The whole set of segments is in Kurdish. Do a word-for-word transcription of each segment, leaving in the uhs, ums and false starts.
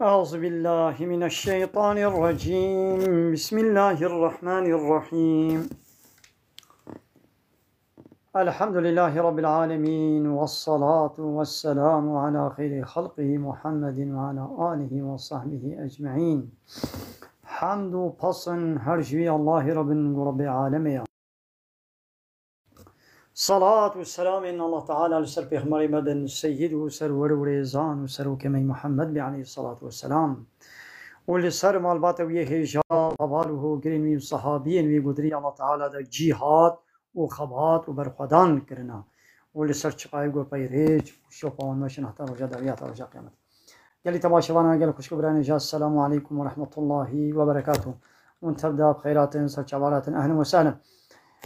أعوذ بالله من الشيطان الرجيم. بسم الله الرحمن الرحيم. الحمد لله رب العالمين، والصلاة والسلام على خير خلقه محمد وعلى آله وصحبه أجمعين. Hamd û pesn her ji wî Allahî Rebin û Rebê alemê ya. Salat û selamên Allah Teala li ser Pêxemberê me bin, Seyyid û Serwer û Rêzan û Serokê me Muhammed bê aleyhî salatu we selam. Û li ser malbata wî yê hêja, heval û hogirên wî û sehabiyên wî godirî Allah Teala de cîhad û xebat û berxwedan kirina. Û li ser çiqayê got peyrêj û şopa wan meşin heta roja dawiya, heta roja qiyamet. Gelî temaşevana, gelî xwişk û birayên hêja, Esselamu aleykum ve rahmetullahi ve berekatuh. Hûn tev de bi xeyrat in, ser çavan hatin, ehlen ve sehlen.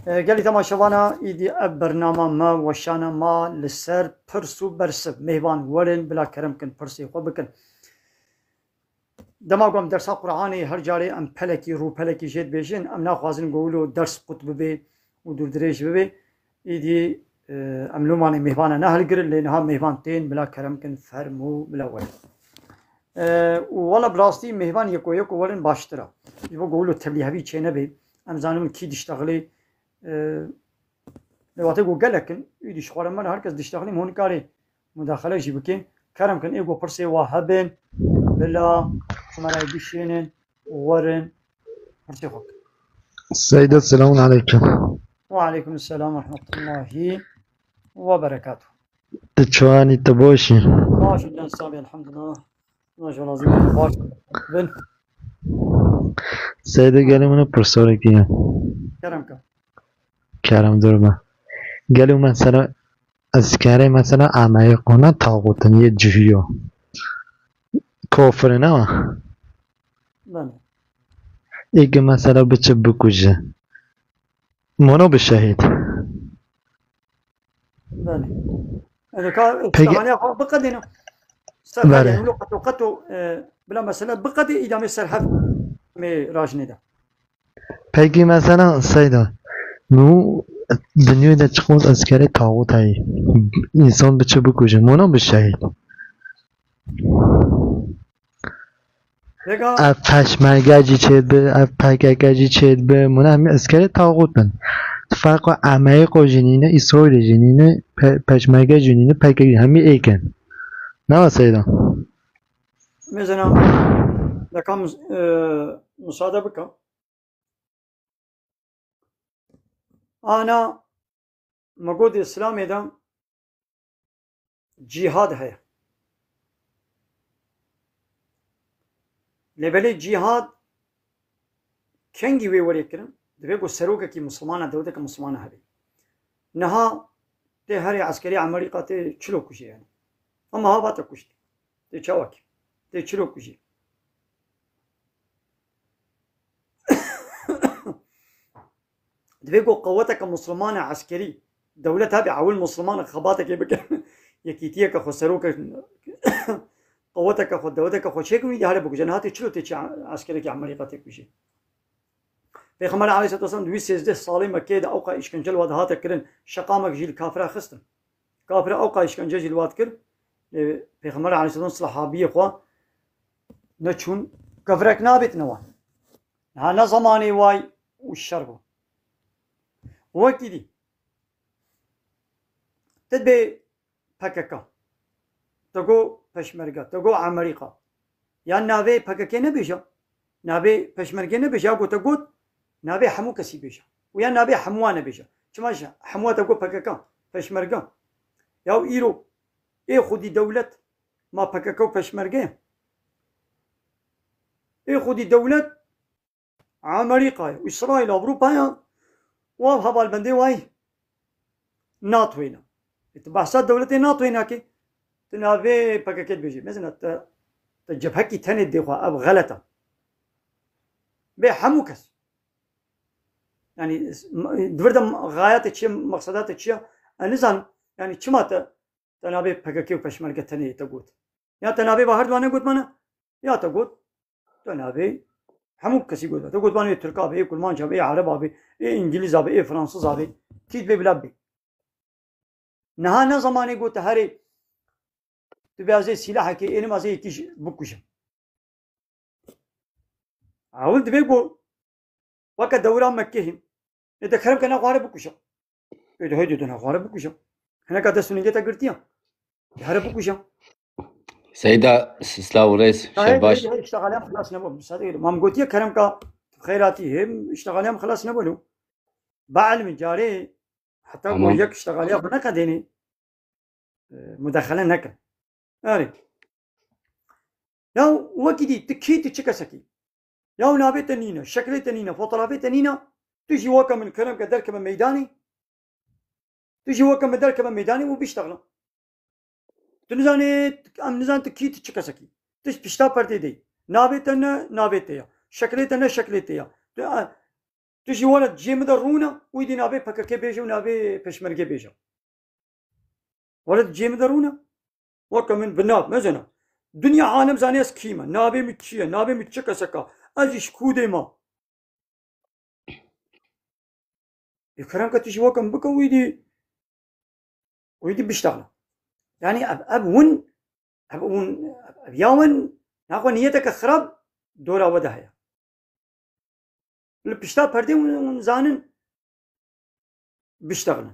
E, gelî temaşevana, îdî ev bernama me, weşana me li ser pirs û bersiv. Mêvan werin, bila kerem kin, pirsê xwe bikin. Dema ku em dersa Qur'anê her carê em pelekî, rûpelekî jê dibêjin, em naxwazin ku wilo ders qut bibe û dûrdirêj bibe. Îdî, e, em lomanê mêvana nehilgirin, lê niha mêvan tên, bila kerem kin, fermû, bila werin. E, û wela bi rastî mêvan yeko yeko werin baştir e. Ji bo ku wilo tevlîhevî çênebe, em zanin kî diştexilê, e, lê wextê ku gelek in, îdî ji xwe re me re her kes diştexilê, hûn karê mudaxele jî bike. Kerem kin, ê ku pirsê wa hebin, bila kamerayê bişênin û werin pirsê xwe bikin. Seyda, selamun aleykum. Ve aleykum selam ve rahmetullahi ve berekatuh. Tu çawan î, tu baş î? Baş î, can sabî, elhamdulillah. Baş ol, lazim baş bin. Seyda, gelê min pirsorekî ye. Kerem ke. Kerem dur be. Gelê mesela, eskerê mesela ameyê qona taxutin yê cihiyo. Kofir ne wa? Belê. Ê ki mesela biçe bikuje. Mono bi şehîd. Belê. Ê, ka, peki, şahane xwe biqedîne. Ser, belê, yani, wilo qeto qeto, e, bila mesela biqedî îdamê ser hev mê rajnê de. Peki mesela Seyda, nu dinyayê de çiqas eskerê taxut heye. Însan biçe bikuje, mona bi şehîd. Pêka ev peşmerge jî çêdibe, ev P K K jî çêdibe, mona hemî eskerê taxut in. Ferqa Amerîka jî nîne, Îsraîlê jî nîne, pe-, peşmerge jî nîne, P K K jî hemî êk in. Ne wa Seyda? Mêzena, deka mus-, e, musade bike. Ana, me got di Îslamê de cîhad heye. Lê belê cîhad kengî wê werê kirin? Divê ku serokekî misilmana, dewleteke misilmana hebe. Niha tê herê eskerî Amerîka tê çilo kujê yani. Ama ha vate kuşt. Tê çawa kî? Tê çilo kujê. Divê ku qeweteke misilmane eskerî, dewlet hebe, ewil misilmane xebatekê bike, yekîtiyeke xwe, serokek, qeweteke xwe, dewleteke xwe çêkin, wî dî here bikuje. Niha tê çilo tê çi eskerekî Amerîka tê kujê? Pêxember aleyhisselatu vesselam di wî sêzdeh salê Mekkeyê de ewqa îşkence li we dihate kirin, şeqamek jî li kafira xistin. Kafira ewqa îşkence jî li we dikir. Lê Pêxember aleyhisselam sahabiyê xwe neçûn, kevirek nabêtine wan. Niha ne zemanê way û şer bû. Wekî dî, tu dibê P K K. Te got peşmerge, te got Amerîka. Ya navê P K K nebêje, navê peşmerge nebêje, ya ku te got navê hemû kesî bêje. Û ya navê hemû wan nebêje. Çima ji hemû te got P K K, peşmerge? Ya îro ê xwedî dewlet ma P K K û peşmerge ye? Ê xwedî dewlet Amerîka ye, Îsraîl, Ewropa ye, û ev hevalbendê wayî NATOyê ne. E, tu behsa dewletê NATOyê nakê. Tu navê P K K dibêjî. Mesela te, te cebhekî tenê dê xwe, ev xelet e. Bê hemû kes. Yani, s-, m-, di vir de m-, xayate çi ye, maqseda te çi ye? Ez nizanim. Yani, çima te, te navê P K K û peşmerge tenê te got? Ya te navê ba her duane gotmane? Ya te got, te navê hemû kesî got. Te got, van ê Tirka be, ê Kurmanca be, ê Ereba be, ê Îngilîza be, ê Fransiza be. Kî dibê bila be. Niha ne zemanê got te herê, tu bê ez ê sîlahekê ênim, ez ê yekî ji bikujim. Ewil divê ku weke dewra Mekkê hîn. Ê de kerem ke nexware bikuşe. Ê de hêdî de nexware bikuşe. Hineka dest û ningê te girtiye. De here bikuşe. Seyda, sislav û rêz, şev baş. Hêdî, hêdî, îştexaliya min xilas nebû. Müsaade edin. Mam gotiye kerem ke xeyratî hê, îştexaliya min xilas nebû. Ba ilmî carê heta ku yek îştexaliya xwe neqedênê, e, mudexele nekin. Erê. Ya wekî dî, tu kî, tu çi kesekî? Ya navê te nîne, şeklê te nîne, fotoğrafê te nîne, tu jî weke min kerem ke derkeve meydanê, tu jî weke min derkeve meydanê û biştexile. Tu nizanê, em nizan tu kî, tu çi kesekî. Tu ji pişta perdê de yî. Navê te ne navê te ya. Şeklê te ne şeklê te ya. Tu, tu jî were cihê min de rûne, wî dî navê P K K bêje û navê Pêşmergê bêje. Were di cihê min de rûne. Weke min bi nav, mezena. Dinya alem zanê ez kî me. Navê min çi ye? Navê min çi keseka? Ez jî ji kûdê me. Ê kerem ke tu jî weke min bike, wî dî, wî dî biştexile. Yanî ev, ev win, ev win, ev ya win, naxwe niyeteke xirab dora we de heye. Li pişta perdê hûn, hûn zanin biştexilin.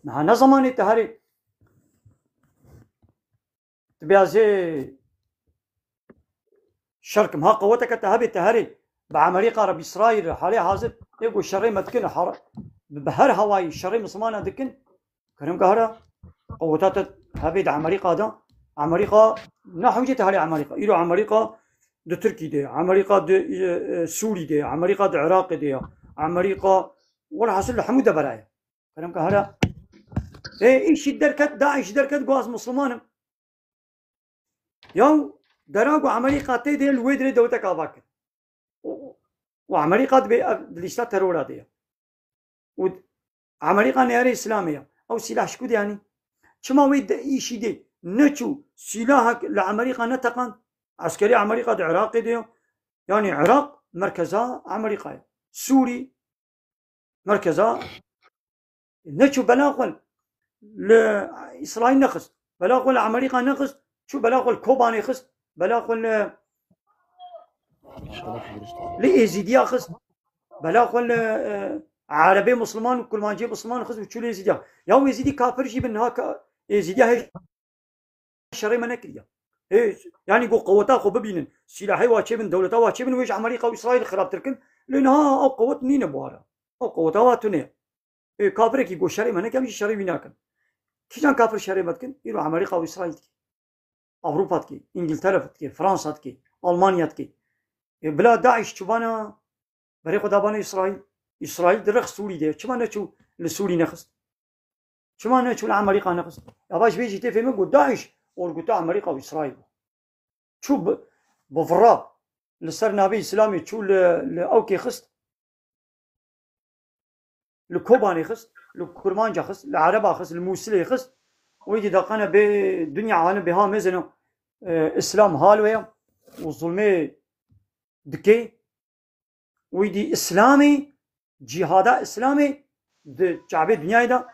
Niha ne zemanê te herê. Tu bê ez ê şer kim. Ha qeweteke te hebê te herê. Bi Amerîka re, bi Îsraîl re, halê hazir ê ku şerê me dikin, har-, bi, bi her hawayî şerê misilmana dikin. Kerem ke here, qeweta te hebê di Amerîka de. Amerîka ne hewcê te herê Amerîka. Îro Amerîka di Tirkî de ye. Amerîka di, e, e, Sûrî de ye. Amerîka di Iraqê de ye. Amerîka, welhasil li hemû devera ye. Kerem ke here. Ê, îşî derket, DAIŞ derket, got ez Misliman im. Ya dera ku Amerîka tê de li wê dirê dewletek ava kir. Û, û Amerîka dibê ev di lîsta terora de ye. Û Amerîka neyarê Îslamê ye. Ew sîlah ji ku de anî? Çima wê de îşî dê neçû sîlahek li Amerîka neteqand? Eskerê Amerîka di Iraqê de ye. Yanî Iraq merkeza Amerîka ye. Sûrî merkeza neçû bela xwe li Îsraîl nexist. Bela xwe li Amerîka nexist. Çû bela xwe li Kobanê xist. Bela xwe li, li Êzîdiya xist. Bela xwe li, e, Erebê Misliman û Kurmancê Misliman xist û çû li Êzîdiya. Ya û Êzîdî kafir jî bin niha ka-, Êzîdiya hê şerê me nekiriye. Hê, yanî ku qeweta xwe bibînin, sîlahê wa çêbin, dewleta wa çêbin, wê ji Amerîka û Îsraîl xirabtir kin. Lê niha ew qewet nîne bi wara. Ew qeweta wa tune ye. Ê, kafirekî ku şerê me nekem jî şerê wî nakim. Kîjan kafir şerê me dikin? Îro Amerîka û Îsraîl dike. Ewropa dike, Îngiltere dike, Fransa dike, Almanya dike. Ê, bila DAIŞ çûbana berê xwe dabana Îsraîl. Îsraîl dirix Sûrî de. Çima neçû li Sûrî nexist? Çima neçû li Amerîka nexist? Ya baş vê jî tê fêmin ku DAIŞ orgûta Amerîka û Îsraîl bû. Çû bi, bi vira li ser navê Îslamê çû li, li ewkê xist. Li Kobanê xist, li Kurmanca xist, li Ereba xist, li Mûsilê xist. Wê dî daqane bê dinya alim bê ha mezino, e, Îslam hal wê ye û zulmê dike. Wî dî Îslamê, cîhada Îslamê di çavê dinyayê de,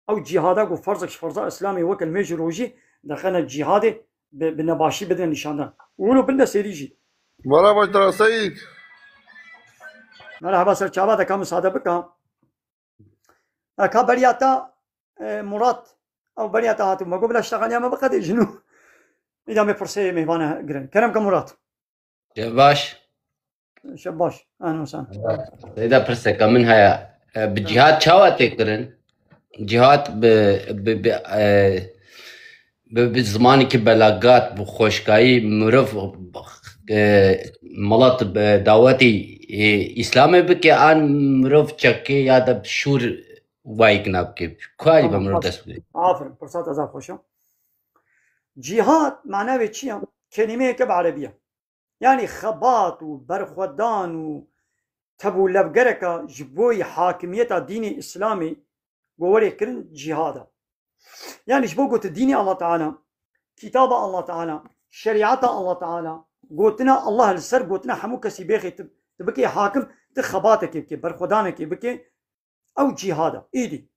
ew cîhada ku ferzek ji ferza Îslamê weke li mêj û rojî dixine cîhadê bi, bi nebaşî bidin nîşandan. Û wilo bin de sêrî jî. Merhaba Dara Seyîd. Merhaba ser çava de ka misade bika. E, ka beriya te, e, Murat, ew beriya te hatibû. Me got bila ştexaliya me biqedê jin û îda me pirsê mêhvana girin. Kerem ke Murat. Şev baş. Şev baş. Ehlen we sehlen. Seyda, pirseka min heye. E, bi cîhad çawa tê kirin? Cîhad bi, bi, bi, e, bi, bi zimanekî belagat, bi xweşkayî mirov, e, milet bi dawetî, e, Îslamê bike, an mirov çekê ya da şûr wayik nabike? Ku alî be mirov dest bide? Aferin, pirsata zaf xweş e. Cîhad mana wê çi ye? Kelîmeyeke bi erebî ye. Yanî xebat û berxwedan û tevûlevgereka ji bo hakimiyeta dînê Îslamê ku werê kirin cîhad e. Yanî ji bo ku tu dînê Allah Teala, kitaba Allah Teala, şerîeta Allah Teala, gotina Allah li ser gotina hemû kesî bêxê tu, tu bikê hakim, tu xebatekê bikê, berxwedanekê bikê, ew cîhad e. Îdî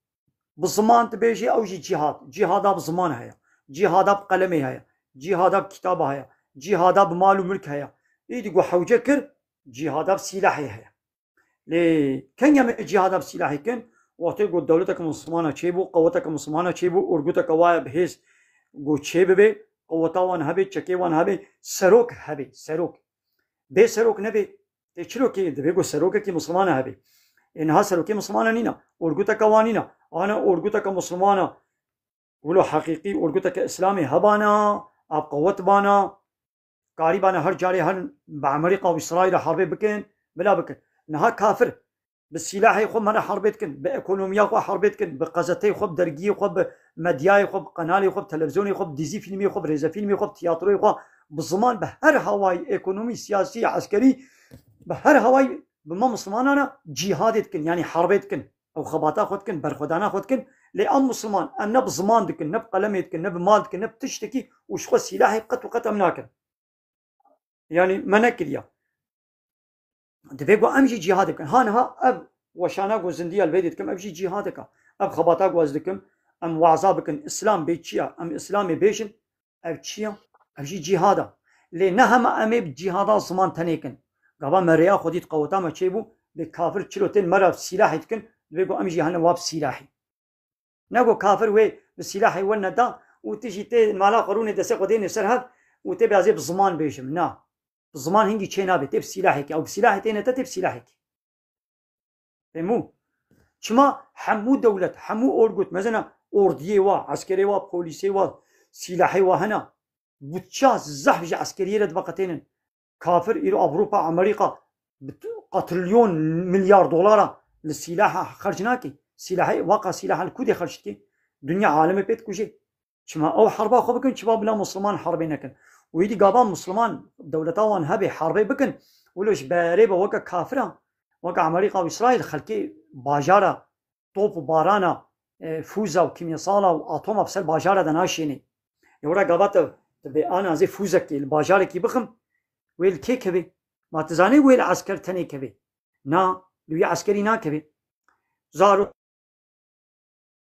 bi ziman tu bêjî, ew jî cîhad. Cîhada bi ziman heye. Cîhada bi qelemê heye. Cîhada bi kitaba heye. Cîhada bi mal û milk heye. Îdî ku hewce kir, cîhada bi sîlahê heye. Lê kengê me cîhada bi sîlahê kin, wextê ku dewleteke Mislimana çêbû, qeweteke Mislimana çêbû, orguteke waye bi hêz ku çêbibe, qeweta wan hebe, çekê wan hebe, serok hebe, serok. Bê serok nebe, tê çirokê, divê ku serokekî Mislimana hebe. Ê niha serokê Mislimana nîna, orguteke wan nîna. Ana orguteke Mislimana, wilo heqîqî orguteke Îslamê hebana, a bi qewet bana, karîbana her carê herin bi Amerîka û Îsraîlê herbê bikin, bila bikin. Niha kafir bi sîlahê xwe me re herbê dikin, bi ekonomiya xwe herbê dikin, bi qezeteyê xwe, bi dergiyê xwe, bi medyayê xwe, bi qenalê xwe, bi televîzyonê xwe, bi dîzî fîlmê xwe, bi rêzefîlmê xwe, bi tiyatroyê xwe, bi ziman, bi her hawayî ekonomî, siyasî, eskerî, bi her hawayî bi me Mislimanan re cîhadê dikin, yanî herbê dikin. Ew xebata xwe dikin, berxwedana xwe dikin, lê em Misliman, em ne bi ziman dikin, ne bi qelemê dikin, ne bi mal dikin, ne bi tiştekî û ji xwe sîlahê qet û qet em nakin. Yanî me nekiriye. Divê ku em jî cîhadê bikin. Ha niha ev weşana ku zindiya li vê dê dikim, ev jî cîhadek e. Ev xebata ku ez dikim, em waza bikin, Îslam bê çi ye? Em Îslamê bêjin, ev çi ye? Ev jî cîhad e. Lê ne hema em ê bi cîhada ziman tenê kin. Gava me rêya xwedî di qeweta me çêbû, lê kafir çilo tên me re sîlahê dikin, divê ku em jî hene wa bi sîlahê. Ne ku kafir wê bi sîlahê we neda û tu jî tê mala xwe rûnê destê xwe dênê ser hev û tê bê ez ê bi ziman bêjim. Na. Bi ziman hingî çê nabe. Tê bi sîlahekê. Ew bi sîlahê têne te, tê bi sîlahekê. Fehmû? Çima hemû dewlet, hemû orgut, mezena ordiyê wa, eskerê wa, polîsê wa, sîlahê wa hene. Budça zehf ji eskeriyê re diveqetênin. Kafir îro Ewropa, Amerîka bi t-, qatrilyon milyar dolara li sîlaha xerc nake. Sîlahê, waka sîlaha li ku dê xerc dike? Dinya alemê pê dikuje. Çima ew herba xwe bikin, çima bila Misliman herbê nekin? Û êdî gava Misliman dewleta wan hebe herbê bikin, wilo ji berê be weke kafira, weke Amerîka û Îsraîl xelkê bajara top û barana, e, fûza û kîmyesala û atoma bi ser bajara de naşênê. Ê wira gava te, te bê ana ez ê fûzekê li bajarekî bixim, wê li kê kevê? Ma tu zanî wê li esker tenê kevê? Na, li wî eskerî nakevê. Zarok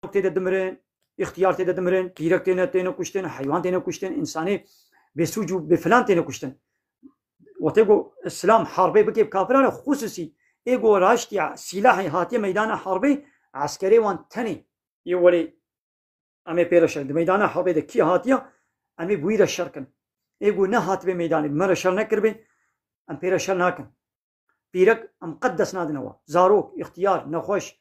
tê de dimirin, îxtiyar tê de dimirin, pîrek têne, têne kuştin, heywan têne kuştin, însanê bêsûc û bêfilan têne kuştin. Wextê ku Îslam herbê bike bi kafiran re, xusûsî ê ku raştiya sîlahê hatiye meydana herbê, eskerê wan tenê yê welê em ê pê re şer. Di meydana herbê de kî hatiye, em ê bi wî re şer kin. Ê ku nehatibê meydanê, bi me re şer nekiribê, em pê re şer nakin. Pîrek em qet dest nadine wa. Zarok, îxtiyar, nexweş,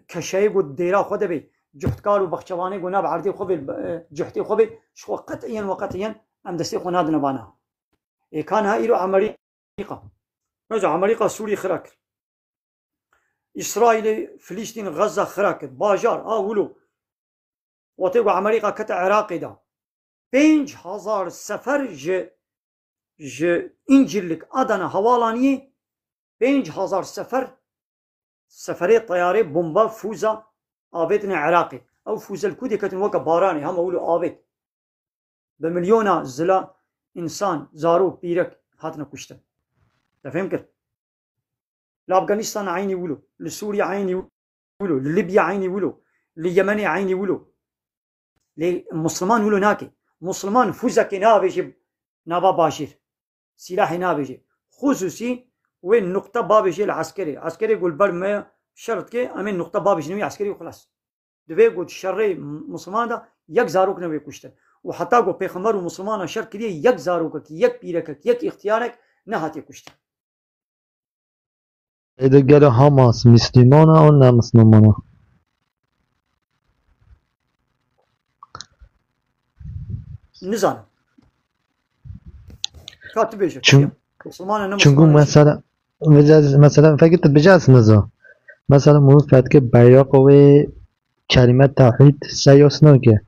keşeyê ku dêra xwe de bê, cuhtkar û bexçevanê ku nav erdê xwe bê, e, cuhtê xwe bê, ji xwe qetiyen we qetiyen em destê xwe nadine vana. Ê ka niha îro Amerîka. Mesela Amerîka Sûrî xira kir. Îsraîlê Filîstîn, Xezza xira kir. Bajar, a wilo. Wextê ku Amerîka kete Iraqê de, pênc hezar sefer ji, ji Încirlik, Adana hevalaniyê, pênc hezar sefer, seferê teyarê, bomba, fûza avêtine Iraqê. Ew fûze li ku dê ketin weke baranê, hema wilo avêt. Bi milyona zila însan, zarok, pîrek hatine kuştin. Te fêm kir? Li Afganîstan eynî wilo, li Sûriye eynî wilo, li Libya eynî wilo, li Yemenê eynî wilo. Lê Musliman wilo nake. Musliman fûzekê navêje nava bajêr. Sîlahê navêje. Xusûsî wê nuqte bavêje li eskerê. Eskerê ku li ber me şer dike, em ê nuqte bavêjin wî eskerî û xilas. Divê ku di şerê Musliman de yek zarok newê kuştin. Û heta ku Pêxember û Muslimana şer kiriye, yek zarokek, yek pîrekek, yek îxtiyarek nehatiye kuştin. Êdî gelo Hamas Müslüman e an ne Müslüman e? Nizanim. Ka tu bêje, çi ye? Çun-, Musulman e, ne Musulman e, çi? Çunku mesela, mesela, mesela, fekir tu bêje ez nizanim. Mesela, mû fetke beyraqa wê kelîme tewhîd seyos nake.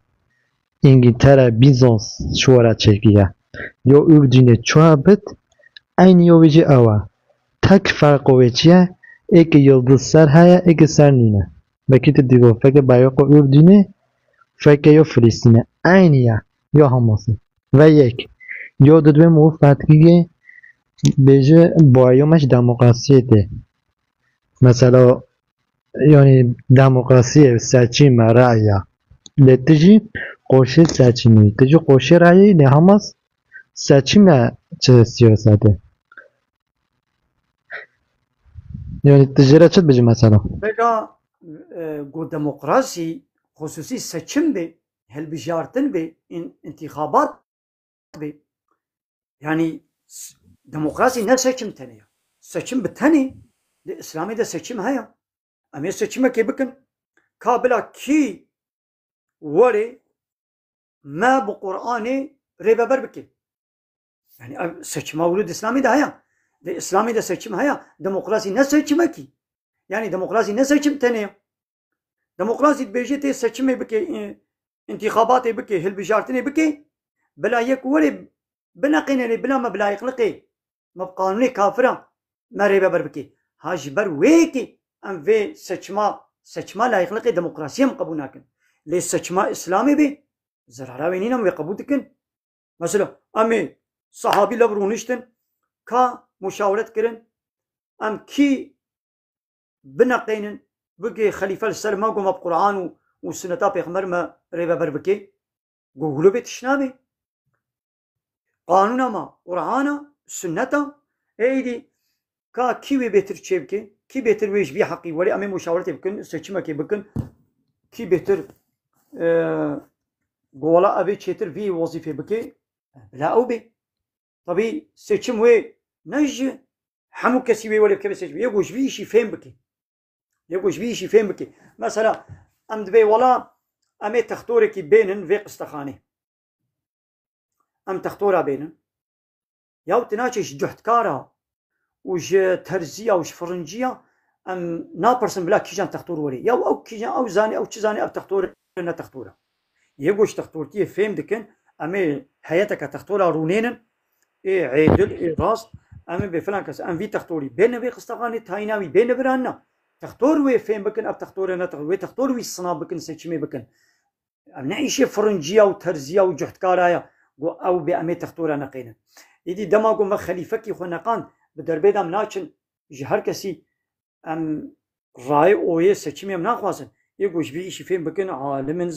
Îngîltere, Bîzans çi were çêkiriye. Yo Urdunê çi hebit, eynî yo wê jî ew e. Tek ferqo wê çi ye? Êkê yildiz ser heye, êkê ser nîne. Belkî tu dî got, feke beyraqa Urdunê, feke yo Filistînê. Eynî ye. Yo Hamasê. Ve yek. Yo didwê mû fetkîgê bêje boyo me ji demokrasiyê tê. Mesela, yanî demokrasiyê, seçîm e, raya. Lê tu jî qoşê seçîmî, tu jî qoşê rayê, lê Hamas seçîm e çi siyasetê. Yani tu jê re çi dibêjî mesela? Vêga, e, ku demokrasî, xusûsî seçim be, hilbijartin be, în-, întîxabat be. Yani s-, demokrasî ne seçim tenê ye. Seçim bi tenê, di Îslamê de seçim heye. Em ê seçimekê bikin. Ka bila kî were me bi Qur'anê rêveber bike. Yani ev seçima wilo di Îslamê de heye. Di Îslamê de seçim heye. Demokrasî ne seçimekî. Yani demokrasî ne seçim tenê ye. Demokrasî dibêje tê seçimê bike, e, întîxabatê bike, hilbijartinê bike. Bila yek were bineqêne lê bila me bi layiqliqê, me bi qanûnê kafira me rêveber bike. Ha ji ber wê yekê em vê seçima, seçima layiqliqê demokrasiyê em qebûl nakin. Lê seçima Îslamê bê, zerara wê nîne, em wê qebûl dikin. Mesela, em ê sehabî lev rûniştin, ka muşaweret kirin, em kî bineqênin, bike xelîfe li ser me, ku me bi Qur'an û, û sunneta Pêxember me rêveber bike. Go wilo bê tişt nabê. Qanûna me Qur'an e, sunnet e. Êdî ka kî wê bêtir çêbike, kî bêtir wê ji vî heqî were, em ê muşaweretê bikin, seçimekê bikin. Kî bêtir, e, go wela ev ê çêtir vî wezîfê bike, bila ew bê. Tabî seçim wê ne ji hemû kesî wê were bikeve seçim. Yê go ji vî îşî fêm bike. Yê ku ji vî îşî fêm bike. Mesela, em dibê wela em ê textorekî bênin vê qistexanê. Em textora bênin. Ya tu naçe ji cuhtkara û ji terziya û ji firinciya em napirsin bila kîjan textor werê. Ya ew kîjan, ew zanî, ew çi zanî, ev textor e, ne textor e. Yê ku ji textortiyê fêm dikin, em ê heyeteke textora rûnênin, ê êdil, ê rast, em ê bê filan kes, em vî textorî bêne vê qistexanê, tayîna wî bêne biranina. Textor wê fêm bikin, ev textor e ne textor, wê textor wî sina bikin, seçimê bikin. Ev ne îşê firinciya û terziya û cuhtkara ye, ku ew bê em ê textora neqênin. Êdî dema ku me xelîfekî xwe neqand, bi derbê de em naçin, ji her kesî em rayê oyê seçimê em naxwazin. Yê ku ji vî îşî fêm bikin, alim in,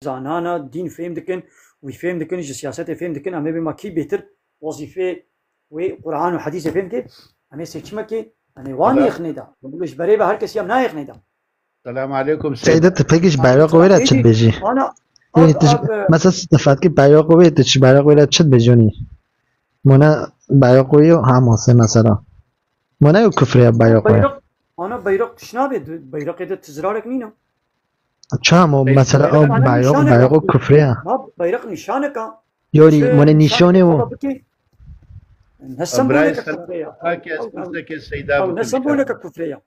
zanana dîn fêm dikin, wî fêm dikin, ji siyasetê fêm dikin, em ê bê ma kî bêtir wezîfê wê Quran û Hedîsê fêm ke, em ê seçimekê, em ê wan Selam. Yêxinê da. Ji berê ve her kesî em nayêxinê da. Selam aleykum, Seyda, tu peki ji bayraqa wê re çi dibêjî? Ana, Yanî tu ji, mesela tu fetkî bayraqa wê, tu ji bayraqa wê re çi dibêjî yanî? Mona bayraqa wê yo Hamasê mesela. Mona yo kufrê ya bayraqa wê. Bayrak, ana bayrak tişt nabe, bayraqê de ti zirarek nîne. Çam o mesela o bayrak, bayrak o kufrê ya. Ma bayrak nîşaneka. Yori, mone nîşanê o. Ne semboleka kufrê ya. Ne semboleka kufrê ya.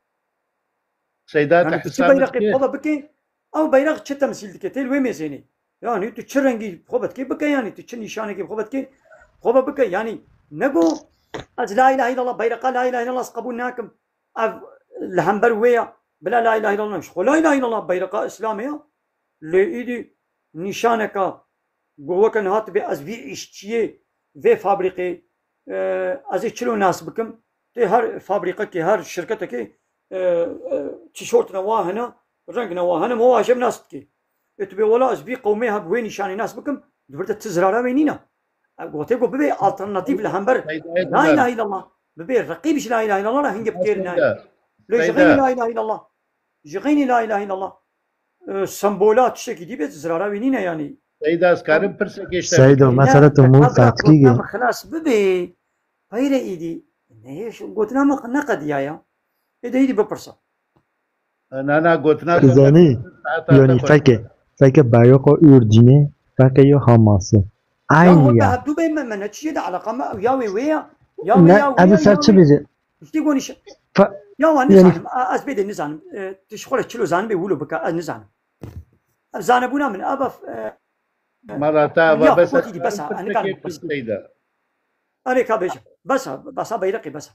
Seyda, yanî tu çi bayreqê xwe ve bike, ew bayreq çi temsîl dike, tê li wê mêzênê. Yanî tu çi rengî xwe ve dikê bike, yanî tu çi nîşanekê xwe ve dikê, xwe ve bike. Yanî nego ez la ilahe illallah, bayreqa la ilahe illallah ez qebûl nakim. Ev li hember wê ya. Bila la ilahe illallah, ji xwe la ilahe illallah bayreqa Îslamê ya. Lê îdî nîşaneka ku weke niha tu bê ez vî îşçiyê vê fabrîqê, e, ez ê çilo nas bikim. Tê her fabrîqekê, her şirketekê, e, e, tîşortine wa hene, rengine wa hene, me wa jeb nas dikê. Ê tu bê wela ez vî qewmê heb wê nîşanê nas bikim, di vir de ti zirara wê nîne. Ev gotê ku bibê alternatîf li hember la ilahe illallah, bibê reqîb ji la ilahe illallah re hingê bi kêr nayê. Lê ji xeynî la ilahe illallah, ji xeynî la ilahe illallah, e, sembola tiştekî dî bê, zirara wî nîne yanî. Seyda, ez karim pirsekê ji te bikim? Seyda, mesela tu mû fetkî ge. Xilas bibê, peyre îdî. Ne, gotina min neqediya ya. Ê de îdî bipirsa. Na, na, gotina te zanî, yanî feke, feke bayoqa Urdunê, feke yo Hamasê. Aynî ya. Hevdu bê me, me ne çiyê de eleqa me, ya wê wê ya, ya wê ya wê ya. Ne, ez ser çi bêje? Tiştî gonî şi-, ya wan nizanim, a, ez bêdê nizanim. E, tu ji xwe re çilo zanibê wilo bike, ez nizanim. Ev zanebûna min, ev, ev, e, mala te, ya, eva bes, xwe dî, bes, a, ez nikarim bes. Seyda. Erê ka bêje. Bes a, bes a, beyreqê bes a.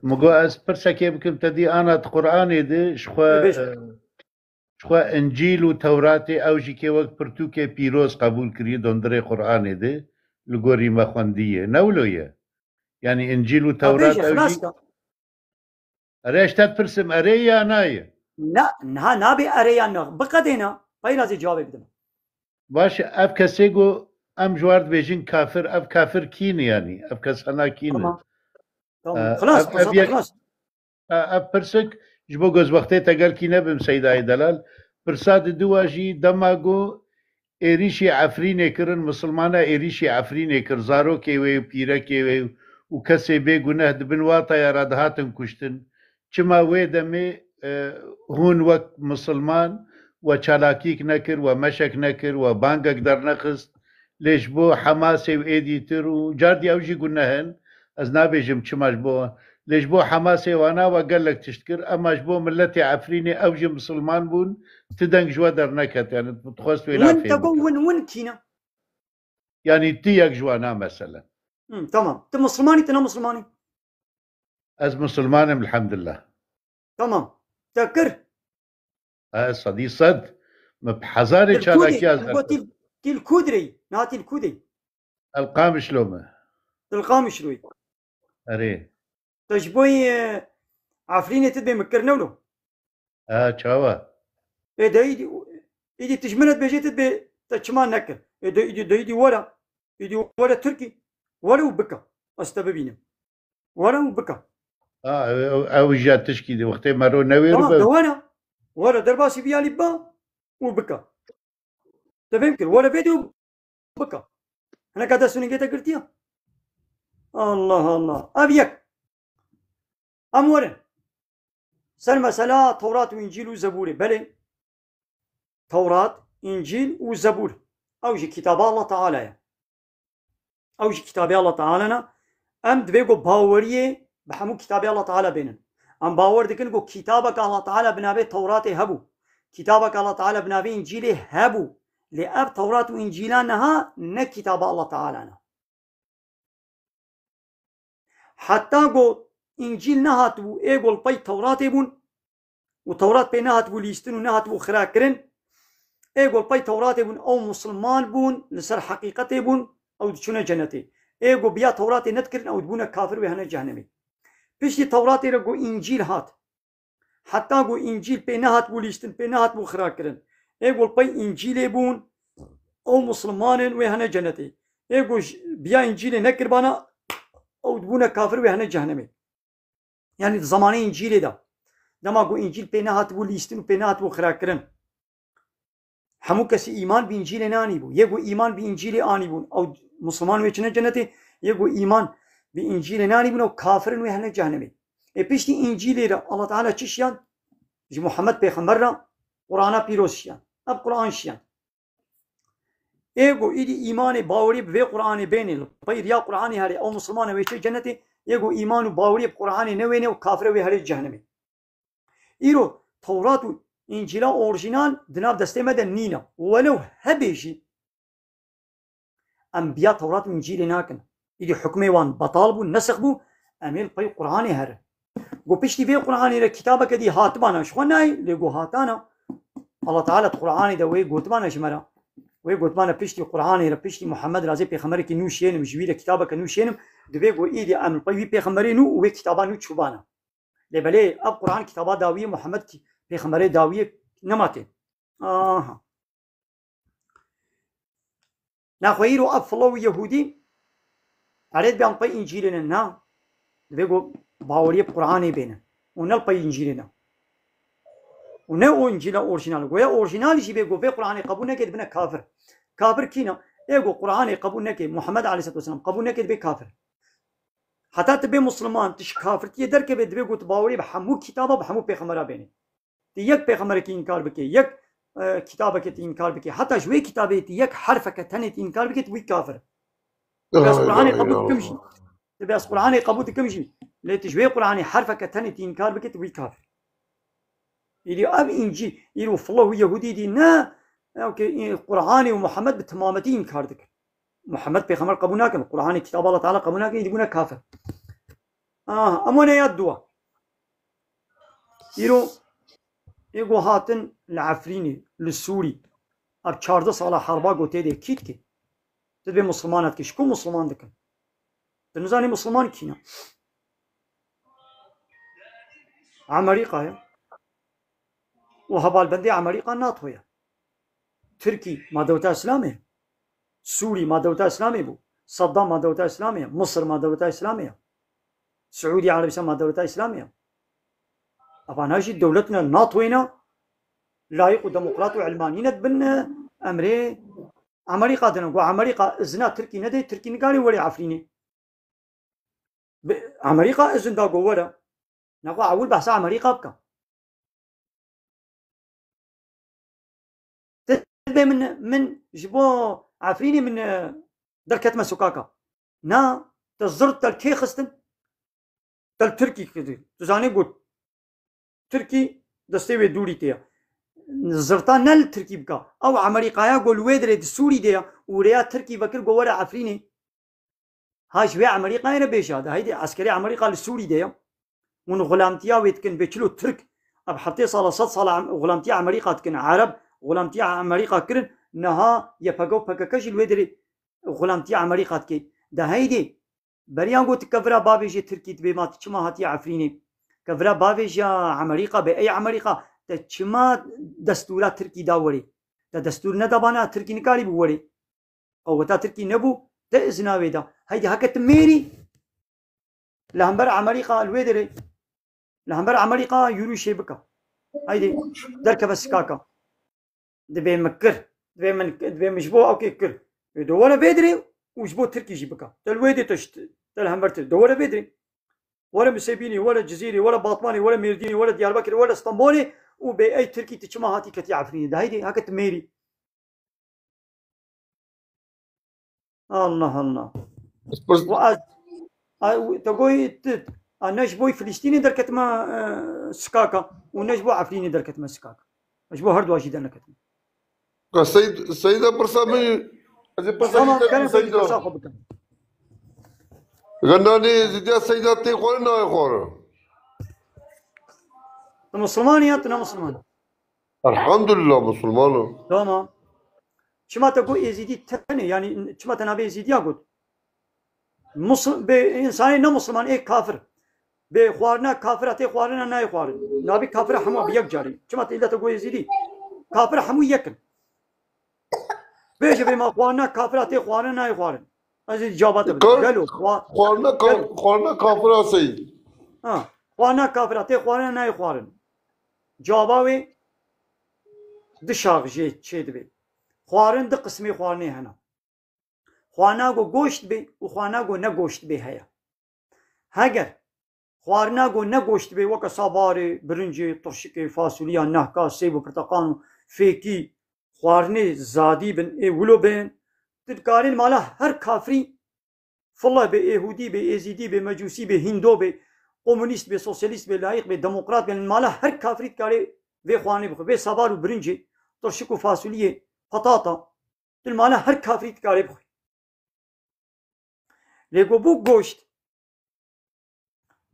Min got, ez pirsekê bikim te dî, ana di Qur'anê de ji xwe, bêje, e, Ji xwe Încîl û Tewratê ew jî kê wek pirtûkê pîroz qebûl kirî, dondirê Qur'anê de, li gorî me xwendiye. Ne wilo ye? Yanî Încîl û Tewrat ew jî. Erê, ez te dipirsim, erê ya nayê? Na, niha nabê erê ya na. Biqedêne, peyra zî cewabê bidime. Baş e, ev kesê ku em ji war dibêjin kafir, ev kafir kî ne yanî? Ev kes hena kî ne? Tamam. Tamam. Xilas, ev, ev pirsa yek, xilas. E, ev pirsik ji bo ku ez wextê te gelkî nebim Seydayê Delal. Pirsa di dua jî dema ku êrîşî Efrînê kirin, misilmana êrîşî Efrînê kir, zarokê wê û pîrekê wê û kesê bê guneh di bin wataya re dihatin kuştin. Çima wê demê, e, hûn wek misilman we çalakîk nekir, we meşek nekir, we bangek dernexist, lê ji bo Hemasê û êdî tir û cardî ew jî guneh in, ez nabêjim çima ji bo wan, lê ji bo Hemasê wana we gelek tişt kir, ema ji bo miletê Efrînê ew jî misilman bûn, ti deng ji we derneket, yani dixwest wê Win lafê te got bikin. Win win kî ne? Yani ti yek ji wana meselen. Hı, tamam. Tu misilmanî, tu ne misilmanî? Ez misilman im, elhamdulillah. Tamam. Te kir. Ez sedî sed. Me bi hezarê Til çalakî kudê, ez til go derkir. Til, til kudrey. Na til kudê. El Qamişlo me. Til Qamişloyî. Erê. Te ji bo yê, e, Efrînê tu dibê min kir newlo. Ha, çawa? Ê de îdî, îdî tu ji min re dibêjê tu dibê te çima nekir. Ê de îdî, de îdî were. Îdî were Tirkî. Were û bike. Ez te bibînim. Were û bike. Ha, ew, ew, ew jî ya tişkî di wextê me ro newêr Tamam, be. De were. Were derbasî vî alî be û bike. Te fêm kir. Were vêdî û bike. Hineka dest û ningê te girtiye. Allah Allah. Ev yek. Em werin. Ser mesela Tewrat û Încîl û Zebûrê. Belê. Tewrat, Încîl û Zebûr. Ew jî kitaba Allah Teala ye. Ew jî kitabê Allah Teala ne. Em divê ku baweriyê bi hemû kitabê Allah Teala bênin. Em bawer dikin ku kitabeke Allah Teala bi navê Tewratê hebû. Kitabeke Allah Teala bi navê Încîlê hebû. Lê ev Tewrat û Încîla niha ne kitaba Allah Teala ne. Heta ku Încîl nehatibû, ê ku li pey Tewratê bûn û Tewrat pê nehatibû lîstin û nehatibû xirakirin, ê ku li pey Tewratê bûn, ew misilman bûn, li ser heqîqetê bûn, ew diçûne cenetê. Ê ku biya Tewratê nedikirin, ew dibûne kafir, wê hene cehennemê. Piştî Tewratê re ku Încîl hat, Heta ku Încîl pê nehatibû lîstin, pê nehatibû xirakirin. Ê ku li pey Încîlê bûn, ew misilman in, wê hene cenetê. Ê ku ji, biya Încîlê nekiribana, ew dibûne kafir, wê hene cehennemê. Yanî di zemanê Încîlê de. Dema ku Încîl pê nehatibû lîstin û pê nehatibû xirakirin. Hemû kesî îman bi Încîlê neanîbû. Yê ku îman bi Încîlê anîbûn, ew misilman wê çine cenetê. Yê ku îman bi Încîlê neanîbûn, ew kafir in, wê hene cehennemê. Ê piştî Încîlê re Allah Teala çi şiyan? Ji Muhammed Pêxember re Qur'ana pîroz şiyan. Ev Qur'an şiyan. Ê ku îdî îmanê bawerî bi vê Qur'anê bênê, li pey riya Qur'anê herê, ew misilman e, wê çê cenetê. Yê ku îman û bawerî bi Qur'anê newêne, ew kafir e, wê herê cehennemê. Îro Tewrat û Încîla orjînal di nav destê me de nîne. Welew hebe jî, em biya Tewrat û Încîlê nakin. Îdî hukmê wan betal bû, nesix bû, em ê li pey Qur'anê herin. Ku piştî vê Qur'anê re kitabeke dî hatibana, ji xwe nayê, lê ku hatana, Allah Teala di Qur'anê de wê gotibana ji me re. Wê gotibana piştî Qur'anê re, piştî Muhammed re, ez ê pêxemberekî nû şênim, ji wî re kitabeke nû şênim, divê ku îdî em li pey wî pêxemberê nû û wê kitaba nû çûbana. Lê belê ev Qur'an kitaba dawiyê, Muhammed ki-, pêxemberê dawiyê nema tê. Aha. Naxwe îro ev filo û Yehûdî erê dibe em pey Încîlê ne, na. Divê ku baweriyê bi Qur'anê bêne. Û ne li pey Încîlê ne. Û ne o Încîla orjînal. Goya orjînal jî bê ku vê Qur'anê qebûl neke dibine kafir. Kafir kî ne? Ê ku Qur'anê qebûl neke, Muhammed aleyhisselatu vesselam qebûl neke dibe kafir. Heta tu bê Musliman, tu ji kafirtiyê derkevê, divê ku tu bawerî bi hemû kitaba, bi hemû pêxembera bênî. Tu yek pêxemberekî înkar bikê, yek, e, kitabekê tu înkar bikê, heta ji wê kitabê tu yek herfeke tenê tu înkar bikê, tu wî kafir. Tu bê ez Qur'anê qebûl dikim jî. Tu bê ez Qur'anê qebûl dikim jî. Lê tu ji wê Qur'anê herfeke tenê tu înkar bikê, tu wî kafir. Îdî ev Încîl, îro filo û Yehûdî dî ne, ew ke Qur'anê û Muhammed bi temametî înkar dikin. Muhammed pêxember qebûl nakin, Qur'anê kitaba Allah Teala qebûl nakin, îdî bûne kafir. Ah, em wane ya dua. Îro ê ku hatin li Efrînê, li Sûrî, ev çardeh sala herba ku tê de kî dike? Tu dibê Musliman dike, ji ku Musliman dikin? Tu nizanî Musliman kî ne? Amerîka ye. Û hevalbendê Amerîka NATO ye. Tirkî ma dewleta Îslamê ye. Sûrî ma dewleta Îslamê bû. Saddam ma dewleta Îslamê ye. Misir ma dewleta Îslamê ye. Siûdî Erebistan ma dewleta Îslamê ye. Evana jî dewletine NATO-yê ne, layîq û demokrat û ilmanî ne dibin, e, emrê Amerîka dine. Got Amerîka izina Tirkî nede, Tirkî nikarê werê Efrînê. Bi, Amerîka izin da got were. Nexwe ewil behsa Amerîka bike. Dibê min, min ji bo Efrînê min, e, derketime sokaka. Na, te zirt te li kê xistin? Te li Tirkî xistin. Tu zanî got, Tirkî destê wê dûrî tê ye. Zirta ne li Tirkî bika. Ew Amerîkaya got li wê dirê di Sûrî de ye û rêya Tirkî vekir got were Efrînê. Ha ji wê Amerîkayê re bêje, de heydê eskerê Amerîka li Sûrî de ye. Hûn xulamtiya wê dikin, bê çilo Tirk, ev heftê sala, sed sala em-, xulamtiya Amerîka dikin, Ereb xulamtiya Amerîka kirin, niha Y P G û P K K jî li wê dirê xulamtiya Amerîka dike. De heydê, beriyan got kevira bavêjê Tirkî dibê ma tu çima hatiye Efrînê? Kevira bavêja Amerîka be, ey Amerîka, te çima destûra Tirkî da werê? Te destûr nedabana, Tirkî nikarî bi werê. Qeweta Tirkî nebû, te izina wê da. Heydî heke tu mêrî, li hember Amerîka li wê dirê, li hember Amerîka yûrûşê bike. Heydî derkeve sikaka. Dibê min kir. Dibê min, dibê min ji bo ewkê kir. Wê de were vê dirê û ji bo Tirkî jî bike. Te li wê dê te ji, te li hember Tirk. De were vê dirê. Were Misêbînê, were Cizîrê, were Batmanê, were Mêrdînê, were Diyarbekirê, were Stenbolê û bê ey Tirkî tu çima hatî ketî Efrînê? De heydê heke tu mêrî. Allah Allah. Ez pirs- Û ez, a, û te goyî tu, a, ne ji bo Filistînê derketime, e, sikaka û ne ji bo Efrînê derketime sikaka. Ez ji bo her dua jî derneketime. Ka Seyd, Seyda pirsa min, ez ê pirsa Tamam, min kerem Seyda. Seyda, sağ ol, bikim. Gendanê Êzidiya Seyda tê xwarin, nayê xwarin? Tu Musulman ya, tu ne Musulman? Elhamdülillah Musulman im. Tamam. Çima te got Êzidî tenê, yani çima te navê Êzidiya got? Musul-, bê insanê ne Musulman, ê kafir. Bê xwarina kafira tê xwarina nayê xwarin. Navê kafira hema bi yek carî. Çima te îlla te got Êzidî? Kafira hemû yek in. Bêje bê ma xwarina kafira tê xwarin nayê xwarin. Ez ê caba te bidim. Kar-, Gelo, xwa-, xwarina ka-, gelo. Xwarina kafira seyî. Ha, xwarina kafira tê xwarina nayê xwarin. Caba wê di şax jê çê dibe. Xwarin di qismê xwarinê hene. Xwarina ku goşt be û xwarina ku ne goşt be heye. Heger xwarina ku ne goşt be weke sabarê, birincê, turşikê, fasulya, nehka, sêv û pirteqan û fêkî xwarinê zadî bin, ê wilo bên, tu dikarî li mala her kafrî, file be, êhûdî be, êzîdî be, mecûsî be, hîndo be, komunîst be, sosyalîst be, layîq be, demokrat be, li mala her kafrî dikarê vê xwarinê bixwe. Vê sabar û birincê, turşik û fasuliyê, patata, tu li mala her kafrî dikarê bixwe. Lê ku bû goşt,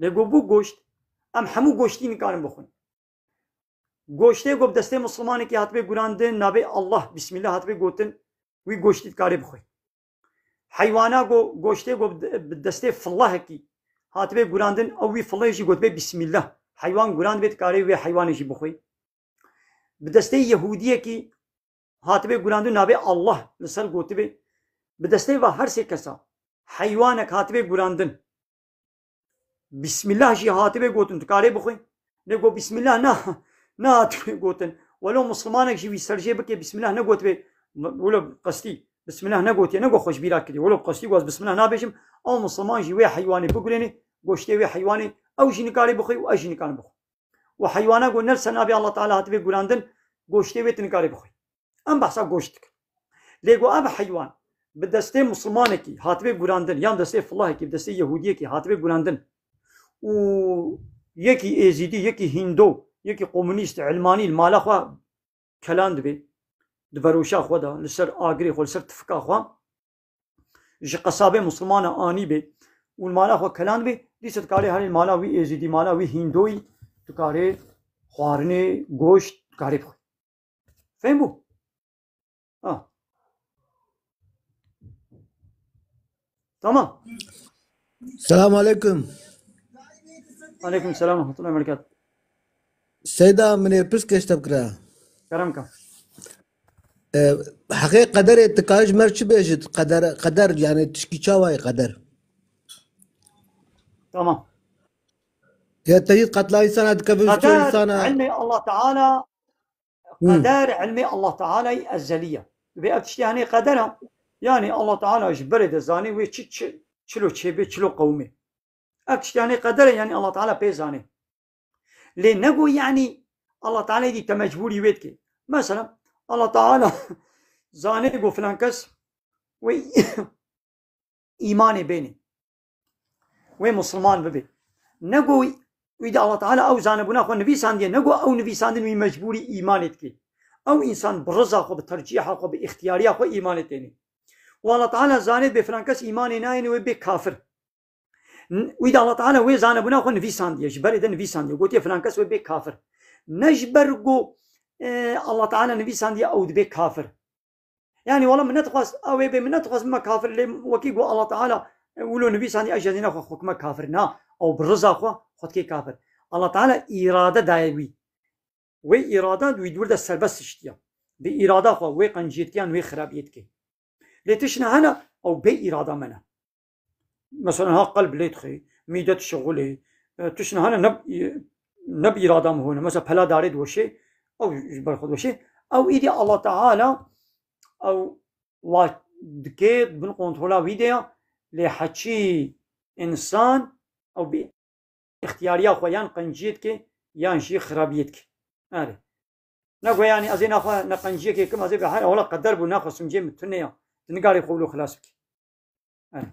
lê ku bû goşt, em hemû goştî nikarin bixwin. Goştê ku bi destê Musulmanekî hatibê gurandin, navê Allah, Bismillah hatibê gotin, wî goştî dikarê bixwe. Heywana ku, goştê ku bi, bi destê fillahekî hatibê gurandin, ew wî fillehê jî gotibê Bismillah. Heywan gurandibê dikarê wê heywanê jî bixwe. Bi destê Yehûdiyekî hatibê gurandin, navê Allah li ser gotibê. Bi destê va her sê kesa heywanek hatibê gurandin, Bismillah jî hatibê gotin, tu karê bixwî. Lê got Bismillah na, nehatibê gotin. Welo Musulmanek jî wî ser jê bike Bismillah negotibê. Welo qestî Bismillah negotiye, nego xwe ji bîra kiriye. Welo qestî got Bismillah nabêjim, ew Musulman jî wê heywanê bigurêne, goştê wê heywanê ew jî nikarê bixwî û ez jî nikarim bixwim. Û heywana ku ne li ser navê Allah Teala hatibê gurandin, goştê wê tu nikarê bixwî. Em behsa goşt dikin. Lê ku ev heywan bi destê Musulmanekî hatibê gurandin, yan destê fillahekî, bi destê Yehûdiyekî hatibê gurandin û yekî Êzîdî, yekî Hîndo, yekî komunîst, ilmanî li mala xwe kelan dibe, di veroşa xwe de, li ser agirê xwe, li ser tifika xwe, ji qesabê Musulmana anî be û li mala xwe kelan be, dîsa dikarê herê li mala wî Êzîdî, mala wî Hîndoyî, dikarê xwarinê, goşt, dikarê bixwe. Fêm bû? Ha. Tamam. Selamun aleyküm. Aleyküm selam ve rahmetullahi ve berekatuhu. Seyda, min ê pirs keş te bikira. Kerem ka. E, heqê qederê tu karî ji me re çi bêjit? Qeder, qeder, yani tişkî çawa ye qeder? Tamam. Ya teyîd qetla însana dike, bi çi Qeder, însana? Ilmê Allah Teala, Hmm. Qeder, ilmê Allah Teala yî ezelî ye. Vê ev tiştê henê qeder e. Yani Allah Teala ji berê de zanê wê çi, çi, çilo çêbê, çilo qewimê. Ev tiştê henê qeder e, yani Allah Teala pê zanê. Lê nego yani Allah Teala dî te mecbûrî wê dike. Mesela Allah Teala zanê go filan kes wê îmanê bênê. Wê musulman bibe. Nego wî de Allah Teala ew zanebûna xwe nivîsandiye, nego ew nivîsandin wî mecbûrî îmanê dike. Ew însan bi riza xwe, bi tercîha xwe, bi îxtiyariya xwe îmanê tênê. Û Allah Teala zanê bê filan kes îmanê nayêne wê bê kafir. N-, wî de Allah Teala wê zanebûna xwe nivîsandiye, ji berê de nivîsandiye. Gotiye filan kes wê bê kafir. Ne ji ber ku, e, Allah Teala nivîsandiye ew dibe kafir. Yani wala min nedixwest, ew ê bê min nedixwest bime kafir, lê wekî ku Allah Teala, e, wilo nivîsandiye ez jî ez ê nexwe xwe kime kafir. Na, ew bi riza xwe xwe dike kafir. Allah Teala îrade daye wî. Wê îrade wî di wir de serbest hiştiye. Bi îrada xwe wê qenciyê dike yan wê xirabiyê dike. Lê tiştine hene ew bê îrada me ne. Mesela ha qelb lê dixê, mîde dişixulê, e, tiştine hene ne, ne bi îrada me hone. Mesela pela darê diweşê, ew ji ber xwe diweşê. Ew îdî Allah Teala ew wa dike bin kontrola wî de ya, lê heçî însan ew bi îxtiyariya xwe yan qenciyê dike, yan jî xirabiyê dike. Erê. Ne go yani ez ê naxwe ne qenciyekê kim, ez ê be her wala qeder bû, naxwe simcê min tune ya. Tu nikarî xwe wilo xilas bikî. Erê.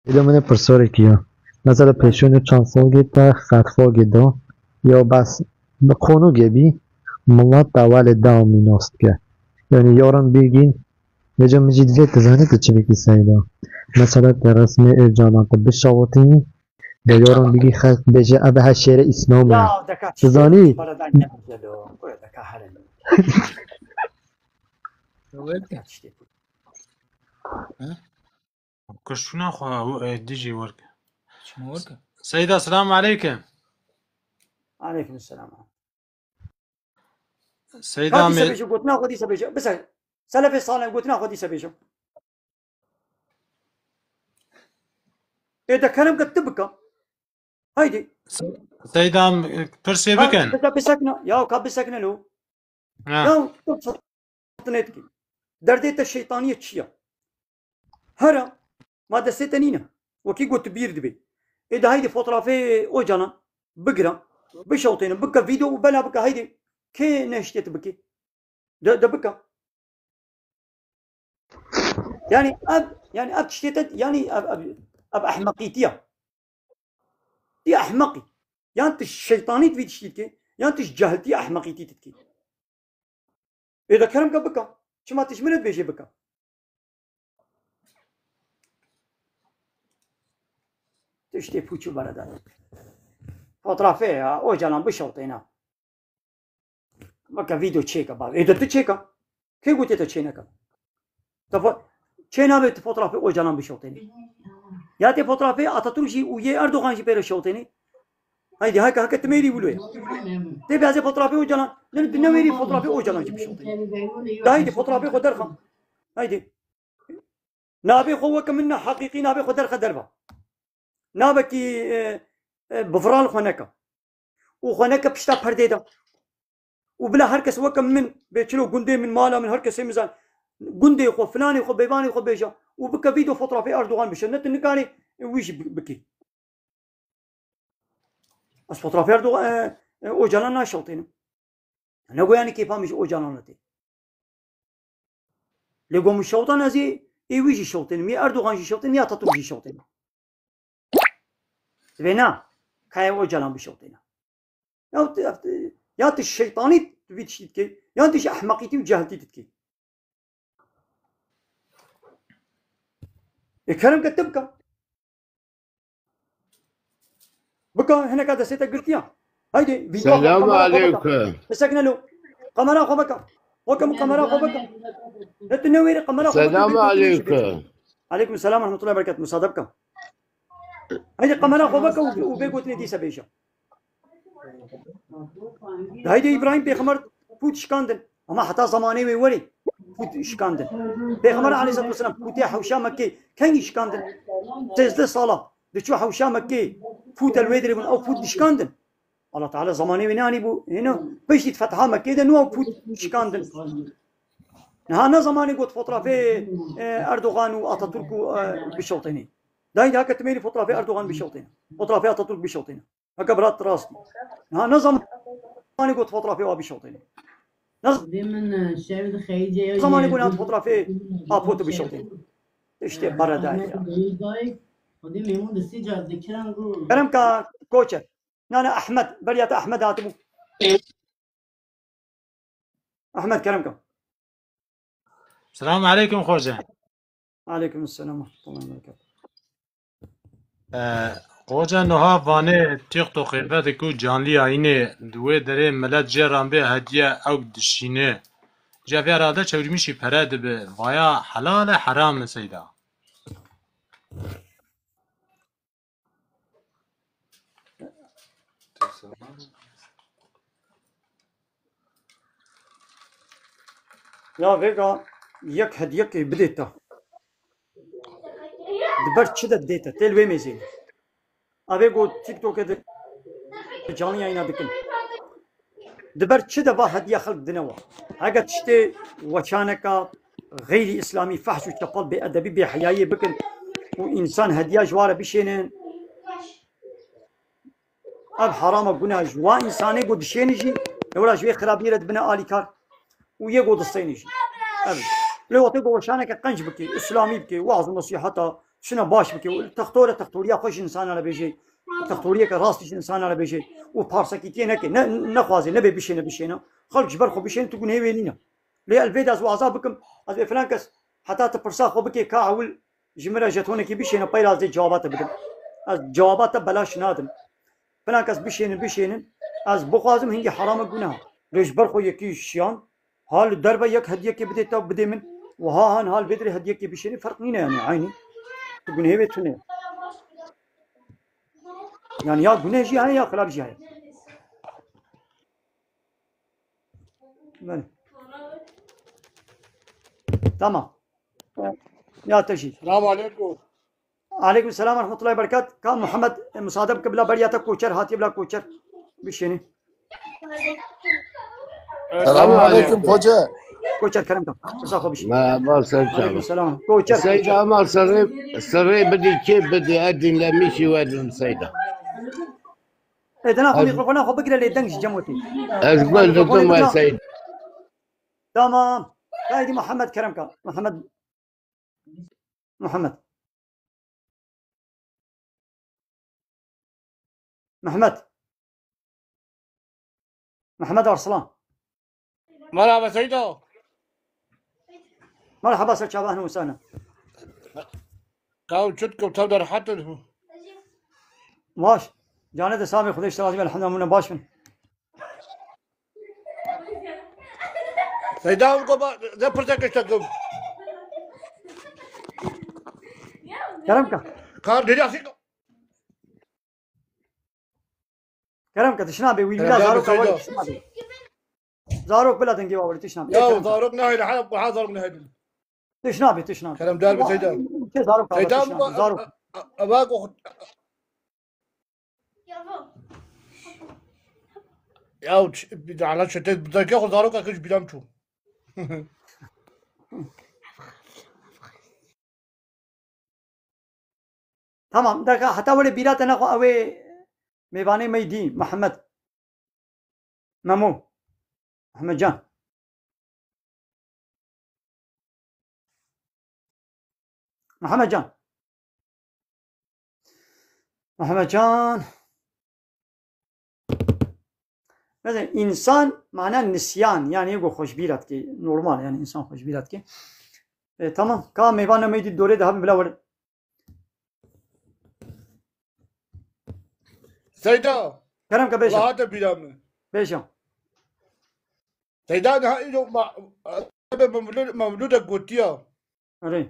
Îlo min ê pirsorekî ya. Mesela pêşûnê çand salgê te xetfogê do. Ya bes bi qonûgê bî, milet te welê dewamî nas dike. Yani yaran bîrgîn, vêca min jî divê tu zanî tu çi bikî Seyda. Mesela te resmê Êcalan te bişawitînî, de yaran bîrgî xelk bêje ev he şêre Îslam e. Ya, deka Tu zanî? Baradan ne güzel o. Böyle deka halen. Welke. Kuşuna xwe, e, dijî werke. Çima werke? Seyda, selamu aleykum. Aleykum selam. Seyda Ka dîse me- bêje, gotina xwe dîse bêje. Bisa, selefê salih gotina xwe dîse bêje. Ê de kerem ke tu bika. Haydi. Se-, Seyda, e, pirsê Ka bikin. Bisa bisekne. Ya ka bisekne lo. Ha. Ya tu saltinê dikî. Derdê te şeytaniyê çi ya? Here, ma destê te nîne. Wekî got tu bîr dibê. Ê de haydi fotoğrafê Ocalan bigire, bişewtêne, bike vîdeo û bela bike haydi. Kê nehiştê tu bikî? De, de bike. Yani ev, yani ev tiştê te, yani ev, ev, ev ehmeqîtiye. Tî ehmeqî. Yan tu şeytanî divî tiştî dikî, yan tu ji cehiltî ehmeqîtî dikî. Ê de kerem ke bike. Çima tu ji min re dibêjê bike? Tiştê pûç û bereda. Fotoğrafê ya, Ocalan bişewtêne. Weke vîdeo çêke bavê. Ê de tu çêke. Kê gotiye te çêneke? Te fo-, çê nabe tu fotoğrafê Ocalan bişewtênî. Ya tê fotoğrafê Atatürk jî û yê Erdogan jî pê re şewtênî. Haydi, heke, heke tu mêrî wilo ye. Tê bê ez ê fotoğrafê Ocalan. Ne, tu ne mêrî fotoğrafê Ocalan jî bişewtênî. De haydi fotoğrafê xwe derxe. Haydi. Navê xwe weke min ne heqîqî, navê xwe derxe derve. Navekî, e, e, bi viral xwe neke. Û xwe neke pişta perdê de. Û bila her kes weke min bê çilo gundê min, mala min, her kesê min zan. Gundê xwe, filanê xwe, bêvanê xwe bêje. Û bike vîdeo fotoğrafê Erdogan bişe. Ne tu nikarî wî jî bi-, bikî. Ez fotoğrafê Erdogan, e, e, Ocalan naşewtênim. Ne goyanî kêfa min ji Ocalan re tê. Lê go min şewtan ez ê, ê wî jî şewtênim, ya Erdogan jî şewtênim, ya Atatürk jî şewtênim. Divê na, kaya Ocalan bişewtêne. Ya, ya tu şeytanî tu vî tiştî dikî, yan tu ji ehmeqîtî û cehiltî dikî. Ê kerem ke tu bike. Bika, hineka destê te girtiya. Haydi, vîdeo Selamu kamera xwe bika. Aleyküm. Bisekine lo. Kamera xwe bika. Weke min kamera xwe bika. Ne tu newêrî kamera xwe bika. Selamu aleyküm. Aleyküm selam ve rahmetullahi ve berekatuhu. Müsaade bika. Haydi kamera xwe bika û, û bê gotinê dîse bêje. Haydi Îbrahîm pêxember pût şikandin. Ama heta zamanê wê werê pût şikandin. Pêxember aleyhissalatu vesselam pûtê hewşa Mekkê kengî şikandin? Sêzdeh sala diçû hewşa Mekkê, pût el wê dirê bûn, ew pût dişkandin. Allah Teala zamanê wê neanî bû. Hêna piştî fetha Mekkê de nû ew pût şikandin. Niha ne zamanê got fotrafê, e, Erdogan û Atatürk û, e, bişewtêne. Dayî daha ke timêlî fotrafê Erdogan bişewtêne. Fotrafê Atatürk bişewtêne. Heke birat rastî. Niha ne zamanê got fotrafê wa bişewtêne. Ne Xwedê min, e, şev di xeyîcê ya zamanê got niha fotrafê Apo tu bişewtêne. İşte beredayî ya. Xwedê mêmûn di sî car dikirin ru. Kerem ka Koçer. Nane Ahmet, beriya te Ahmet hatibû. Ahmet, kerem ka. Selamun aleykum xoce. Aleykum selam ve rahmetullahi ve berekatuhu. Ee, Xoce niha vanê TikTokê ve diku canlı yayınê di wê derê millet jê re bê hediye ew dişîne. Jê vê herhalde çewrîmişî pere dibe. Vaya helal e, heram e seyda? Ya vêga yek hediyekê bidê te. Di ber çi de didê te? Tê li wê mêzê. Evê got TikTokê de canlı yayına dikin. Di ber çi de va hediya xelk dine wa? Hege tiştê weşaneka xeyrî îslamî, fehş û çepel, bêedebî, bêheyayiyê bikin û însan hediya ji wa re bişênin, ev herama guna ji wa însanê ku dişênî jî, ewra ji wê xirabiyê re dibine alîkar û yê ku distênî jî. Ev. Lê wextê ku weşaneke qenc bikê, îslamî bikê, waz û nesîheta, tiştine baş bike û textore, textoriya xwe ji insana re bêje, textoriyeke rast ji insana re bêje û parsekîtiyê neke, ne, nexwaze, nebe bişêne, bişêne. Xelk ji ber xwe bişêne, tu gunehê wê nîne. Lê el vê de ez waza bikim, ez ê filan kes heta tu pirsa xwe bikê ka ewil ji min re jetonekî bişêne, peyra ez dê cewaba te bidim. Ez cewaba te belaş nadim. Filan kes bişênin, bişênin, ez bixwazim hingî herame guneha. Lê ji ber xwe yekî şiyan, ha li derve yek hediyekê bidê te, bidê min, û ha han ha li vê dirê hediyekê bişênî, ferq nîne yani, eynî. Tu gunehê wê tune. Yani ya guneh jî heye ya xilaf jî heye. Belê. Tamam. Ya te jî. Selamun aleykum. Aleykum selam ve rahmetullahi ve berekat. Ka Muhammed, e, musade bike bila beriya te Koçer hatiye bila Koçer. Bişênî. Selamun aleykum hoca. Koçer kerem ka. Rıza xwe bişî. Merhaba, sen Aleykum çabuk. Selam. Koçer, Seyda Koçer. Ama sırrı, sırrı bidi ki bidi, e, dinlemişi verdim Seyda. E, dena xwe Ez mikrofona xwe bigire lê deng ji cem wetî. Ez gol Mikrofona didim we bigire. Seyda. Tamam. Haydi Muhammed kerem ka. Muhammed. Muhammed. Mehmet. Mehmet Arslan. Merhaba Seydo. Merhaba, ser çava, ehlen we sehlen. Kaw çut ku tev de rehet in. Baş. Canê de samê Xwedê ji te razî be, elhamdülillah, hûn baş bin. Seyda, ew goba, ne pirsek işte kim? Kerem ka. Kar deriya sik. Kerem ka, tişna be, wî Kerem bila gel zarok Seyda. Awal tişna be. Zarok bila dengê awal tişna be. Ya Kerem ka. Zarok nehêle, ha, ha zarok nehêle. Tişna be, tişna be. Kerem, der be Seyda. Ke zarok awal Seyda tişna be, bu, zarok. A, a, a, bak o. Ya, bir de ala çete, bir dakika, o zarok akış bilam çu. Tamam, deka heta were bîra te nexwe ew ê mêvanê me yî dî, Mihemed. Memo. Mihemed Can. Mihemed Can. Mihemed Can. Mesela însan mana nisyan, yani yego xweşbîra dike, normal yani însan xweşbîra dike. E, tamam, ka mêvan me yî dî dorê de hebin bila were. Seyda. Kerem ke bêje. Wala hate bîra min. Bêje. Seyda niha îro ma, be Mevlûd, Mevlûdek gotiya. Erê.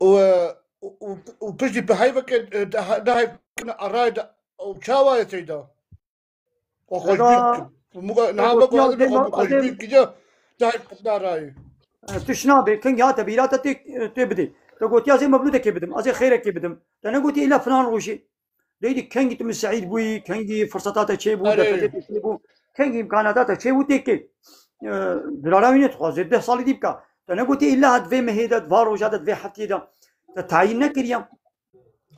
Û, û, û, û piştî bi heyveke, e, de, de heyvekine arayê de, û çawa ye Seyda? Û xweşbîr Seyda, kim? Û muga, niha gotiya bek wazim zê xwe me-, xweşbîr zê kije, de heyvekine arayê. E, tu şina bê, keng ya te bîra te tê, tê bidê. Te gotiya zê Mevlûdekê bidim, ez ê xêrekê bidim. Te negotiye îla filan rojê. Dey dî kengî tu miseîd bûyî, kengî firseta te çêbû, Erê. Defetê te çêbû, kengî îmkanata te çêbû tê kê. E, Dilara wî nedixwaze, deh salî dî bika. Te negotî îlla di vê mehê de, di va roja de, di vê heftiyê de. Te tayîn nekiriye.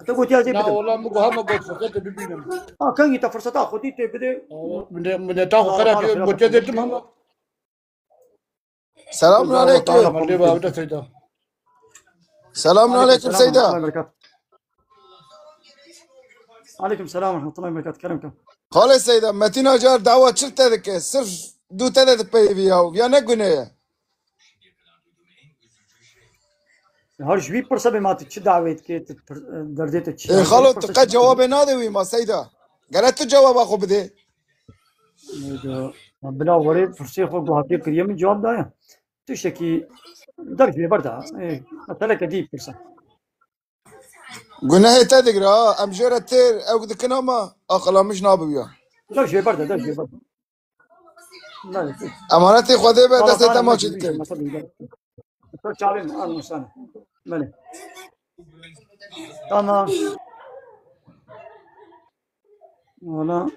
Te gotiya zê Na, bidim. Wala min got hema got firsete bibînim. Ha, kengî te firseta xwe dî tê bidê. Min de, min de ta xwe Wala xera bana xera gotiya bak. Dedim hema. Selamun Selamun aleyküm. aleyküm. Selamun aleyküm Seyda. Aleyküm selam ve rahmetullahi ve berekatuh. Kerem kem. Xalê Seyda, Metin Acar dawa çi te dike? Sirf du te de dipeyivî ya. Ya ne gune ye? Her ji wî pirse bê ma tu çi dawê dikê, tu pir-, derdê te çi? Ê, xalo, tu qe cewabê nadê wî ma Seyda. Gere tu cewaba xwe bidê. Ê, de, bila werê pirsê xwe guhatiyê kiriye min cewab daye. Tiştekî dev ji wê berda. Ê, meseleke dî pirse. Gunehê te digre ha. Em jê re têr ew dikin ama aqila min ji nabiwiya. Dev ji wê berda, dev ji wê berda. Belê. Emanetê Xwedê be, destê te maçî dikin. Doktor Çavên, al Musa'nı. Belê. Tamam. Valla.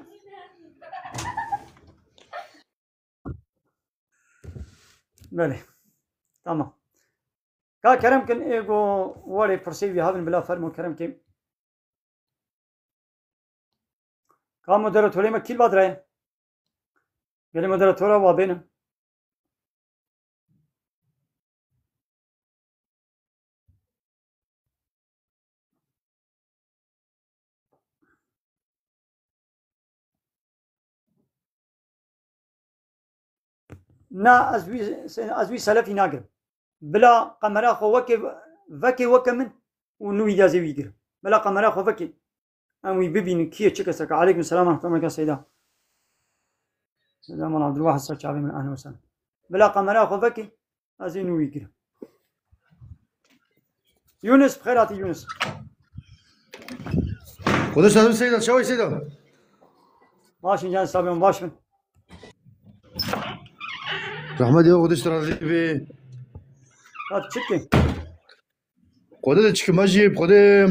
Belê. Tamam. Ka kerem kin ê go werê pirsê wî havin bila fermo kerem kin. Ka moderatorê me kî li va dirayê? Gelê moderatora wa bêne. Na, ez wî, ez wî selefî nagirim. Bila qemera xwe wekê, vekê weke min û nû îdazê wî girim. Bila qemera xwe vekê. Em wî bibînin kî ye, çi kesek e. Aleyküm selam ve rahmetullah, Seyda. Seyda Mal Abdulwahid ser çavê min, ehlen we sehlen. Bila qemera xwe vekê, ez ê nû wî girim. Yunus, bi xêr hatî Yunus. Xwedê şad bin Seyda, çawa yî Seyda? Baş in can sabim, baş bin. Rahmet ya, Xwedê ji te razî be. Hat çikin. Xwedê de çikim, ez jî Xwedê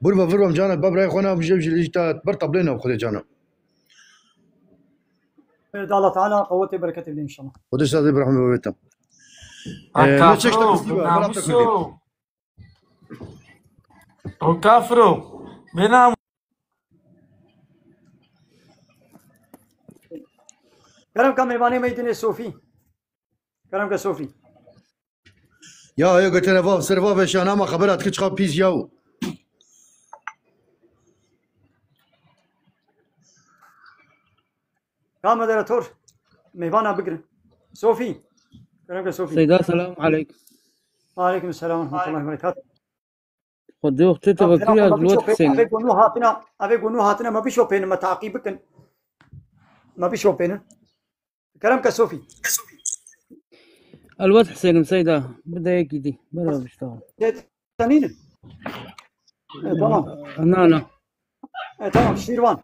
bur ve vir bam cana, be birayê xwe ne, em jê jî te ber tablê ne Xwedê cana. Da Allah Teala qewetê bereketê bide inşallah. Xwedê şad be, rahmet be te. Ee, ne çeşte kurdî be, bela te kurdî. O kafiro. Bênam. Kerem ka mêvanê me dinê Sofî. Kerem ke Sofî. Ya, ya, götüne vav, ser vav eşan ama xebera dike çiqa pîs yaw. Ka moderator, mêvana bigirin. Sofî. Kerem ke Sofî. Seyda, selam aleykum. Aleykum selam ve rahmetullahi ve berekatuh. Xwedê wextê te Tamam, vekirî tamam, ez ma li we bişopê, dixisênim. Eve gonu hatina, eve gonu hatina, ma bişopênin, ma taqî bikin. Ma bişopênin. Kerem ke Sofî. Ez li we dixisênim Seyda. Bi dayekî dî. Bera bişta. Tenînin. E, tamam. Na, na. E, tamam, Şîrvan.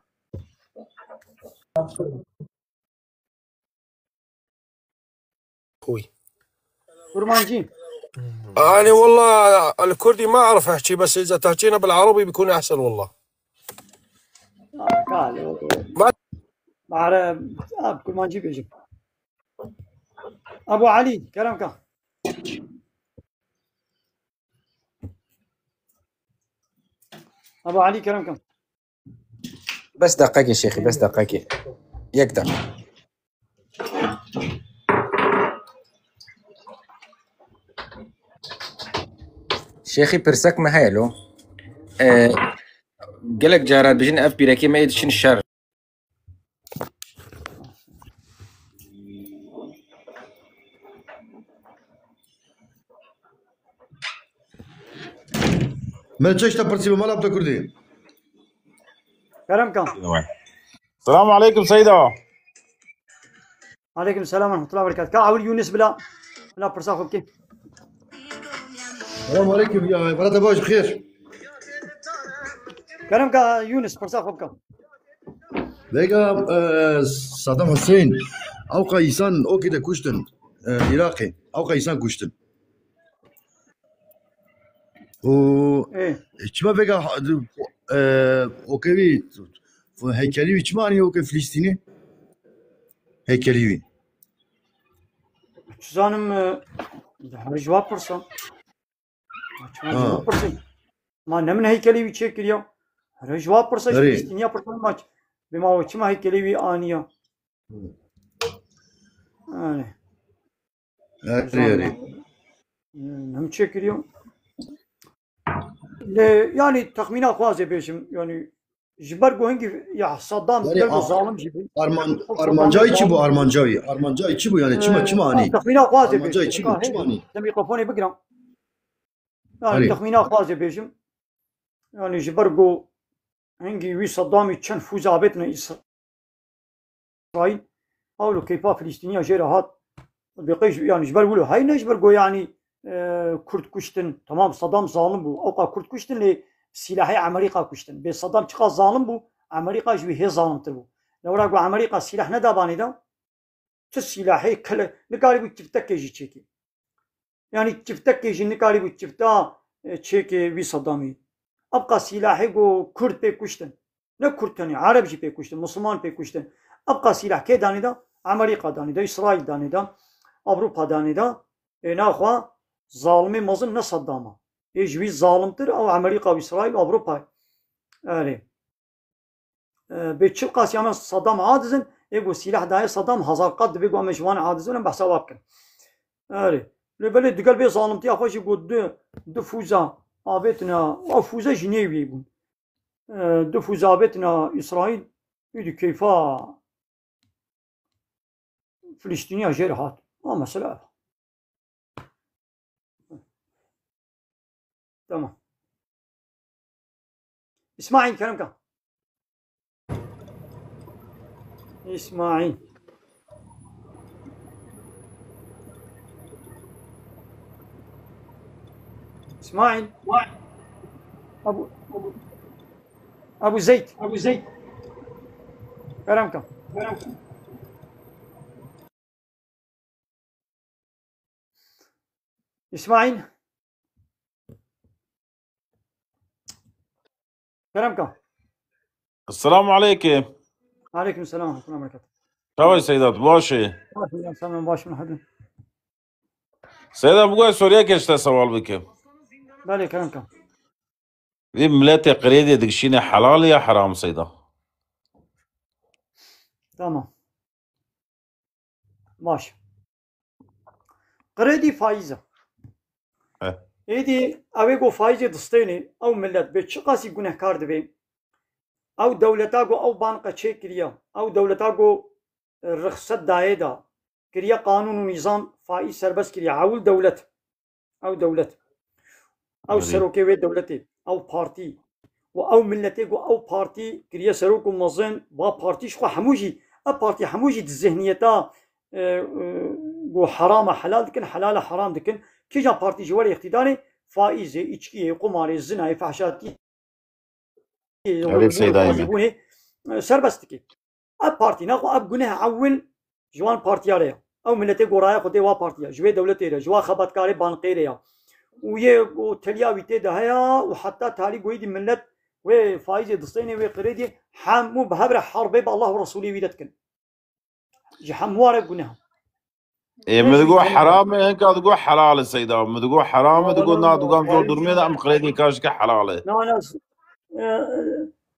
Xwî. Kurmancî. أنا والله الكردي ما أعرف أحكي، بس إذا تحكينا بالعربي بيكون أحسن والله. Kale, o. Ma- Arab, ab, Kurmancî bêjim. Abu Ali, kerem ka. Abu Ali, kerem ka. Bes deqekê şêxî, bes deqekê. Yek deqe. Şêxî pirsek me heye lo. Ee, gelek cara dijin ev pîrekê me yê diçin şer. Me çeşta pirsî bi mala te kurdî. Kerem ka. Selamu aleykum Seyda. Aleykum selam ve rahmetullahi ve berekatuh. Ka ewil Yunus bila, bila pirsa xwe bikê. Selamu aleykum ya, bera te baş xêr. Kerem ka Yunus pirsa xwe bika. Vêga, e, Saddam Hussein, ewqa însan okê de kuştin, e, Iraqê, ewqa însan kuştin. Û Ê. çima vêga ha-, e, okê wî, heykelî wî çima anî okê Filistînî? Heykelî wî. Çizanim, e, her ji wa pirsa. Çima ji wa pirsa? Ma ne min heykelî wî çêkiriya. Her ji wa pirsa, ji Filistîniya pirsa ma ç-, bê ma we çima heykelî wî aniya? Erê. Erê, erê. Em çêkiriyo. Lê, yanî, texmîna xwe ez ê bêjim, yanî, ji ber ku hingî, ya, Saddam, yanî, ber ku a-, zalim jî bû. Arman-, Saddam armancayî çi bû, zalim. Armancayî? Armancayî çi bû, yanî, çima, Ee, çima anî? Texmîna xwe ez ê bêjim. Armancayî çi bû, çima anî? Te mîkrofonê bigiran. Yanî, Erê. Texmîna xwe ez ê bêjim. Yanî, ji ber ku hingî wî Saddamî çend fûz avêtine Îsraîl. Îsraîl, ew li keyfa Filistîniya jê re hat. Bi qey, yanî ji ber wilo heyne, ji ber go, yanî, e, Kurd kuştin. Tamam, Saddam zalim bû. Ewqa Kurd kuştin, lê silahê Amerîka kuştin. Bê Saddam çiqas zalim bû, Amerîka ji wî hê zalimtir bû. Lewra go Amerîka silah neda banê de, tu silahê kele, nikarîbû çiftekê jî çêkê. Yanî çiftekê jî nikarîbû çifta, e, çêkê wî Sedamî. Ebqa sîlahê ku Kurd pê kuştin. Ne Kurd tenê, Ereb jî pê kuştin, Misliman pê kuştin. Ebqa sîlah kê danê de? Amerîka danê de, Îsraîl danê de, Ewropa danê de. Ê naxwe zalimê mezin ne Sedama. Ê ji wî zalimtir ew Amerîka û Îsraîl û Ewropa. Erê. E, bê çi qasî em Saddam acizin, ê ku sîlah daye Saddam hezar qat dibê ku em ji wan acizin, em behsa wa bikin. Erê. Lê belê digel bê zalimtiya xwe jî ku du, du fûza avêtina, ew fûze jî nê wî bûn. E, du fûza avêtina Îsraîl, wî di keyfa Filistîniya jê re hat. Ma mesela. Tamam. İsmail, kerem ka. İsmail. İsmail. Abu, Abu Zeyd. Abu Zeyd. Kerem ka. İsmail. Kerem ka. Esselamu aleykum. Aleykum selam ve rahmetullah ve berekatuh. Çawa Seyda, tu baş î? Baş, ya, sen baş mı hadin? Seyda, bi ku ez Sûriyekê ji te sewal bikim. Belê, kerem ka. Vê miletê qirêdê dikişîne helal ya heram Seyda? Tamam. Baş. Qirêdî faîz e. Eh. Êdî ew ê ku faîzê distênê, ew milet bê çiqasî gunehkar dibê. Ew dewleta ku ew banqe çêkiriye, ew dewleta ku, e, rixset dayê de, kiriye qanûn û nîzam, faîz serbest kiriye. Ewil dewlet. Ew dewlet. Ew Erê. Serokê wê dewletê. Ew partî. Û ew miletê ku ew partî kiriye serok û mezin, ba partî ji xwe hemû jî, ev partî hemû jî di zihniyeta, e, e, ku herama helal dikin, helala heram dikin. Kîjan partî ji were îqtîdarê, faîzê, îçkiyê, qumarê, zinayê, fehşatiyê, Erê Seyda Emîn. Bûnê, e, serbest dike. Ev partî, naxwe ev guneh ewil ji wan partiya re ye. Ew miletê goraya xwe tê wa partiya, ji wê dewletê re, ji wa xebatkarê banqê re ya. Û yê ku teliya wî tê de heye û heta talî goyî dî milet wê faîzê distênê, wê qirêdî hemû bi hev re herbê bi Allah û Resûlê wî re dikin. Ji hemû re guneh. Ê, min digo heram e, hinka digo helal e Seyda. Min digo heram e, digo na, digo em zor durumê de em qirêdê kaş dike helal e. Na, na, z-, e,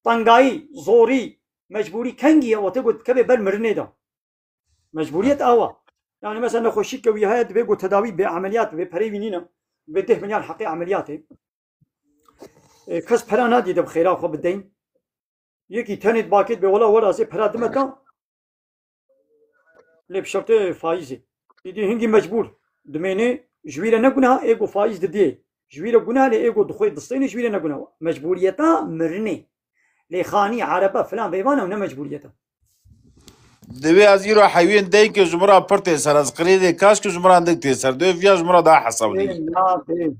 tengayî, zorî, mecbûrî kengî ye, wate got kevê ber mirinê de. Mecbûriyet awa. Yani mesela nexweşî ke wî heye, dibê got tedawî bê, emeliyat bê, perê wî nîne. Bê deh milyar heqê emeliyatê. E, kes pera nadî de bi xêra xwe bideyn. Yekî tenê dibakê dibê wela wela zê pera dime ta. Lê bi şertê faîzê. Îdî hingî mecbûr dimênê, ji wî re ne guneh, ê ku faîz didê. Ji wî re guneh, lê ê ku dixwê distênê, ji wî re ne guneh. Mecbûriyeta mirinê. Lê xanî, erebe, filan, veyvana ne mecbûriyet e. Divê ez îro hewiyên deyn ke ji min re pir tê ser, ez qirêdê kaş ke ji min re ndik tê ser. Divê viya ji min re daha hesab Ê, neyê. Nabê.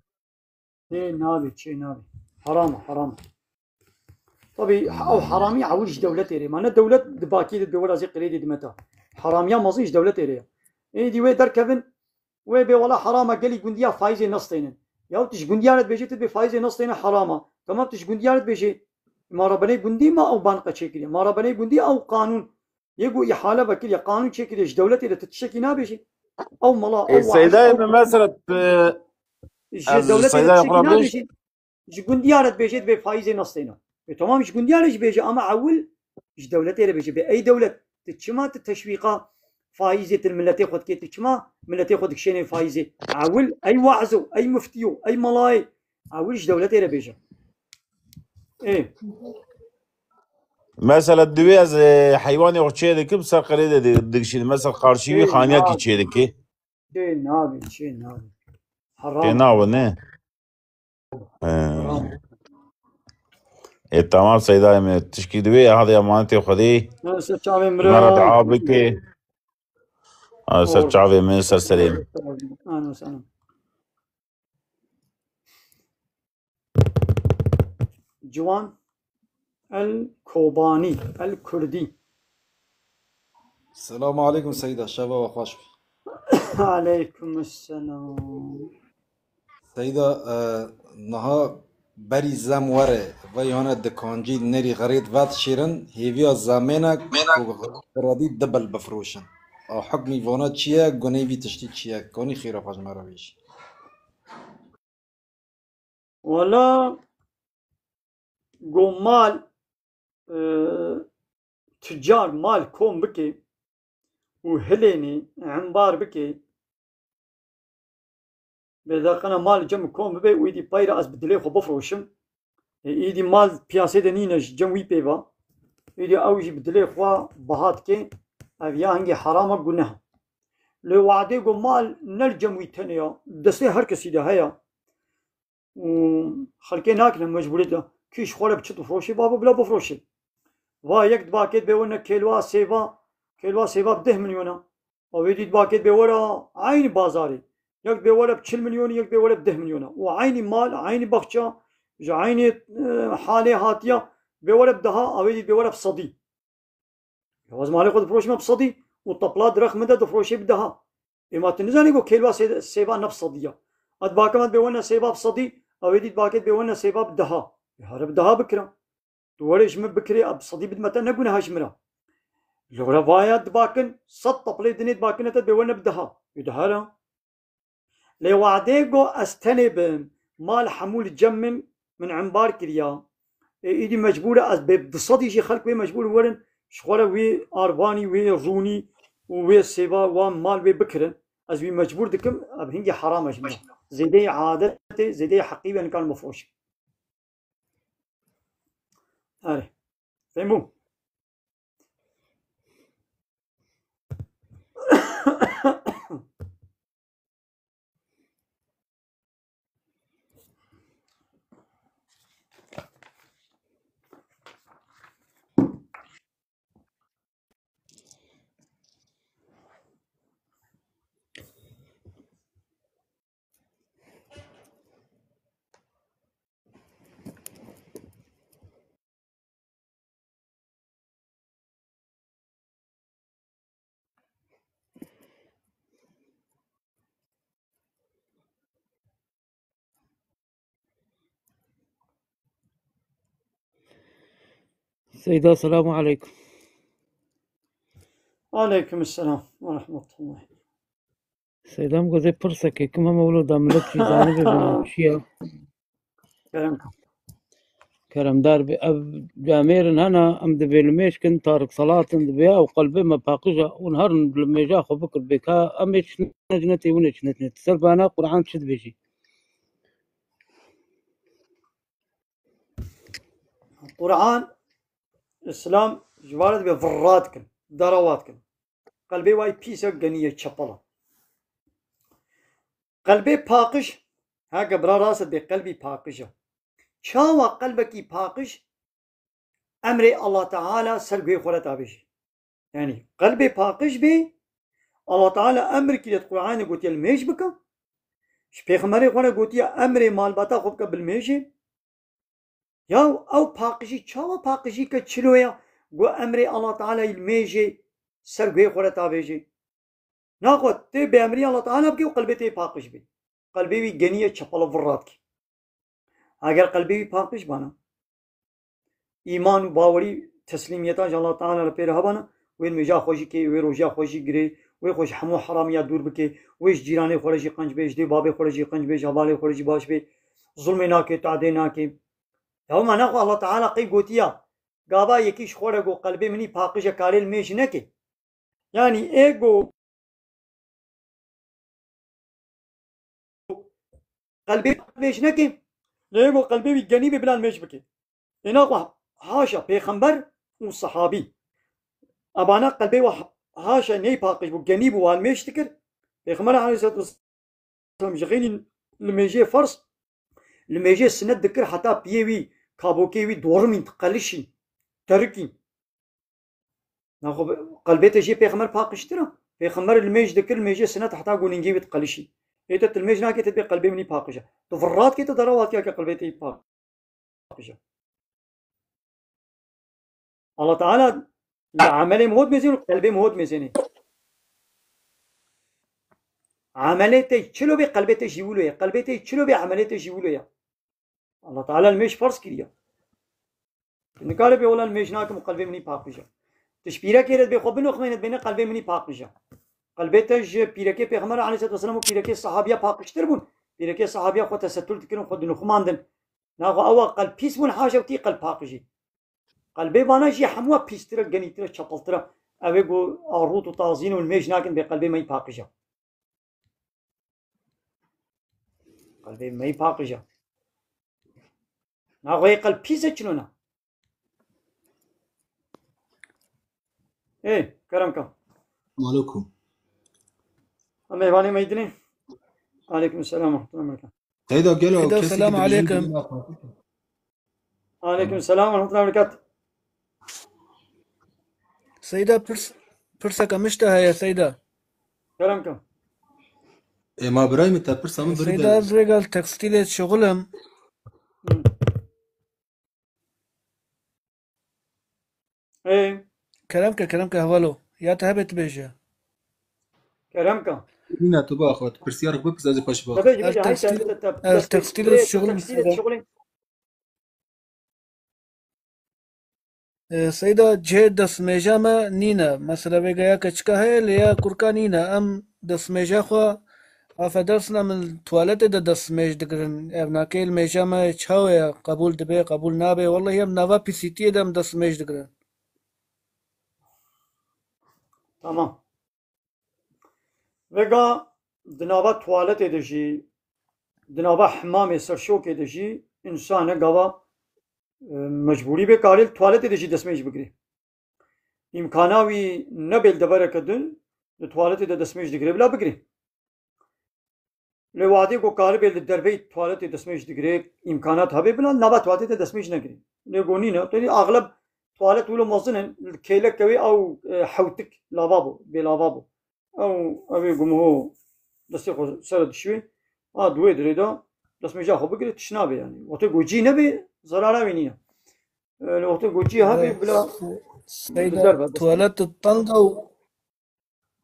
Ê, nabê, çê nabê. Heram e, heram e. Tabî, ew heramî ewil ji dewletê re. Ma ne dewlet di bakî de dewla zê qirêdê dimeta. Heramiya mezin ji dewletê re ye. Êdî wê derkevin, wê bê wela heram e, gelî gundiya faîzê nestênin. Ya tu ji gundiya re dibêjê, tu dibê faîzê nestêne heram e. Tamam, tu ji gundiya re dibêjê. Ma rebenê gundî ma ew banka çêkiriye. Ma rebenê gundî ew qanûn. Yê ku îhale vekiriye, qanûn çêkiriye, ji dewletê re tu tiştekî nabêjî. Ew mala, Ê ew Seyda, waiz, ê min mesela, e, ji ez dewletê re Seyda tiştekî xwe bêj. nabêjî. Ji gundiya re dibêje dibê faîzê nestêne. Ê, tamam, ji gundiya re jî bêje, ama ewil ji dewletê re bêje. Bê ey dewlet, tu çima tu teşwîqa faîzê tu miletê xwe dikê, tu çima miletê xwe dikişênê faîzê? Ewil ey waiz o, ey muftî yo, ey malayê. Ewil ji dewletê re bêje. Ê. Mesela divê ez, e, heywanê xwe çê dikim, ser qirê de di-, dikişînim. Mesela qarşî wî Çê xaniyakî nabê. çê dikê. Çê nabê, çê nabê. Tê Heram. nawe ne? He. Heram. Ê, tamam Seyda, em tişkî divê, hadi emanetê Xwedê. Ne ser çavê Me re mira. dua bike. Ha, ser Doğru. çavê min, ser serê min. Ahlan ve sehlan. Ciwan El Kobanî, El Kurdî. Selamu aleykum Seyda, şeva we xweş be. Aleykum selam. Seyda, e, niha berî zem were, veyane dikancî nerî xerêt vet şêrin, hêviya zemêne ku xeradî dibil bifroşin. A hukmî vana çi ye, gunê vî tiştî çi ye? Kanî xêra xwe ji me re bêjî. Wala go mal, e, tucar mal kom bike û hilênê embar bike, bê deqena mal cem kom bibe û êdî peyra ez bi dilê xwe bifroşim. E, êdî mal piyasê de nîne ji cem wî pê va. Êdî ew jî bi dilê xwe biha dike. Ev ya hingê herama guneha. Lê wadê go mal ne li cem wî tenê ya. Destê her kesî de heye. Û xelkê nakine mecbûrê de. Kî ji xwe re bi çi difroşê, babo bila bifroşê. Va yek dibakêt bê wene kêlwa sêva, kêlwa sêva bi deh milyona. Ew ê dî dibakêt bê were eynî bazarê. Yek bê were bi çil milyonî, yek bê were bi deh milyona. Û eynî mal, eynî baxça, ji eynî, e, halê hatiya, bê were bi deha, ew ê dî bê were bi sedî. Ya ez malê xwe difroşime bi sedî û tepla direxmê de difroşê bi deha. Ê ma tu nizanî ku kêlwa sê-, sêva ne bi sedî ya. Ez dibakime bê wene sêva bi sedî, ew ê dî dibakêt bê wene sêva bi deha. Ê here bi deha bikira. Tu were ji min bikirê, bi sedî bidime te, ne guneha ji min re. Lora vaya dibakin, sed teplê dinê dibakine te, bê wene bi deha. Ê dihera. Lê wadê go ez tenê bim, mal hemû li cem min, min embar kiriya. Ê, îdî mecbûr e ez bê bi sedî jî xelk wê mecbûr werin, ji xwe re wê arvanî, wê rûnî û wê sêva wan mal wê bikirin. Ez wî mecbûr dikim, ev hingî heram e ji min re. Zêdeyê adetê, zêdeyê heqî wê nikarin bifroşin. Erê. Fehmû. Seyda, selamu aleykum. Aleykum selam ve rahmetullah. Seyda, em gozê pirsekê kim hema wilo da millet jî zanibe bi navçiya. Kerem. Keremdar be. Ev camêrin hena, em dibê limêj kin, Tarik Salat in dibê ew qelbê me paqij e, hûn herin limêja xwe bikir bê ka em ê çi ne, çi ne tê, hûn ê çi ne, çi ne. Ser bana Qur'an çi dibêjî? Qur'an, Îslam ji van re dibê virrat kin, derawa dikin. Qelbê wayî pîs e, genî ye, çepel e. Qelbê paqij, heke bira rast e, dibê qelbî paqij e. Çawa qelbekî paqij emrê Allah Teala ser guhê xwe re tavêjî? Yanî qelbê paqij bê, Allah Teala emr kiriye, di Qur'anê gotiye limêj bike. Ji pêxemberê xwe re gotiye emrê malbata xwe bike bi limêjê. Ya ew paqijî çawa paqijî ke çilo ya, ku emrê Allah Teala yî limêjê ser guhê xwe re tavêjê? Naxwe tê bêemrî Allah Teala bike û qelbê tê paqij bê. Qelbê wî genî ye, çepela vir radikê. Eger qelbê wî paqij bana, îman û bawerî, teslîmiyeta ji Allah Teala re pê re hebana, wê nimêja xwe jî kê, wê roja xwe jî girê, wê xwe ji hemû heramiya dûr bike, wê ji cîranê xwe re jî qenc bê, ji dê babê xwe re jî qenc bê, ji hevalê xwe re jî baş bê, zulmê nake, tadê nake. Ya mana xwe Allah Teala qey gotiya, gava yekî ji xwe re got, qelbê min î paqij e, karê li mêj neke. Yanî ê got, qelbê mêj neke, lê ê got qelbê wî genî bê bila mêj bike. Ê naxwe haşa pêxember û sehabî. Ebana qelbê we haşa ney paqij bû, genî bû, wan mêj dikir. Pêxember aleyhisselatu vesselam ji xeynî li mêjê ferz, li mêjê sinet dikir heta piyê wî, kabokê wî dorimîn, diqelişîn, terikîn. Naxwe qelbê te jê pêxember paqijtir e. Pêxember li mêj dikir, li mêjê sinet heta gonîngê wî diqelişî. Ê te tu li mêj nakê, te dibê qelbê min î paqij e. Tu virrat kê, tu derawat kê ke qelbê te î paqij e. Allah Teala li emelê min hot mêzên û qelbê min hot mêzênê. Emelê te çilo bê, qelbê te jî wilo ye. Qelbê te çilo bê, emelê te jî wilo ye. Allah Teala li mêj ferz kiriye. Tu nikare bê wela li mêj nakim û qelbê min î paqij e. Tu ji pîrekê re dibê xwe binoxmêne, dibêne qelbê min î paqij e. Qelbê te ji pîrekê Pêxember aleyhisselatu vesselam û pîrekê sahabiya paqijtir bûn. Pîrekê sahabiya xwe tesetul dikirin, xwe dinixumandin. Naxwe ewa qelb pîs bûn, haşa wî qelb paqijî. Qelbê vana jî hemû pîstir e, genîtir e, çepiltir e. Ew ê ku arût û tazîn û li mêj nakin bê qelbê me yî paqij e. Qelbê me yî paqij e. Naxwe yê qelb pîs e çilo ne? Ê, kerem ka. Aleyküm. Em mêvanê me dinê. Aleyküm selam ve rahmetullah ve berekatuhu. Seyda, gelo Seyda, kesê selam ki dijî aleyküm. Aleykum selam ve rahmetullah ve berekatuhu. Seyda, pirs, pirseke min ji te heye, Seyda. Kerem ke. Ê, ma birayê min, te pirsa min birî Seyda, de. Ez rêga li tekstîlê dişixulim. Hı. Ê. Kerem ke, kerem ke, hevalo. Ya te hebe tu bêje. Kerem ke. Nîne, tu biaxwe, tu pirsiyarek bipirse, ez ê xweş biaxwe. Tabii, tabii, ez tekstil, ez tekstilê dişixulim, Seyda. E, Seyda, cihê destmêja me nîne. Mesela vêga ya keçika heye, lê ya kurka nîne. Em destmêja xwe, affedersin, em li tuwaletê de destmêj digirin. Ev nakê li mêja me çawa ye? Qebûl dibe, qebûl nabe? Wellahî em nava pîsîtiyê de em destmêj digirin. Tamam. Vêga di nava tuwaletê de jî, di nava hemamê serşokê de jî însan e gava, e, mecbûrî bê karê li tuwaletê de jî destmêj bigirê. Îmkana wî nebê li devereke din li tuwaletê de destmêj digirê bila bigirê. Lê wadê ku karibê li derveyî tuwaletê destmêj digirê, îmkanat hebe bila nava tuwaletê de destmêj negirê. Lê ku nîne, tenê axleb tuwalet wilo mezin in, li kêleke wê ew, e, hewtik lavabo, bê lavabo. Ew, ew ê gumiho destê xwe ser dişuê, a di wê dirê de destmêja xwe bigire, tişt nabe yanî. Wextê ku cî nebe, zerara wê nîne. E, lê wextê ku cî hebe, bila Seyda, li derve destmêj. Tuwalet teng e û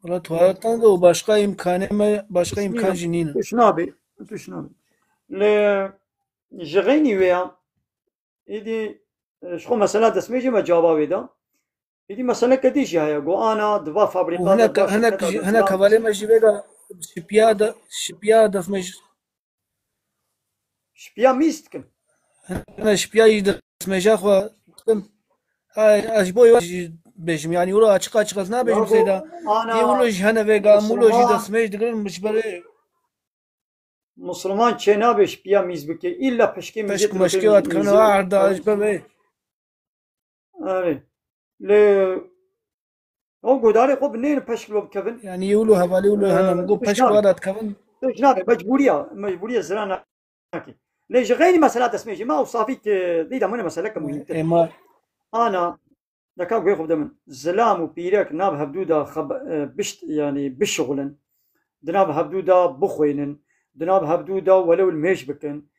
Wala tuvalet teng e û başqa îmkanê me, başqa îmkan jî nîne. Tişt nabê, tişt nabê. Lê ji xeynî wê ya, êdî, e, ji xwe mesela destmêjê me caba wê da. Êdî meseleke dî jî heye. Go ana di va Û fabrîka de, hinek, va hinek, şirketa de hinek hevalê me jî vêga şipiya de, şipiya destmêj Şipiya mîz dikim. Hene şipiya jî destmêja xwe dikim. Ay, ez ji bo wê jî bêjim. Yanî wilo açiq açiq ez nabêjim. Yago, Seyda. Ana, yê wilo jî hene vêga, em wilo jî Musulman, destmêj digirin, ji berê Musulman çê nabe şipiya mîz bike. Îlla peşkê mîzê peşk meşkê wa dikevin, erda, ji ber wê. Erê. Lê ew guhdarê xwe binêrin peşk li bikevin. Yanî wilo hevalê wilo, e, hene min got peşk wa da dikevin. Tişt nabê, mecbûriya, mecbûriya zira nakê. Lê ji xeynî mesela destmêjê me ew safî ki dîda min e meseleke muhîmtir. Êma. Ana, deka guhê xwe bide min. Zilam û pîrek nav hevdû de xeb-, e, bişt, yanî bişixulin. Di nav hevdû de bixwînin. Di nav hevdû de welew li mêj bikin.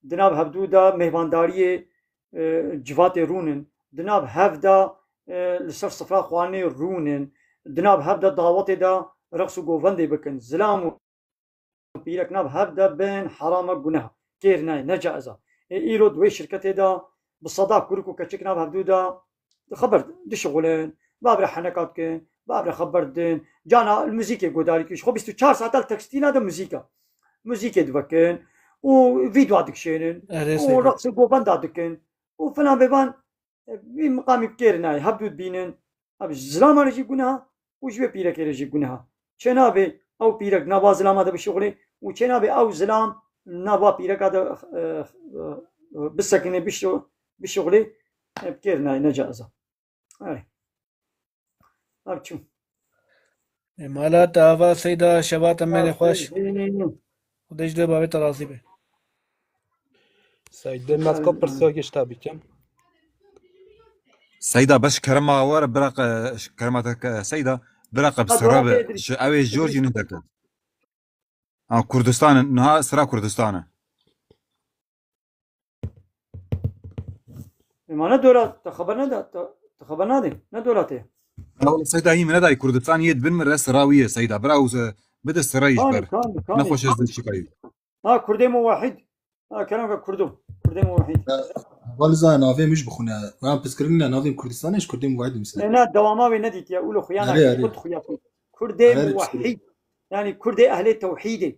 Di nav hevdû de mêhvandariyê e, civatê rûnin, di nav hev de, e, li ser sifra xwarinê rûnin, di nav hev de dawetê de reqs û govendê bikin, zilam û pîrek nav hev de bin herama guneha, kêr nayê, ne caiz a. Ê îro di wê şirketê de, bi seda kurik û keçik nav hevdû de xeber dişixulin, bi abre heneka dikin, bi abre xeber didin. Cana li muzîkê guhdarî dikin. Ji xwe bîst û çar saeta li tekstîla de muzîk e. Muzîkê divekin û vîdwa dikişênin Erê û Seyda. Reqs û govenda dikin û filan bêvan, e, vî miqamî bi kêr nayê. Hevdû dibînin. Ev ji zilama re jî guneha û ji wê pîrekê re jî guneha. Çênabê ew pîrek nava zilama de bişuxulê û çênabê ew zilam nava pîreka de, e, e, bisekine, bişo-, bişuxulê, e, bi kêr nayê, necaiz e. Erê. Ev çû. Ê mala te ava Seyda, şeva te mêrê xweş. Xwedê ji dê bavê te razî be. Seyda, me ka pirsa gişta bikim. Seyda, bes kerema we re biraq, e, kerema te ke-, Seyda, biraq bi Ha, sira dora be. Tê Ji ew ê jor jî nideke. Ha, Kurdistan, niha sira Kurdistan e. Ema ne dora, te xeber neda, te, te xeber nadê, ne dora te. Ya wala Seyda, hî min nedayî Kurdistan yê dibin min re sira wî ye Seyda. Bira û bide sira yî ji Kanî, ber. Kanî, kanî. Nexweş ez din şikayî. Ha, Kurdê muwehîd. Ha, kerem ke Kurdo. Kurdê muwehîd. Hevalî zana navê min jî bixwine. Yan piskirin ne navê Kurdistanê ji Kurdê muwehîd misle. Ne, ne, dewama wê nedîtiye. Ulo xuya Erê, nakî, erê. Xut xuya kî. Kurdê Erê, muwehîd. Yani Kurdê ehlê tewhîdê.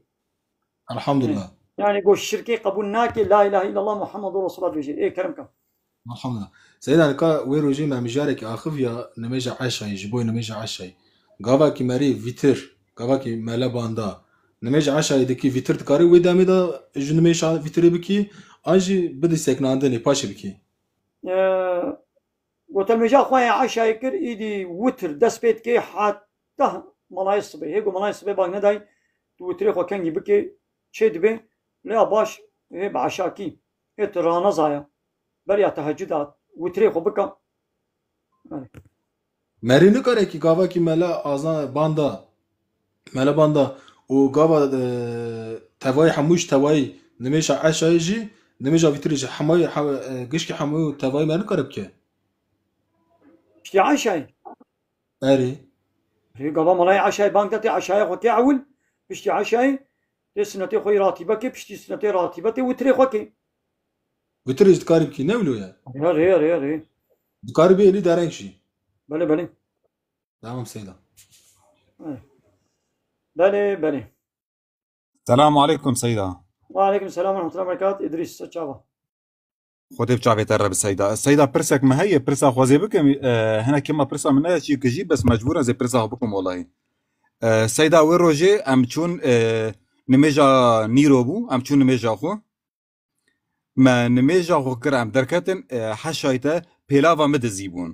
Elhamdulillah. Yani go şirkê qebûl nake, la ilahe illallah Muhammedur Resulullah bêje. Ê kerem ke. Elhamdulillah. Seyda, nika wê rojê me mijarekî axiviya nimêja eşayî, ji bo nimêja eşayî. Gavakî merî vîtir, gavakî mele banda. Nimêja eşayî dikî vîtir dikarî wê demê de ji nimêja vîtirê bikî, an jî bidî seknandinê paşê bikî. Ee, Gotelmêja xwe ya eşayê kir, îdî witir dest pê dikê heta malayê sibê. Hê ku malayê sibê bang nedayî, tu witirê xwe kengî bikê, çê dibê, lê ya baş hê bi eşakî, hê tu ranezaya, beriya teheccuda witirê xwe bika. Merî nikarekî gavakî mela azan banda, mela banda û gava, e, tevayî hemû ji tevayî nimêja eşayê jî, nimêja vîtirê jî hemay, he-, e, gişkî hemû tevayî merî nikare bike. Piştî eşayê? Erê. Rê gava malayê eşayê bang te tê eşayê xwe kê ewil, piştî eşayê tê sinetê xwe yî ratîbe kê, piştî sinetê ratîbe tê witirê xwe kê. Witirê jî dikarî bikî, ne wilo ye? Rê, rê, rê, rê. Dikarî bê êlî dereng jî. Belê, belê. Tamam Seyda. Belê, belê. Selamu aleykum Seyda. Wa aleykum selam ve rahmetullahi ve berekat. Îdrîs, se çava? Xwedê bi çavê te re bi Seyda. Seyda, pirsek min heye, pirsa xwezê bikim. E, hinek kema pirsa min neye çî kijî, bes mecbûr ez ê pirsa xwe bikim welahî. E, Seyda, wê rojê em çûn, e, nimêja nîro bû, em çûn nimêja xwe. Me nimêja xwe kir, em derketin, e, heşayî te pêlava min dizî bûn.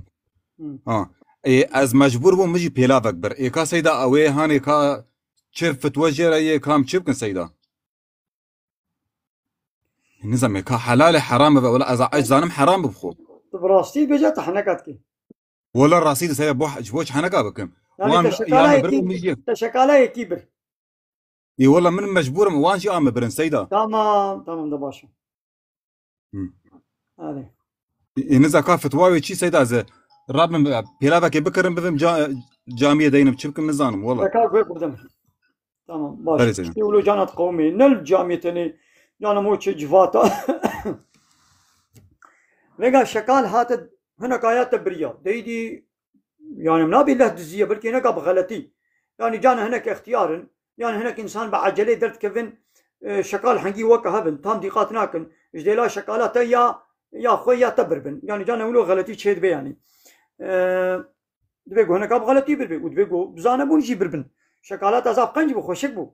Hmm. Ha. E, ez mecbûr bûm, min jî pêlavek bir. Ê ka Seyda, ew ê hanê ka çi fitwe jê re yê, ka em çi bikin Seyda? Nizam ê ka helal e, heram e, wela ez, ez zanim heram bi xwe. Tu bi rastî bêje, te heneka dikî. Wela rastî de Seyda, bo, ji bo çi heneka bikim? Yani Wan te şekala ya me bir yekî, min jî te şekala yekî bir. Ê wela min mecbûr im, wan jî a me birin Seyda. Tamam, tamam, de baş e. Hı. Hadi. Ê, ê, niza ka fetwa wê çi Seyda, ez rabim, e, pêlavekê bikirim, bivim ca-, camiyê deynim, çi bikim nizanim, wela. Zeka guhê xwe bidim. Tamam, baş. Belê Seyda. Piştî wilo cana diqewimê, ne li camiyê tenê, cana mo çi civata. Vêga şekal hate, hineka ya te biriya. Deydî, yani, nabê leh diziye, belkî hineka bi xeletî. Yani, cana hinek extiyar in. Yani hinek însan bi ecelê derdikevin, e, şekal hengî weke hebin, tam dîqat nakin. Ji dêla şekala te ya, ya xwe ya te birbin. Yani cana wilo xeletî çêdibe yani. E, Divê ku hineka bi xeletî birbê û divê ku bi zanebûn jî birbin. Şekala te zaf qenc bû, xweşik bû.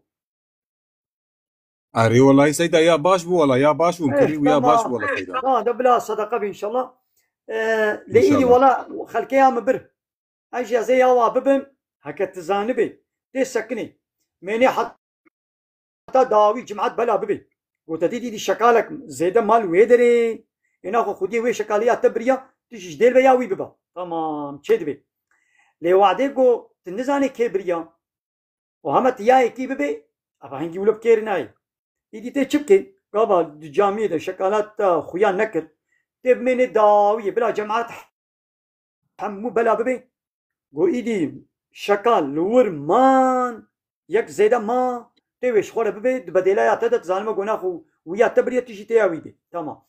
Erê, welahî Seyda ya baş bû, wela ya baş bû, Eh, kirî û ya baş bû, tamam. Wela Seyda. Tamam, de bila sedeqe be înşallah. E, lê îdî, înşallah, wela xelkê ya min bir. Ez jî ez ê ya wa bibim, heke tu zanibê, tê sekinê. Mênê heta dawî cimat bela bibê. Gote dî dî şekalek zêde mal wê derê. Êna xwe xwediyê wê şekalê ya te biriya, tu jî ji dêl ve ya wî biba. Tamam, çê dibe. Lê wadê ku tu nizanê kê biriya, û hema tu ya yekî bibê, eva hingî wilo bi kêrî nayê. Îdî tê çi bikê? Gava di camiyê de şekalat te xuya nekir. Tê bimênê dawiyê, bila cemaat hemû bela bibê. Go îdî şekal li wir man, yek zêde ma, tê wê ji xwe re bibê, di bedêla ya te de, tu zanime go naxwe wî ya te biriye, tu jî tê ya wî bê. Tamam.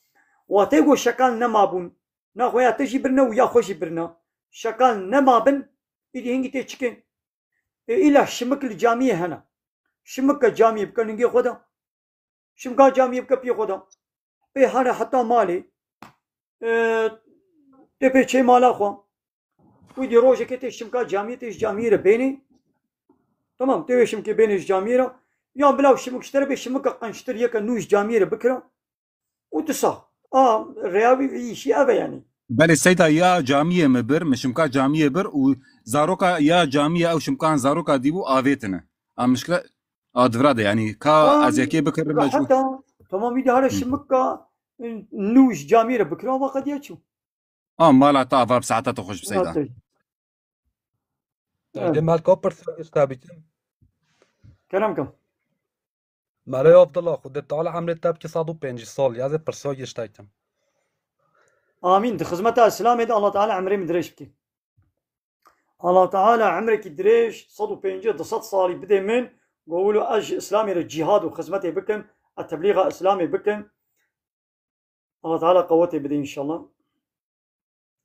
Watê ku şekal nemabûn, na xwe ya te jî birine û ya xwe jî birine. Şekal nemabin, îdî hingî tê çi kên? Ê, îla şimik li camiyê hene. Şimika camiyê bike lingê xwe de. Şimka camiyê bike piyê xwe de. Ê, here heta malê. Ê, tê pê çê mala xwe. Wî dî rojekê tê şimka camiyê, tê ji camiyê re bênê. Tamam, tê wê şimkê bênê ji camiyê re. Yan bila şimik ji te re bê şimika qençtir yeke nû ji camiyê re bikira. Û tu sax. A, rêya wî, wî îşî ev e yanî. Belê seyda ya camiyê min bir, min şimka camiyê bir û zaroka ya camiyê ew şimkan zaroka dîbû avêtine. A mişkile a divra de yanî ka Tamam, ez yekê bikirim ez rehet a. Tamam, îdare Hı. şimika, e, nû ji camiyê re bikira, ava qediya çû. A mala te ava bi saeta te xweş bi seyda. Hatır. Dê Evet. Melka pirsiyar ji te bikim. Kerem kim. Meleya Abdullah, Xwedê Teala emrê te bike sed û pêncî sal, ya zê pirsiyar ji te kim. Amîn. Di xizmeta Îslamê de Allah Teala emrê min dirêj bike. Allah Teala emrekî dirêj, sed û pêncî, du sed salî bidê min, ku wilo ez ji Îslamê re cîhad û xizmetê bikim, ez teblîxa Îslamê bikim. Allah Teala qewetê bide înşallah.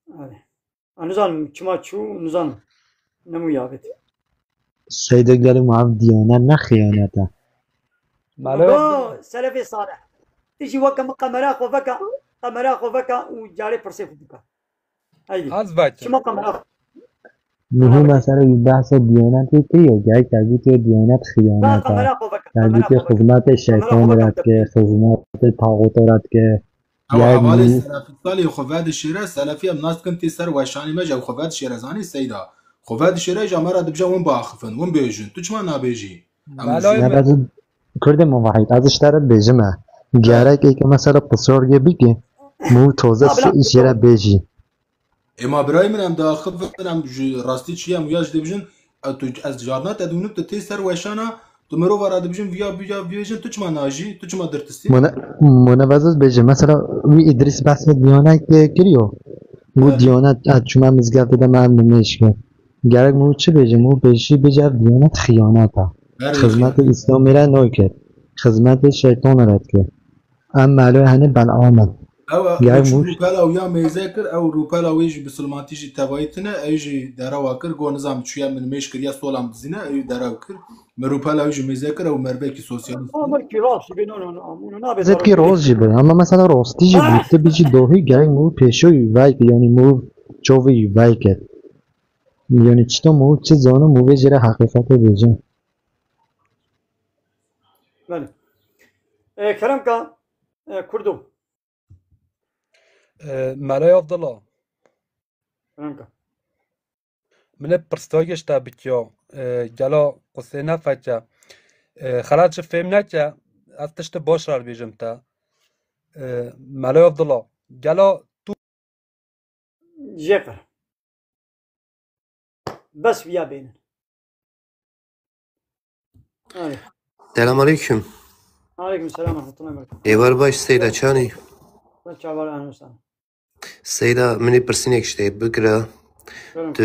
Erê. Ez nizanim çima çû, nizanim. Nemûya bêt. Seyda gelê me ev diyanet ne xiyanet e. Melo Yo, Selefê Salih. Tu jî weke min qemera xwe veke, qemera xwe veke û carê pirsê xwe bike. Haydi. Az veke. Çima qemera xwe Muhîm mesele wî behsa diyanetê kiriye, gerek te gotiye diyanet xiyanet e. Qemera xwe veke, Te qemera gotiye xwe veke. Xizmetê Qemera şeytan xwe re veke. dike, xizmetê taxûta re dike. Ew Gerek hevalê muhîm Selefî Salih xwe vedişêre, Selefî em nas dikin tê ser weşanê me jî ew xwe vedişêre zanî Seyda. Xwe vedişêre ji me re dibije hûn biaxifin, hûn bêjin. Tu çima nabêjî? Em Belay ji- Ne mi? Bes Kurdê muvahîd, ez ji te re dibêjim e. Gerek êke mesela pisyargê bike, mu toze Ha, bila- sê îşê re bêjî. Ê ma birayê min, em diaxifin, em ji rastî çi ye, em wiya jî dibêjin, e, tu, ez carna te dûnim, tu tê ser weşana, tu mirova re dibêjin, viya, viya, viya jin, tu çima najî, tu çima dirtistî? Mone, mone vez ez bêjim, mesela, wî Îdrîs behsê Diyanet kiriyo. Got Evet. Diyanet, e, çûme mizgeftê de me ev nimêj kir. Gerek min çi bêjim? Min bêjî, bêje ev Diyanet xiyanet e. Her Xizmetê Îslamê re nake. Xizmetê şeytanê re dike. Em melo hene Bel'am in. Ew, ew Gel çi Mûş. Rûpela wî ya mêze kir, ew rûpela wê jî bisilmantî jî tevayî tine, ew jî derewa kir, got, nizam çûye min mêj kiriye, sola min dizîne, ew derew kir. Min rûpela wî jî mêze kir, ew mervekî sosyalîst bû. Ama ki rast, ben onu, onu, onu ne Zet ki bedel roz jî bir, ama mesela rostî jî Ah! bû, tu bijî dohî gerek mû pêşoyî vay ki, yanî mû çovî vay ki. Yanî çito mû, çi zano mû vê jê re heqîqetê bêje. Belê. E, Kerem ka, e, Kurdo. E, Melay Abdullah. Kerem ka. Min ê pirsiyarek ji te bikiya. E, gela qusê nefeke. E, xelat ji fêm neke. Ez tiştê baş re dibêjim te. E, Melay Abdullah. Gela tu Jê qir. Bes viya bênin. Alê. Selam aleyküm. Aleyküm selam ve rahmetullahi ve berekatuhu. Êvar baş Seyda çanî. Çavar, ahlan ve sehlan. Seyda, min ê pirsînek ji te bikira. Buyurun. Tu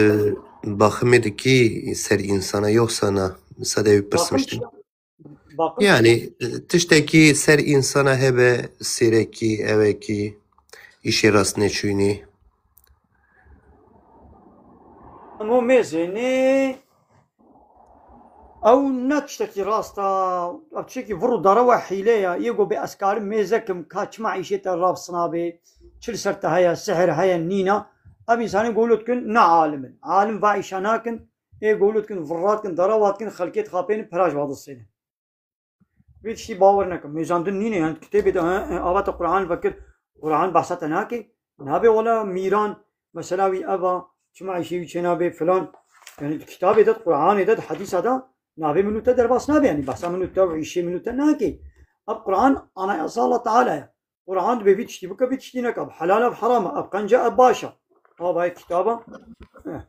baximê dikî ser însana, yoksa na? Sade ew Baxim pirsmiştim. çi? Baqim Yani, tiştekî ser însana hebe, sêrekî, ewekî, îşê rast neçûyînî. Hemû mêzênê, ew ne tiştekî rast e, ew tiştekî vir û derew e, hîle ye. Yê go bê ez karim mêze kim, ka çima îşê te rast nabe, çi li ser te heye, sihir heye, nîne. Ev însanên go wilo dikin, ne alim in. Alim va îşa nakin, ê go wilo dikin, virra dikin, derewa dikin, xelkê dixapênin, pira ji wa distênin. Vê tiştî bawer nekin. Mêzandin nîne, yani kitêbê de, he, he, avata Qur'an vekir, Qur'an behsa te nake. Nabe wala mîran, mesela wî eva, çima îşê wî çênabe filan. Yani di kitabê de, di Qur'anê de, di hedîsa de, navê min û te derbas nabe. Yani behsa min û te û îşê min û te nake. Ev Qur'an anayasa Allah Teala ye. Qur'an dibê vî tiştî bike, vî tiştî neke. Ev helal e, ev heram e, ev qenc e, ev baş e. Ava ye kitaba. Eh.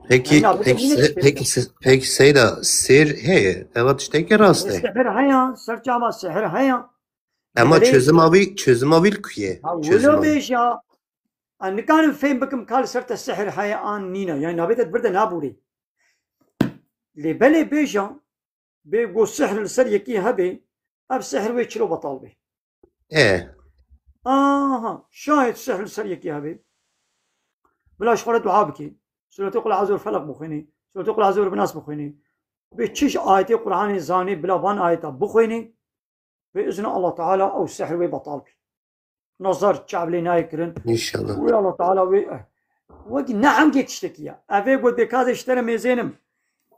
Peki, Yani, peki, peki, se-, peki, se-, peki Seyda, sêr heye? Eva tiştekî rast e. Sihir heye, serçava sihir heye. Ama Belê çözüma wî, çözüma wî li ku ye? Ha, Çözüma wilo wî. Bêje. Ez nikarim fêm bikim ka li ser te sihir heye an nîne. Yani navê te di vir de naborê. Lê belê bêje, bê go sihr li ser yekî hebe, ev sihr wê çilo betal be. E. Aha, şayet sihr li ser yekî hebe. Bila ji xwe re dua bikî. Sûretê Qul Eûzû bi Felaq bixwînî. Sûretê Qul Eûzû bi Nas bixwînî. Bê çi ji ayetê Qur'anê zanî, bila van ayeta bixwînî. Bi îzna Allah Teala ew sihr wê betal bî. Nazar çav lê nayê kirin. İnşallah. Wê Allah Teala wê, eh, wekî ne hemgê tiştekî ya. Ev ê got bê kazê ji te re mêzênim.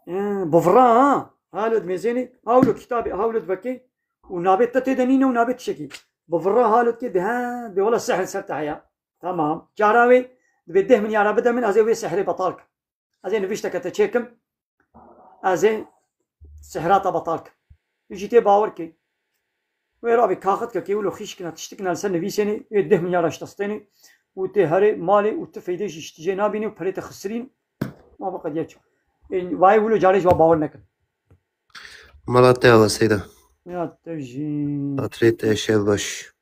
Eh, bivira ha. Halot mêzênê. Hawlo kitabê, hawlo vekê. Û nabê te tê de nîne û nabê tiştekî. Bivira halot kê de he, de wala sihr ser te heye. Tamam. Cara wê, dibê deh milyara bide min, ez ê wê sihrê betal kim. Ez ê nivîşteke te çêkim. Ez ê sihra te betal kim. Tu jî tê bawer kê. Wê rabî kaxit ke kê wilo xîşkina tiştikina li ser nivîsênê, ê deh milyara ji te stênê û tê herê malê û tu feydê jî ji tijê nabînî û perê te xisirîn. Ma bi qediya çi. Ê, vayê wilo carê ji wa bawer nekin. Mala te ala Seyda. Ya te jî. Xatirê te şev baş.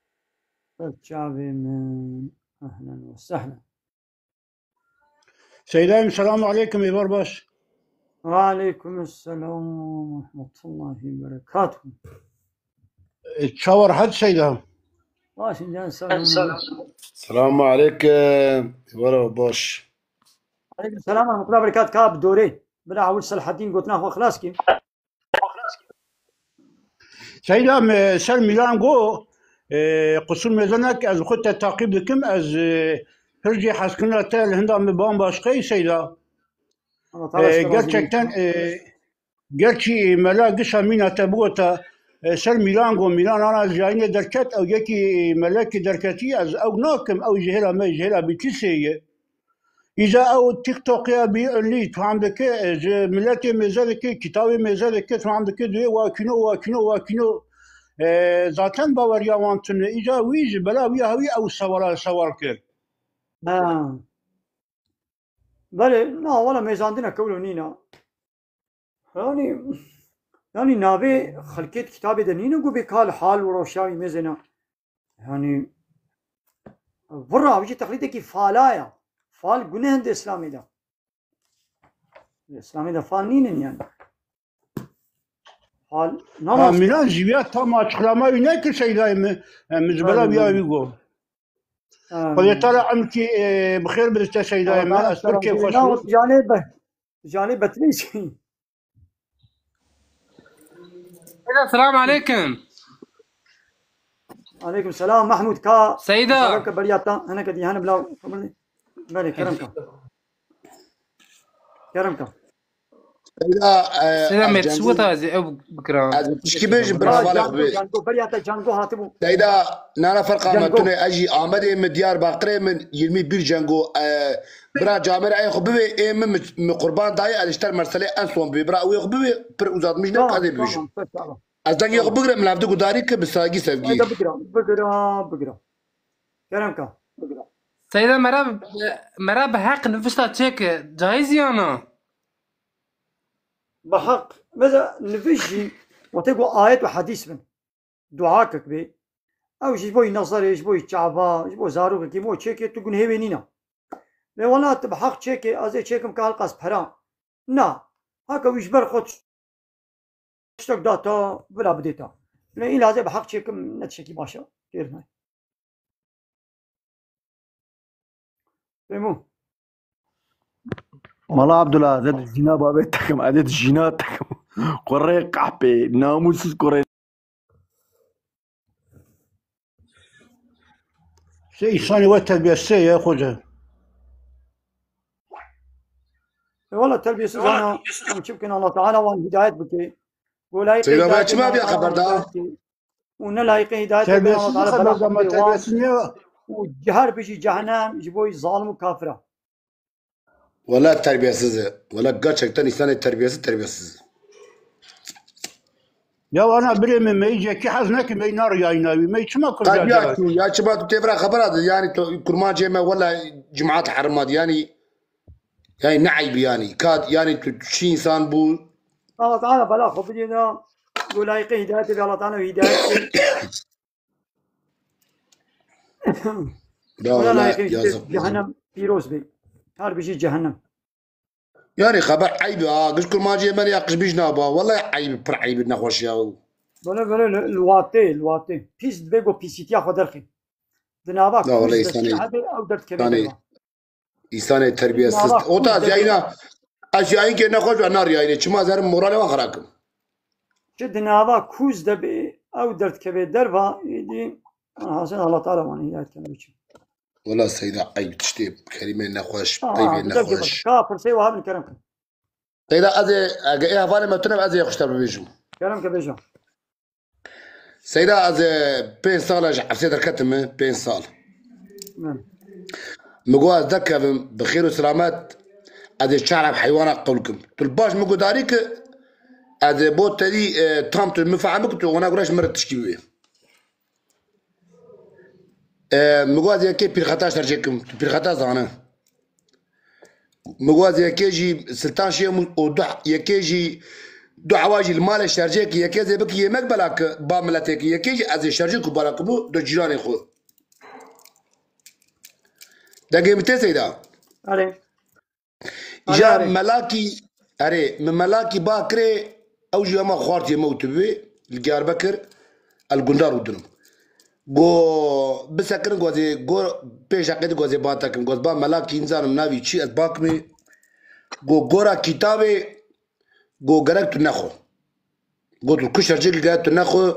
Ser çavê min. Ehlen ve sehlen. Seydayim, selamu aleykum, êvar baş. Ve aleykum selam ve rahmetullahi ve berekatuhu. E, çawa rehet Seyda? Baş in can, selamu aleykum. Selamu aleykum, êvar baş. Aleykum selam ve rahmetullahi ve berekatuhu. Ka bi dorê. Bila ewil Selahaddin gotina xwe xilas kî. Seyda, me ser Milan go, e, qusur mêze nek, ez xwe te taqîb dikim, ez, e, pir jî hezkirina te li hinda min ban başqeyî Seyda. Allah Teala E, size razî gerçekten, e, gerçî mela gişa mîna te bigota, e, ser Milan go, Milan ana jayînê derket, ew yekî melekî derketî, ez ew nakim, ew ji hêla me, ji hêla Bîtlisê ye. Îca ew TikTokê bî ünlî, tu hem dike, e, ji miletê mêze dike, kitabê mêze dike, tu hem dike, duyê wakîno, wakîno, wakîno. E, zaten baweriya wan tune. Îca wî ji bela wî hewî ew sewala sewal kir. Ha. Belê, na, wala mêzandine kewlo nîna. Yanî, yanî navê xelkê di kitabê de nîne ku bê kal hal û roşa wî mêzêne. Yanî, vira, wî jî teqlîdekî fala ya. Fal guneh in di Îslamê de. Di Îslamê de fal nînin yanî. Fal, Ha, namaz. Milan jî ya tam açıklama wî nekir Seydayê min. Em ji bela Belê, wî ya belê. Wî got. Amin. Xwedê te re emkî, e, bi xêr bidiste Seydayê min. Allah Ez pir kêfxweş bûm. Canê be-, canê betilî jî. Seyda, selam aleykum. Aleykum selam, Mahmud ka. Seyda. Selam ke beriya ta, hene ke diyane bila. Bere, kerem ka. Kerem ka. Seyda, e, Seyda, ez me Cengiz, tişwita ez ê ew bikiram. Ez tişkî bêjim, bira, Aa, hevala Cango, xwe bê. Cango, beriya te Cango hatibû. Seyda, nana ferqa me Cango. Tune, ez jî Amedê min, Diyarbakirê min, yirmi bir Cengo, e, bira camêra ê xwe bibê, ê min, mi, mi qurban dayê, ez ji te meselê en son bibê. Bira, wê xwe bibê, pir uzatmiş ne, Tamam, ez ê bibêjim. Tamam, pekala. Ez dengê xwe Tamam. bigrim, levdi gudarî ki bi saygî sevgî. Hayda bigira, bigira, bigira. Kerem ka, bigira. Seyda, mera, mera bi heq nivişta çêke, caiz ya na? Bi heq, mesela niviş jî, wextê ku ayet û hedîs bin, dua kek bê, ew jî ji bo yî nezerê, ji bo yî çava, ji bo zarokekî, ji bo çêkê tu gunhê wê nîna. Lê wela tu bi heq çêkê, ez ê çêkim ke helqas pera. Na, heke wî ji ber xwe tiştek da ta, vila bidê ta. Lê îla ez ê bi heq çêkim, ne tiştekî baş e. Têr nayê. Fehmo. Mala Abdullah, ez ê jîna babê tekim, ez ê jîna tekim. Kurê qehpê, namûsiz kurê. Sê însanê we terbiyesiz ye, xoca. E, wala terbiyesiz ana, em çi bikin, Allah Teala wan hidayet bike. Go layîqê Seyda, hidayetê çima Allah biya Teala xeber da? Hidayet bike. Û ne layîqê hidayetê bê Allah Teala belat bike wan. Terbiyesiz ne xeber da, terbiyesiz ne. Û cihar bijî cehennem, ji bo zalîm û kafira. Wala terbiyesiz e. Wala gerçekten însanê terbiyesiz, terbiyesiz. Ya ana birê min, me yekî hez nekin, me nar yayna wî, me çima Kurda Terbiyesiz ya. Ya çima tu tevra xebera de, yani tu kurmancê me wala cumat herma de, yani, yani ne eybi yani. Kad, yani tu çi insan bu. Allah Teala bela xwe bidê da, go layîqê hidayetê be, Allah Teala hidayet. Ya Wala Allah, layîqê hidayet, yazık. Cehennem pîroz be. Her bijî cehennem. Yani xeber eyb e ha. Giş kurmancê me ya qij bij naba. Wallahî eyb, pir eyb, nexweş ya. Böyle böyle li, li watê, li watê. Pîs dibe go pîsîtiya xwe derxî. Di nava Na, wele kûz de însanê, çi hebe ew derdikeve însanê, derva. Însanê terbiyesiz. Nava O kûz ta de ziyayîna, ez ziyayînkê nexweş ve nar yayînê. Çima zerim moralê wan xera kim? Çi di nava kûz de be ew derdikeve derva, êdî, hasil Allah Teala wan hidayet kene biçim. Wela Seyda eyb tiştê kelîmê nexweş, Aha, eyvê bi dest nexweş. Ka pirsê wa bin kerem kin. Seyda ez ê, ege ê hevalê me tune ez ê xweşter bibêjim. Kerem ke bêje. Seyda ez ê pênc sal e ji efsê derketim, pênc sal. Min. Min got ez derkevim, bi xêr û selamet, ez ê çar heb heywana qewil kim. Tu li baş min gudarî ki, ez ê bo tedî, e, tam tu min fehm bik, tu wana gure ji min re tişkî bibê. E, min got ez yekê pîrxeta şercê kim, tu pîrxeta zane. Min got ez yekê jî Siltan Şêmûs û du, yekê jî du hewa jî li malê şercê ki, yekê zê biki yemek bela ki ba miletê ki, yekê jî ez ê şercê ku bela ki bû do cîranê xwe. Dengê min tê Seyda? Erê. Îja Erê, erê. Melakî, erê, min Melakî ba kirê, ew jî hema xwartiyê me û tu bibê, li Diyarbekir, el gundar û dinim. Go, bisekirin, go ez ê, go pêş heqê di go ez ê ba te kim. Go ez ba Melakî nizanim navî çi, ez ba kimê. Go gora kitabê, go gerek tu nexwe. Got tu ku şercekî gere tu nexwe.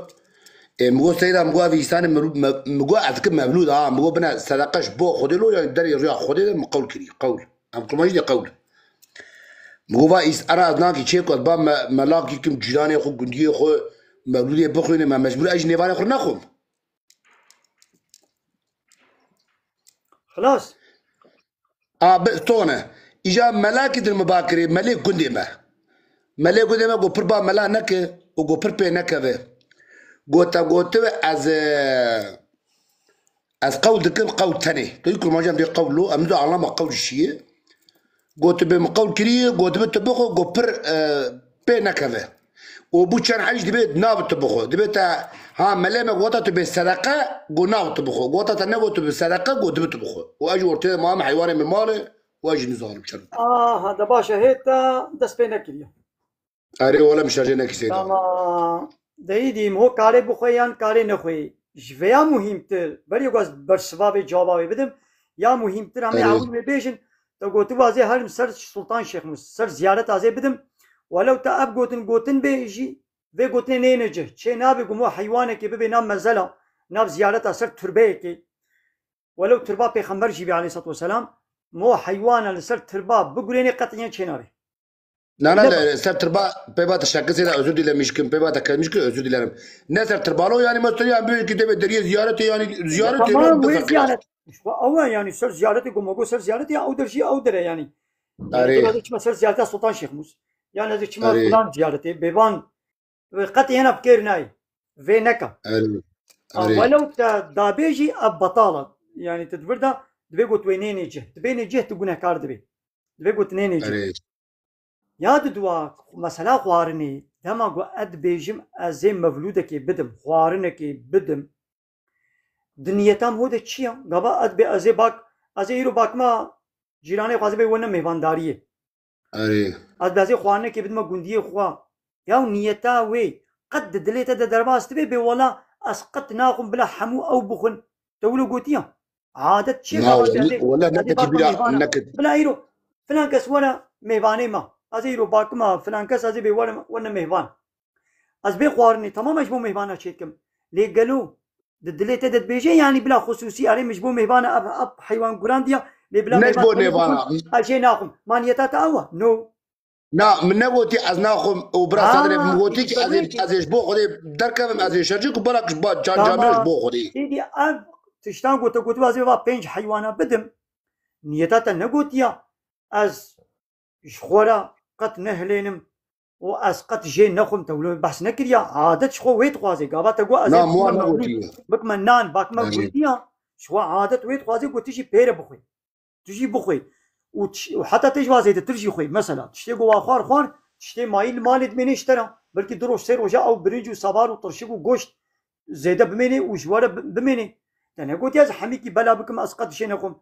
E, min got Seyda, min got ev însanê me, me, min got ez dikim mevlûd ha, min got bine sedeqe ji bo Xwedê lo, yani derê rêya Xwedê de min qewl kirî, qewl. Em kurmancî de qewl. Min got va îs-, era ez nakî çê ku ez ba me, melakî kim, cîranê xwe, gundiyê xwe, mevlûdê bixwîne, me mecbûr ez jî nêvanê xwe nexwim. Xilas. A, bi, tone. Îja melakî din min ba kirê, melê gundê me. Melê gundê me got pir ba mela neke û got pir pê nekeve. Got te gotibe ez, e, ez qewl dikim, qewl tenê. Tu yî kurmancî em dê qewl lo, em niza alama qewl şiye. Got tu bê min qewl kirî, got dibe tu bixwe, got pir, e, pê nekeve. Û bû çend heyş dibe nabe tu bixwe. Dibe te, ha, melê me gota tu bê sedeqe, got nabe tu bixwe. Gota te negot tu bê sedeqe, got dibe tu bixwe. Û ez jî ortê de mam heywanê min male, û ez jî nizanim çend. Aha, de baş e, hê te dest pê nekiriye. Erê, wele min şercê nekî Seyda. Tamam. Deyî dîm, ho karê bixwe yan karê nexwe. Ji vêya muhîmtir, berî ku ez bersivavê cewaba wê bidim, ya muhîmtir em ê Erê. ewil wê bêjin, te gotibû ez ê herim ser Sultan Şêxmûs, ser ziyareta ez ê bidim. Welew te ev gotin, gotin bê jî, vê gotinê neyne cih. Çê nabe ku mo heywanekê bibê nav mezela, nav ziyareta ser turbeyekê. Welew turba pêxember jî bê aleyhissalatu vesselam, mo heywana li ser turba bigurênê qet yên çê nabe. Na, na, Dema. le-, ser tirba pê ba te şekisê de özür dilemiş kim, pê ba te kelmiş kim, özür dilerim. Ne ser tirbalo yani, mesela yani böyle ki debe deriye ziyarete yani, ziyarete Tamam, yani, wê bırak ya. ziyaret. Xwe ew e yani, ser ziyaretê ku me got ser ziyaretê ya, ew der jî ew der e yani. Erê. Dema de çima ser ziyareta Sultan Şêxmûs. Yan ez ê çima Erê. filan ziyaretê, bêvan, wê qet yena bi kêr nayê. Vê neka. Erê. A, Erê. welew te dabê jî ev betal e. Yani te di vir de, divê got wê nênê cih. Dibê nê cih, tu gunehkar dibê. Divê got nênê cih. Erê. Ya di dua, mesela xwarinê, dema ku ez dibêjim, ez ê mevlûdekê bidim, xwarinekê bidim, di niyeta min ho de çi ya? Gava ez dibê, ez ê bak, ez ê îro bakima cîranê xwe, ez ê bê wene mêvandariyê. Erê. Ez dibê ez ê xwarinekê bidime gundiyê xwe. Ya niyeta wê, qet di dilê te de derbas dibe, bê wela ez qet naxwim bila hemû ew bixwin. Te wilo gotiya? Adet çi ye? Na, gava wele, derdê, wele derdê neketî bak bira, mehvana. Neket. Bila îro, filan kes were mêvanê me. Ez ê îro bakima filan kes, ez ê bê were, were mehvan. Ez bê xwarinê, tamam, ez ji bo mehvana çêdikim. Lê gelo, di dilê te de dibêje, yanî bila xusûsî, erê min ji bo mehvana ev, ev heywan gurandiya, lê bila Ne ji mehvan bo xwînê nêvana. bixwin, ez jê naxwim. Ma niyeta te ew e? No. Na, min negotî ez naxwim û bira Ha, Sadrê min gotî ki ez ê, işte. ez ê ji bo Xwedê derkevim, ez ê şercî ku bela ki ji ba can Tamam. camê ji bo Xwedê. Îdî ev tiştan gote, gotiba ez ê va pênc heywana bidim. Niyeta te negotiya ez ji xwe re qet nehilênim û ez qet jê nexwim, te wilo behs nekiriya. Adet ji xwe wê dixwaze. Gava te got ez Na, ê min wan bikime mevlûd, negotiye. bikime nan, bakime Erê. gundiya. Ji xwe adet wê dixwaze, got tu jî pê re bixwe. Tu jî bixwî. Û tiş-, û heta tê ji wa zêdetir jî xwî. Mesela, tiştê ku wa xwar xwar, tiştê mayî li malê dimênê ji te re. Belkî du roj, sê roja ew birinc û sabar û tirşik û goşt zêde bimênê û ji we re bi-, bimênê. Te negotiye ez hemîkî bela bikim, ez qet dişê nexwim.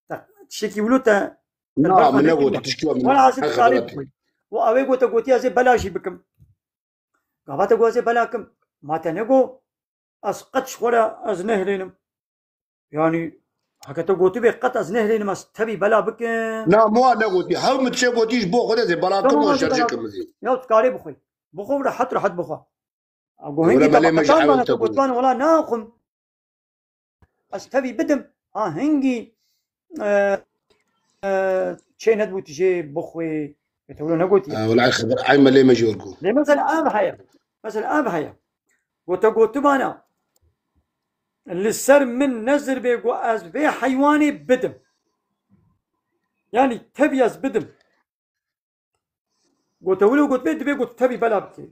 Te tiştekî wilo te, te Na, berxwe min nekiriye. negot, tişkî wa min Wela ez ê heqe karê bela bikim. Û ew ê gote gotiye ez ê bela jî bikim. Gava te got ez ê bela kim. Ma te nego ez qet ji xwe re ez nehêlînim. Yani, heke te gotibê qet ez nehêlim ez tevî bela bikim. Na, min wa negotî. Hew min tiştê gotî ji bo xwe de zê, belakim Tamam, wan hadi şerjê bela kim zê. Ya tu karê bixwe. Bixwe rehet rehet bixwe. A, go Ewle hingî te belê me ji baqetan ew bana te te got. Gotman wala naxwim. Ez tevî bidim. Ha hingî, e, e, çê nedibû tu jê bixwê. Te wilo negotiye. E, wela xeber, ay me lê me jor ku. Lê mesela ev heye. Mesela ev heye. Go te gotibana. Li ser min nezir bê ku ez vê heywanê bidim. Yani tevî ez bidim. Gote wilo got bê, dibê got tevî bela bikê.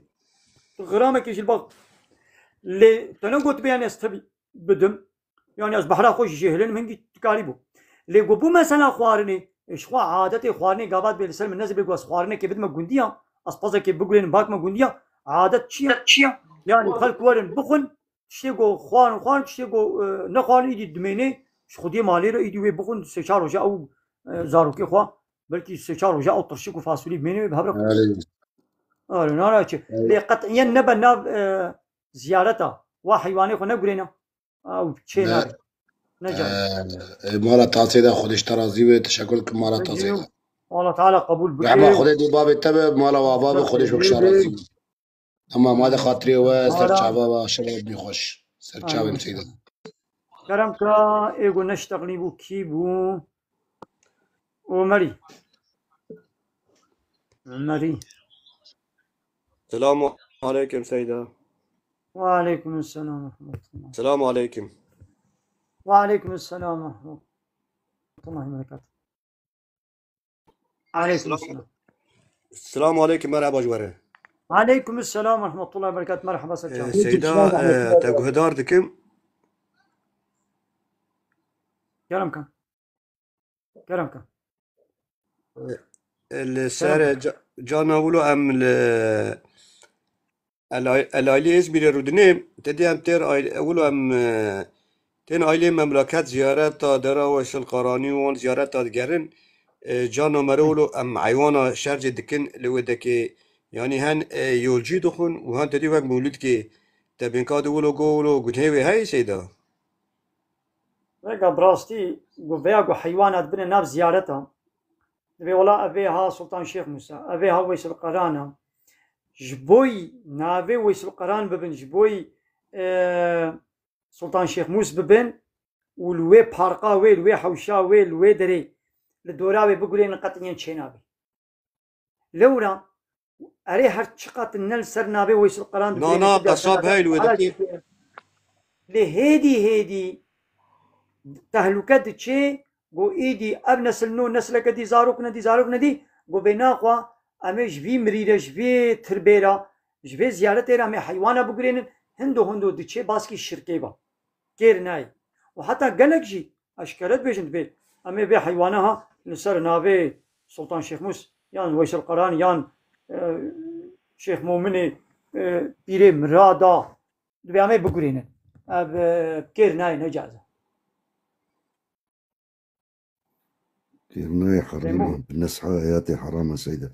Tu xiramekî ji li bak. Lê te ne got bê yani ez tevî bidim. Yani ez behra xwe jî jêhilin hingî dikarî bû. Lê got bû mesela xwarinê, e, ji xwe adetê xwarinê gavat bê li ser min nezir bê got ez xwarinekê bidime gundiya, ez pezekê bigurênim bakime gundiya. Adet çi ye? Çi ye? Yani xelk werin bixwin, tiştê ku xwarin xwarin, tiştê ku, e, nexwarin îdî dimênê, ji xwediyê malê re îdî wê bixwin, sê çar roja ew, e, zarokê xwe, belkî sê çar roja ew tirşik û fasulî bimênê wê bi hev re. Erê. Erê, nara çi. Erê. Lê qet'iyen nebe nav, e, ziyareta. Wa heywanê xwe negurêne. Ew çê Ne. nabe. Ne can. E, e, mala tasê de Xwedê ji te razî be, teşekur dikim mala tasê de. Allah Teala qebûl bike. Rehma Xwedê dê bavê te be, mala wa va be, Xwedê ji we kişa razî be. Tamam, hadi xatirê we, ser Ara. çava we, şeva we bî xweş. Ser çavên Amin. Seyda. Kerem ka êgo neşteqlî bû, kî bû? Omerî. Omerî. Selamu aleykum Seyda. Ve aleykum selam ve rahmetullah. Selamu aleykum. Ve aleykum selam ve rahmetullah ve berekatuhu. Aleykum Selam. selam. Selamu aleykum, merhaba ji we re. Aleykum selam ve rahmetullah ve berekatuhu. Merhaba, ser Ee, çav. Seyda, e, te guhdar dikim. Kerem ka. Kerem ka. E, li ser Kerem. ca-, cana wilo em li Elay-, Elaylî Îzmîrê rûdinê, te dî em têr ay-, ewilo em, e, tên ailê memleket ziyareta dera Weysel Qaranî û wan ziyareta digerin, e, cana mere wilo em heywana şercê dikin li wê dekê, yanî hen, e, yolcî dixwin û hen te dî wek mûlidkê te bênka di wilo go wilo gunhê wê heyî Seyda? Vega bi rastî, gu veya gu heywana dibine nav ziyareta, divê wela ev ê ha Sultan Şêx Musa, ev ê ha Weysel Qarana. Ji boy navê Weysel Qaran bibin, ji boy, e, Sultan Şêx Mus bibin û li wê parka wê, li wê hewşa wê, li wê derê, li dora wê bigurênin qet yên çênabê. Lewra, erê her çiqat ne li ser navê Weysel Qaran Na, dibirê, na, ne qesab heyl wê hala dikê. Lê hêdî hêdî tehlûke diçê, go îdî ev nesil nû, nesleke dî, zarok nedî, zarok nedî, go bê naxwa em ê ji vî mirî re, ji vî tirbê re, ji vê ziyaretê re em ê heywana bigurênin, hindo hindo diçê baskî şirkê ve. Kêr nayê. Û heta gelek jî eşkere dibêjin dibê, em ê vê heywana ha li ser navê Sultan Şêxmûs yan Weysel Qaran yan, e, Şêx Mominê, e, pîrê Mirada dibê em ê bigurînin. Ev, e, kêr nayê, necaiz e. Kêr nayê, heram e. Bi nesha heyatê heram e Seyda.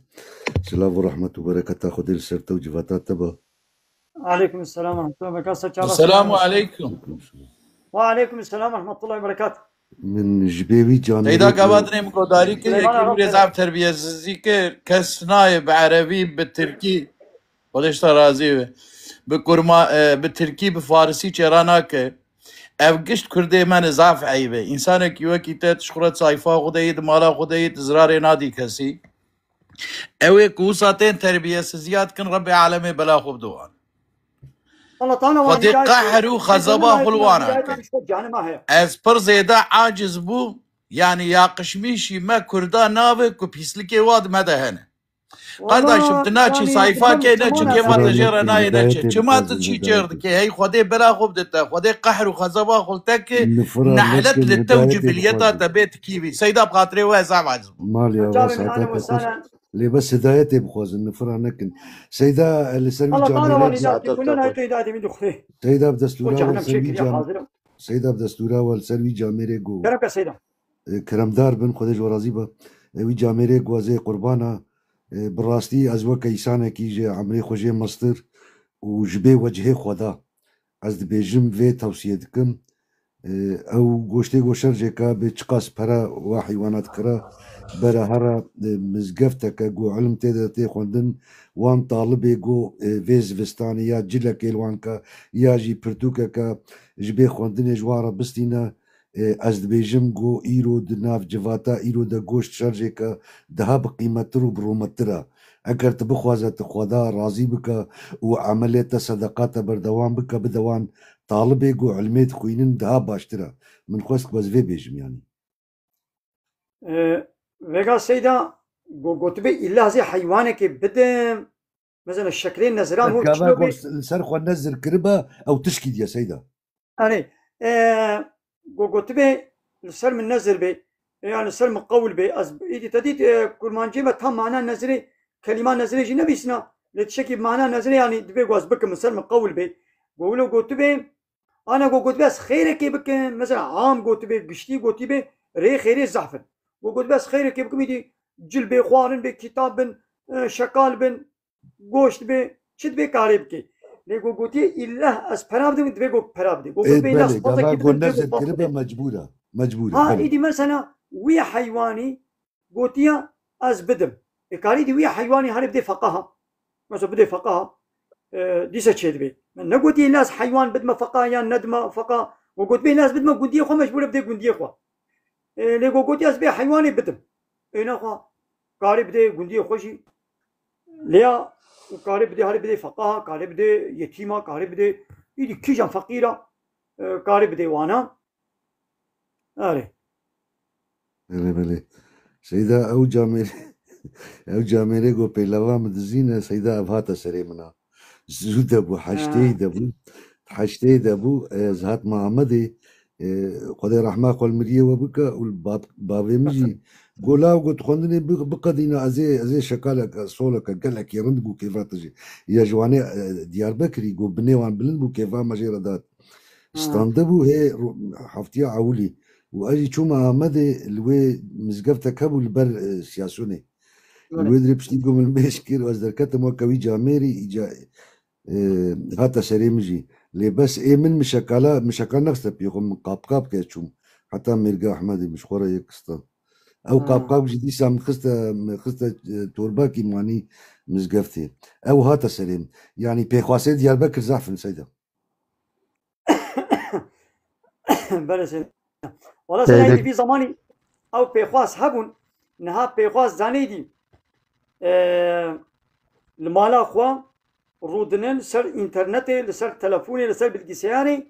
Silav û rehmet û bereketa Xwedê li ser te û civata te be. Aleykum selam ve rahmetullah ve berekat. Ser çava Selamu selam. Aleykum. Ve aleykum selam ve rahmetullah ve berekat. Min ji bê wî canê Seyda rê Gava dinê min godarî kir, Süleyman yekî Arap wî rê zaf terbiyesizî kir. Kes nayê bi erebî, bi tirkî. Xwedê ji te razî be. Bi kurma-, e, bi tirkî, bi farisî çêra nake. Ev gişt kurdê me ne zaf eyb e. Însanekî wekî te, tu ji xwe re sayfa xwe de yî, di mala xwe de yî, tu zirarê nadî kesî. Ew ê ku wisa tên terbiyesiziya dikin, Rebbê alemê bela xwe bide wan. Allah Teala Xwedê hidayet qehr û xezeba xwe li wan nake. Ez pir zêde aciz bûm, yanî yaqişmîşî me kurda navê ku pîslikê wa di me de hene. Qardaşim, tu naçî sayfakê ne çi kêfa te jê re nayê ne çi. Çima tu çî çêr dikê? Hey Xwedê bela xwe bide te. Xwedê qehr û xezeba xwe li te ke nehlet li te û cibiliyeta te bê tikî bî. Seyda bi xatirê we ez zaf aciz bûm. Malê Abbas hate te xweş. Lê bes hidayetê bixwazin, nifira nekin. Seyda, e, li ser wî camêrê Seyda bi destûra we li ser wî cam-, Seyda bi destûra we li ser wî camêrê go. E, keremdar bin, Xwedê ji we razî be. E, wî camêrê guazê qurbana, e, bi rastî ez weke îsanekî ji emrê xwe jê mestir û ji bê wecihê Xweda ez dibêjim vê tewsiye dikim. Ew goştê go şerjêka bê çiqas pere wa heywana dikira, bera hera, e, mizgefteke go ilm tê de tê xwendin, wan talibê go, e, vê zivistanê ya cilekê li wan ke, ya jî pirtûkeke ji bê xwendinê ji wan re bistîne, e, ez dibêjim go îro di nav civata îro de goşt şerjêke daha bi qîmettir û bi rûmettir e. Eger tu bixwaze tu Xweda razî bike û emelê te sedeqa te berdewam bike, bide wan talibê ku ilmê dixwînin daha baştir e. Min xwest ku ez vê bêjim yanî. E, vega Seyda, go-, gotibê îlla ez ê heywanekê bidim. Mesela şeklê nezira Her hû gava çilo bê. Li ser xwe nezir kiribe, ew tişkî diye Seyda. Erê, e, go-, gotibê li ser min nezir bê, e, ya li ser min qewil bê. Ez îdî te dît, e, kurmancî me tam mana nezirê, kelîma nezirê jî nebîsina. Lê tiştekî mana nezirê, yanî divê ku ez bikim, li ser min qewil bê. Go wilo gotibê, Ana go gotibê ez xêrekê bikim, mesela am gotibê, giştî gotibê, rê xêrê zehf in. Go gotibê ez xêrekê bikim, îdî cil bê, xwarin bê, kitab bin, e, şekal bin, goşt bê, çi dibê karê bikê. Lê go gotiye îlleh ez pera bidim, divê go pera bidê. Go Ê, gotibê îlleh belê, spazekî gava bidim, go divê go nezir paz kiribe bidê. Mecbûr e. Mecbûr e, Ha, belê. Îdî mesela wî heywanî gotiya ez bidim. Ê karî dî wî heywanî herê bidê feqaha. Mesela bidê feqaha, e, dîse çêdibê. Min negotiye laz heywan bidme feqaha yan nedime feqaha. We gotibê laz bidme gundiyê xwe, mecbûr e bidê gundiyê xwe. E, lê go gotiye ez bê heywanê bidim. Ê nexwe karê bidê gundiyê xwe jî. Lêya û karê bidê herê bidê feqaha, karê bidê yetîma, karê bidê îdî kîjan feqîra, e, karê bidê wana. Erê. Belê, belê. Seyda ew camêrê, ew camêrê go pêlava min dizîne, Seyda ev hate serê min a. Zû de bû, heştê Ha. de bû. Heştê de bû, ez hatma Amedê, e, Xwedê rehma xwe li miriyê we bike û li bab-, bavê min jî go law got xwendinê bi-, biqedîne, ez ê, ez ê şekaleke, soleke, gelekî rind bû kêfa te jî. Ya ji wanê, e, Diyarbekirî go binê wan bilind bû kêfa me jê re dat. Ha. Stande bû hê ro-, heftiya ewilî. Û ez jî çûme Amedê li wê mizgeftek hebû li ber, e, siyasonê. Li Belê. wê dirê piştî ku min mêj kir, ez derketim weke wî camêrî, îca, e, hate serê min jî. Lê bes ê min mişekala, mişekal nexiste pê xwe, min qapqap ke çûm. Heta mêrga Ehmedê min ji xwe re yek kista. Ew Ha. qapqap jî dîsa min xiste, min xiste, e, torbakî manî mizgeftê. Ew hate serê min. Yanî pêxwasê Diyarbekir zehf in Seyda. Belê Seyda. Wala Seyda, Seyda. Vî zamanî ew pêxwas hebûn. Niha pêxwas zanî dî. Ee, li mala xwe rûdinin ser înternetê, li ser telefonê, li ser bilgisayarê.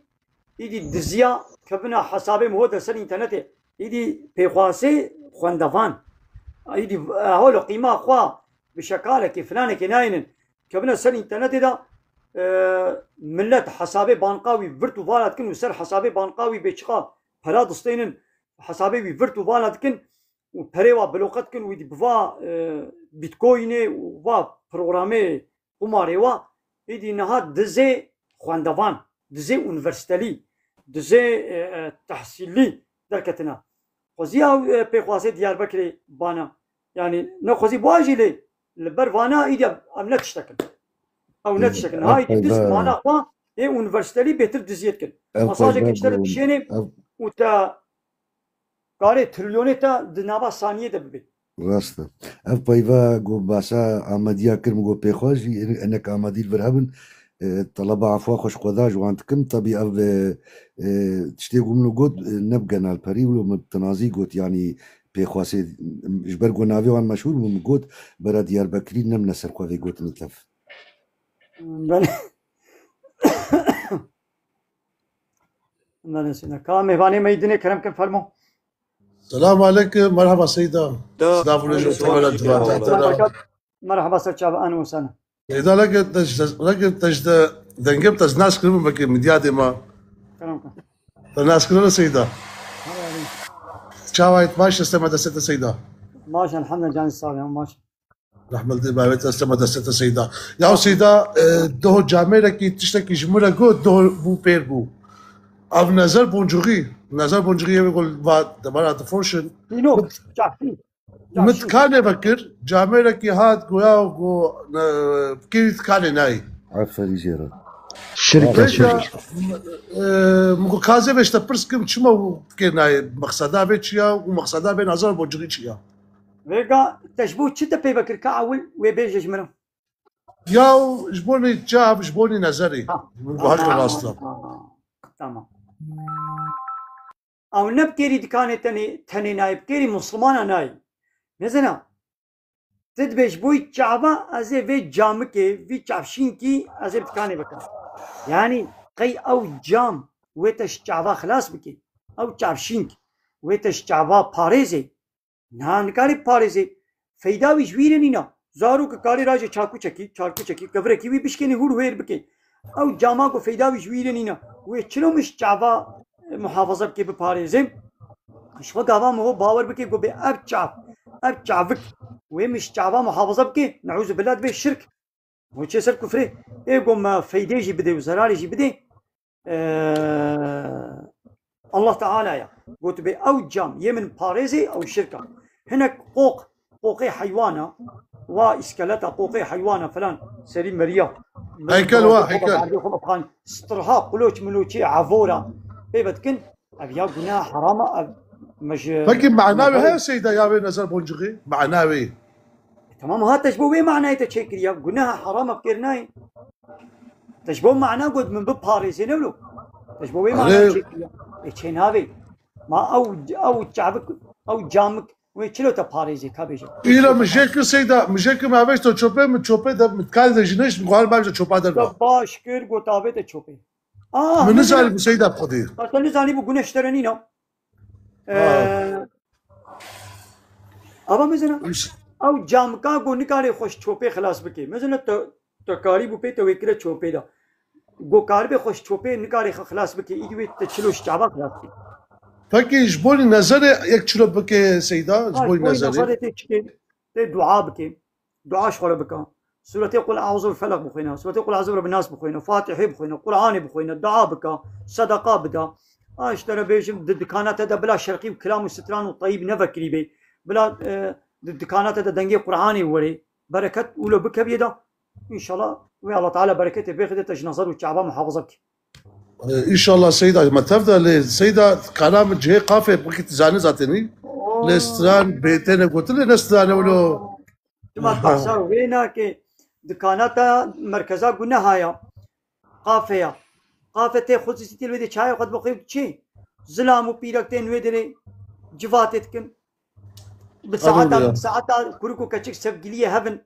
Îdî diziya kevina hesabê min ho de ser înternetê. Îdî pêxwasê xwendevan. Îdî, e, holo qîma xwe bi şekalekê, filanekê nayênin. Kevine ser înternetê de, e, millet hesabê banqa wî virt û vala dikin û ser hesabê banqa wî bê çiqa pera distênin, hesabê wî virt û vala dikin û perê wa bloqe dikin û îdî bi va, e, Bitcoinê û va programê qumarê wa, îdî niha dizê xwendevan, dizê unîversîtelî, dizê, e, e, tehsîlî derketine. Xwezî ew, e, pêxwazê Diyarbekirê bana. Yanî ne xwezî biwa jî lê li ber vana îdî ev ne tiştek in. Ew ne tiştek in. Niha îdî diz mana xwe ê unîversîtelî bêtir diziyê dikin. Mesajekê ji te re dişênê û te karê trilyonê te di nava saniyê de bibê. Rast e. Ev peyva ku basa Amediya kir, min got pêxwe jî hinek Amedî li vir hebin. E, teleba efwa xwe ji xwe da ji wan dikim. Tebî ev, e, e, tiştê ku min got, e, ne bi genalperî wilo min bi tinazî got, yanî pêxwasê ji ber ku navê wan meşhûr bû, min got bera Diyarbekirî nemine ser xwe vê gotinê tev. Belê. Belê Seyda. Ka mêvanê me yî dinê kerem kin fermo. Selam aleykum, merhaba Seyda. Da. Silav û rêj û tevelat. Merhaba ser çava, ahlen û sehlen. Seyda, leke te ji, leke te ji de dengê te ji nas kirin, belkî midyadê ma. Kerem kin. Te nas kirin Seyda. Çawa yî, baş, destê me destê te Seyda. Baş, elhamdülillah, canî sağ ol, baş. Rehmet li bavê te, destê me destê te Seyda. Ya Seyda, e, doh camêrekî tiştekî ji min re got, doh bû pêr bû. Ev Nezer Boncuxî. Nezer Boncuxî yê ku va debara diforşin. Îno, çaxî. Min tikanê vekir, camêrekî hat goya ku, e, kêrî tikanê nayî. Aferî jê re. Şirk e, şirk. E, min got, kazê vê ji te pirs kim, çima û kê nayê, mexseda vê çi ya û mexseda vê Nazar Boncixî çi ya? Vêga te ji bo çi te peyve kir ka ewil wê bêje ji min re? Ya ji bo nî çav, ji bo nî nezerê. Ha. Min got, heke rast e. Tamam. Ew ne bi kêrî dikanê tenê, tenê nayê, bi kêrî Muslimana nayê. Mezina, tu dibê ji bo çava ez ê vê camikê, vî çavşînkî ez ê bi dikanê bikim. Yanî qey ew cam wê te ji çava xilas bike? Ew çavşînk wê te ji çava parêzê? Na, nikarê parêzê. Feyda wî ji wî re nîna. Zarok karê raje çarkûçekî, çarkûçekî, kevirekî wî bişkênî hûr hêr bike. Ew cama ku feyda wî ji wî re nîna. Wê çilo min ji çava, e, muhafaza bike, biparêze? Ji xwe gava min ho bawer bike ku bê ev çav, ev çavik wê min ji çava muhafaza bike, neûzubillah dibe şirk. Hûn çê ser kufrê. Ê ku me feydê jî bidê û zerarê jî bidê, e, Allah Teala ya. Gotibê ew cam yê min parêzê, ew şirk a. Hinek qoq, qoqê heywana, wa îskeleta qoqê heywana filan, serî meriya. Heykel wa, heykel. Stirha, quloç miloçê, evora. Pê vedikin, ev ya guneha herama, ev me ji... Pekî mana wê heye Seyda ya vê Nezer Boncixê? Mana wê? E, tamam ha, te ji bo wê manayê te çêkiriya. Guneha herama bi kêr nayê. Te ji bo mana got min biparêzê ne wilo. Te ji bo wê manayê çêkiriya. E, çê navê. Ma ew, ew çavik, ew camik, wê çilo te parêzê, ka bêje? Îro min jê kir Seyda, min jê kir, min avêt to çopê, min çopê de, min kal de jî neşt, min guhar bavêje çopa derva. Te baş kir, got avê te çopê. Ah, min nizanî bû Seyda xwedî. Te nizanî bû, gune ji te re nîna. Ee, ava mezina, ew camika ku nikarê xwe ji çopê xilas bike. Mezina te, te karî bû pê te wê kire çopê de. Ku karibê xwe ji çopê nikarê xwe xilas bike. Îdî wê te çilo ji çava xilas bike. Pekî ji bo nezerê yek çilo bike Seyda, ji bo nezerê? Tê çike, tê dua bike. Dua ji xwe re bike. Sûretê Qul Eûzû bi Felaq bixwîne, Sûretê Qul Eûzû bi Nas bixwîne, Fatihê bixwîne, Qur'anê bixwîne, dua bike, sedeqa bide. A, ji te re bêjim, di dikana te de bila şerqî û kilam û stran û teyîb nevekirî bê. Bila, e, di dikana te de dengê Qur'anê werê. Bereket wilo bikeviyê de. Înşallah wê Allah Teala bereketê bêxide te ji nezar û çava muhafaza bike. E, înşallah Seyda, me tev de lê Seyda, kana min cihê qafê wekî tu zanî zatenî. Lê stran bê têne gotin lê ne strane wilo. Dima behsa wê nake. Dikana te merkeza guneha ya. Qafe ya. Qafe tê xusûsî tê li wê de çaya xwe dibixwe çi? Zilam û pîrek tên wê derê civatê dikin. Bi saeta, bi saeta kurik û keçik sevgiliyê hev in.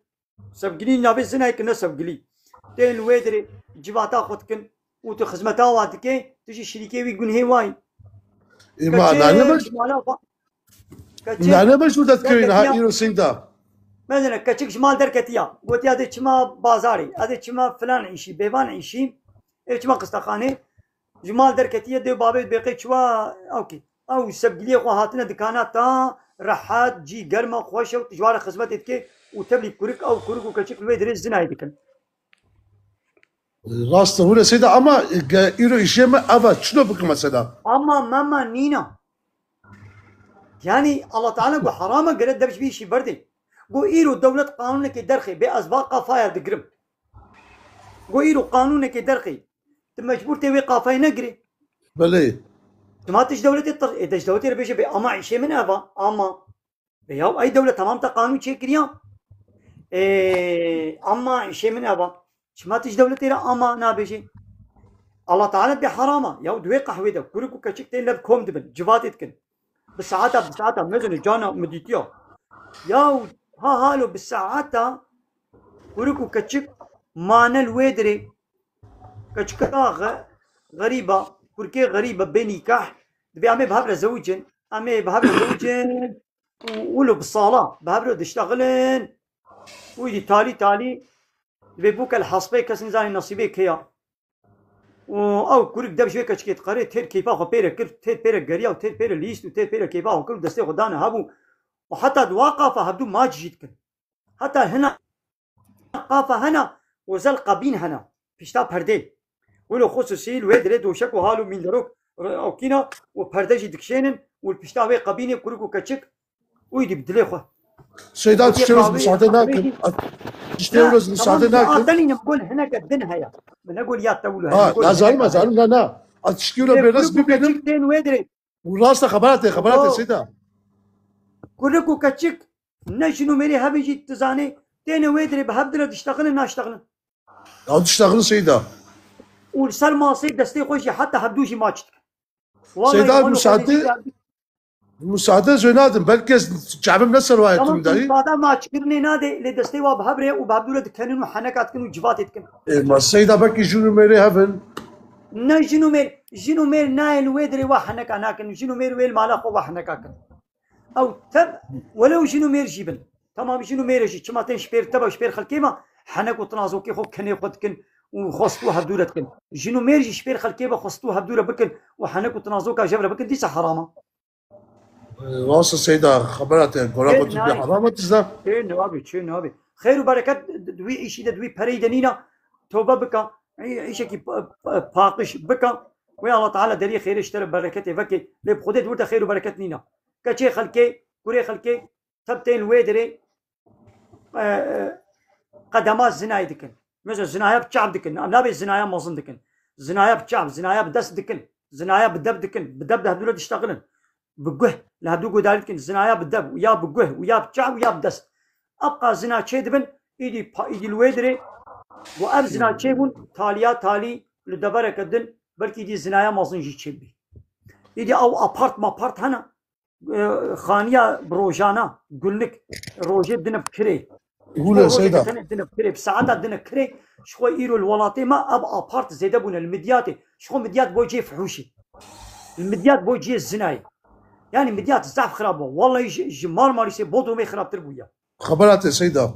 Sevgilî navê zinayê ki ne sevgilî. Tên li wê derê civata xwe dikin û tu xizmeta wa dike, tu jî şirîkê wî gunhê wa yî. Ê ma nane baş, nane baş û derdikevî niha îro Seyda. Mezine keçik ji mal derketiya. Gotiya dê çima bazarê, ez dê çima filan îşî, bêvan îşî, ê çima qistexanê. Ji mal derketiye dê û babê bêqê çiwa, ew kê. Ew sevgiliyê xwe hatine dikana ta rehet, cî germ e, xweş e û ji wan re xizmetê dike û tevlî kurik, ew kurik û keçik li wê dirê zinayê dikin. Rast e, hûn ê Seyda, ama ge îro îşê me ev e, çilo bikim mesela? Ama mema nîna. Yanî Allah Teala got heram e, gere dev ji vî îşî berdê. Got îro dewlet qanûnekê derxê, bê ez va qafaya digirim. Got îro qanûnekê derxê. Tu mecbûr tê wê qafayê negirê. Belê. Çima tu ji dewletê tir-, ê, te ji dewletê re bêje bê ama îşê min ev e, ama. Bê yaw, ey dewlet, tamam te qanûn çêkiriya. Ê, ama îşê min ev e. Çima tu ji dewletê re ama nabêjê? Allah Teala dibê heram e. Yaw, di wê qehwê de kurik û keçik tên lev kom dibin, civatê dikin. Bi saeta, bi saeta mezin e, cana min dîtiya. Yaw, ha halo bi saeta kurik û keçik mane li wê dirê. Keçika xe-, xerîba, kurkê xerîba bê nîkah, dibê em ê bi hev re zewicin, em ê bi hev re zewicin û wilo bi sala bi hev re diştexilin. Û îdî talî talî dibê bûke li hespê, kes nizanî nesîbê kê ya. Û ew kurik dev ji wê keçikê diqerê, têr keyfa xwe pê re kir, têr pê re geriya û têr pê re lîst û têr pê re keyfa xwe kir û destê xwe dane hev û, û heta di wa qafa hevdû maç jî dikin. Heta hina qafa hena, ozel kabîn hena, pişta perdê. Wilo xusûsî li wê dirê doşek û hal û mînderok re-, okîna û perde jî dikişênin û li pişta wê kabînê kurik û keçik û îdî bi dilê xwe. Seyda, tu şewiz müsaade nakin. Tiştê wilo ez misade nakim. Ate nîne, min got hineke din heye. Min negot ya te wilo heye. Ha, nazanim, nazanim, na, na. Ez tiştê wilo bêres bibînim. Tên wê dirê. Û rast e, xebera te, xebera te, Seyda. Kurik û keçik, ne jin û mêrê hevî jî dizanê, têne wê dirê bi hev dire diştexilin, naştexilin. Ya diştexilin, Seyda. Û li ser masê destê xwe jî heta hevdû jî maç dikin. Seyda, misade, misade zwe nadim, belkî ez çavim ne ser wayê tu dayî. Misade maçkirinê nade, lê destê wa bi hev re û bi hevdû re dikenin û heneka dikin û civatê dikin. Ê, ma Seyda, belkî jin û mêrê hev in. Ne jin û mêr, jin û mêr nayên wê dirê wa heneka nakin, jin û mêr wê li mala xwe wa heneka kin. Ew tev, welew jin û mêr jî bin. Tamam, jin û mêr jî, çima tên ji pêr teva, ji pêr xelkê me, henek û tinazokê xwe kenê xwe dikin û xwest û hevdû re dikin. Jin û mêr jî ji pêr xelkê ve xwest û hevdû re bikin û henek û tinazoka jev re bikin, dîsa heram e. Rast e Seyda, xebera te, gora xwe tu bê heram e tizda. Çê nabê, çê nabê. Xêr û bereket di wî îşî de, di wî pereyî de nîna. Tobe bika, î-, îşekî pa-, pa-, paqij bika. Wê Allah Teala deriyê xêrê ji te re bereketê veke. Lê bi Xwedê di wir de xêr û bereket nîna. Keçê xelkê, kurê xelkê, teb tên wê dirê, e, e, qedema zinayê dikin. Mesela zinaya bi çav dikin. Em nabê zinaya mezin dikin. Zinaya bi çav, zinaya bi dest dikin. Zinaya bi dev dikin. Bi dev de hevdû re diştexilin. Bi guh, li hevdû guhdarî dikin. Zinaya bi dev, û ya bi guh, û ya bi çav, û ya bi dest. Ebqa zina çê dibin, îdî pa-, îdî li wê dirê, got ev zina çê bûn, taliya talî li devereke din, belkî îdî zinaya mezin jî çê bî. Îdî ew apart mapart hene, e, xaniya bi rojana, günlük, rojê dine bi kirê. Hûle Seyda. Dine bi kirê, bi saeta dine kirê, ji xwe îro li welatê me ev apart zêde bûne, li Midyatê. Ji xwe Midyat bo cihê fihûşê. Li Midyat bo cihê zinayê. Yani Midyat zaf xirab bû. Wallahî ji, ji Marmarîsê Bodrumê xirabtir bûye. Xebera te Seyda.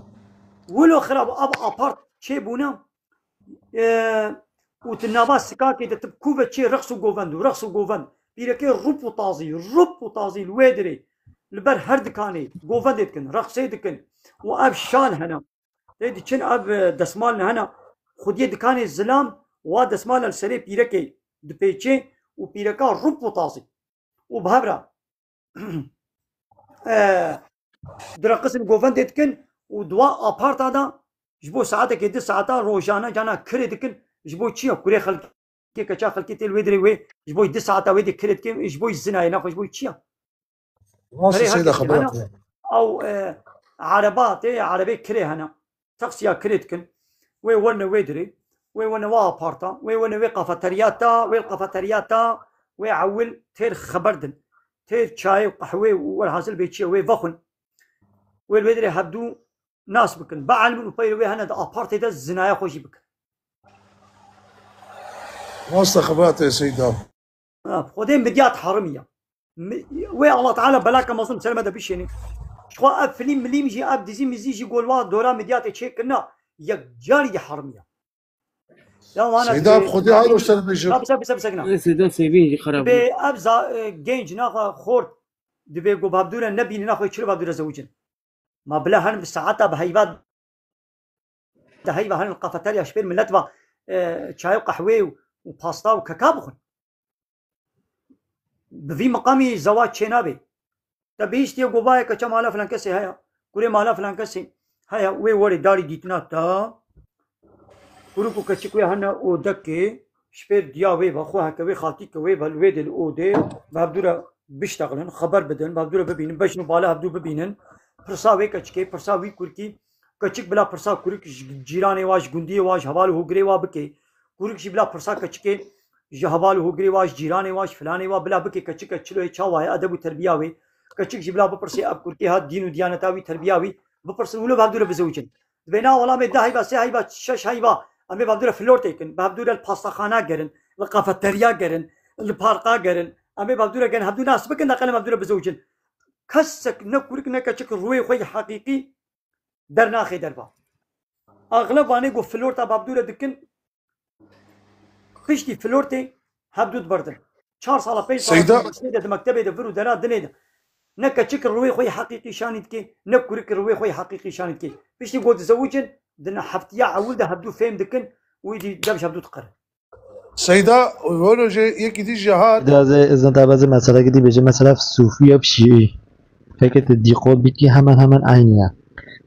Wilo xirab, ev apart çê bûne. E, û tu nava sikakê de tu bi ku ve çê reqs û govend û reqs û govend. Pîrekê rup û tazî, rup û tazî li wê dirê, li ber her dikanê govendê dikin, reqsê dikin. Û ev şal hene. Tê diçin ev, e, desmal hene. Xwediyê dikanê zilam, wa desmal li serê pîrekê dipêçê û pîreka rup û tazî. Û bi hev re, e, direqisin govendê dikin û di wa aparta de ji bo saetekê, du saeta rojane cana kirê dikin. Ji bo çi ya? Kurê xelkê, keça xelkê tê li wê dirê wê, ji bo du saeta wê dê kirê dikin, ji bo zinayê, naxwe ji bo çi ya? Rast e Seyda, xebera te. Ew, e, ereba tê, erebê kirê hene. Taksiya kirê dikin. Wê werne wê dirê. Wê werne wa aparta. Wê werne wê kafeterya ta. Wê kafeterya ta. Wê ewil têr xeber din. Têr çayê û qehwê û welhasil bê çi ye wê vexwin. Wê li wê dirê hevdû nas bikin. Bielimin û peyre wê hene di apartê de zinaya xwe jî bikin. Rast e xebera te Seyda. Ha, Xwedê Midyat herimiya. Mi-, wê Allah Teala belaka mezin ser me de bişêne. Ji xwe ev filîm milîm jî, ev dizî mizî jî gol wa dora Midyatê çêkirina, yek carî de herimiya. Ya wana Seyda, dibê, Xwedê her roşte dibêjim. Bise, bise, bise, bise, bise, bise. Seyda, sêvîn jî xerab bû. Dibê ev za-, e, genc naxa xort, dibê ku bavdûre nebînin, naxwe çilo bavdûre zewicin. Ma bila herin bi saeta bi heyva de heyva herin kafeterya ji pêr millet va, e, çay û qehwê û, û pasta û keka bixwin. Bi vî miqamî zewac çênabe. Te bihîstiye ku vayê keça mala filan kesê heye, kurê mala filan kesê heye, wê werê darî dîtina te. Kurik û keçik wê hene odekê, ji pêr diya wê ve, xwe heke wê xaltî ke wê ve, wê dê li odê, bi hevdû re biştexilin, xeber bidin, bi hevdû re bibînin, bejn û bala hevdû bibînin. Pirsa wê keçikê, pirsa wî kurkî, keçik bila pirsa kurik ji cîranê wa, ji gundiyê wa, ji heval û hogirê wa bike. Kurik jî bila pirsa keçikê ji heval û hogirê wa, ji cîranê wa, ji filanê wa bila bike, keçik e çilo ye, çawa ye, edeb û terbiya wê. Keçik jî bila bipirse ev kurkê ha dîn û diyaneta wî, terbiya wî, bipirsin, wilo bi hevdû re bizewicin. Dibê na welamê deh heyva, sê heyva, şeş heyva, em ê bi hevdû re flortê kin, bi hevdû re li pastaxana gerin, li kafeterya gerin, li parka gerin, em ê bi hevdû re gerin, hevdû nas bikin, deqelê bi hevdû re bizewicin. Kesek ne kurik ne keçik rûyê xwe yê heqîqî dernaxê derva. Axleb vanê ku florta bi hevdû re dikin, piştî flortê hevdû diberdin. Çar sala, pênc sala Seyda. Di mektebê de, di mektebê de vir û dera dinê de. Ne keçik rûyê xwe yê heqîqî şanî dike, ne kurik rûyê xwe yê heqîqî şanî dike. Piştî ku dizewicin, di ne heftiya ewil de hevdû fêm dikin û îdî dev ji hevdû diqerin. Seyda, welo jê yekî dî jî hat. Dazê, izin te bezê meselekî dî bêje, mesela sufî ya şîî. Peki te dîqo bîtî hemen hemen aynî ya.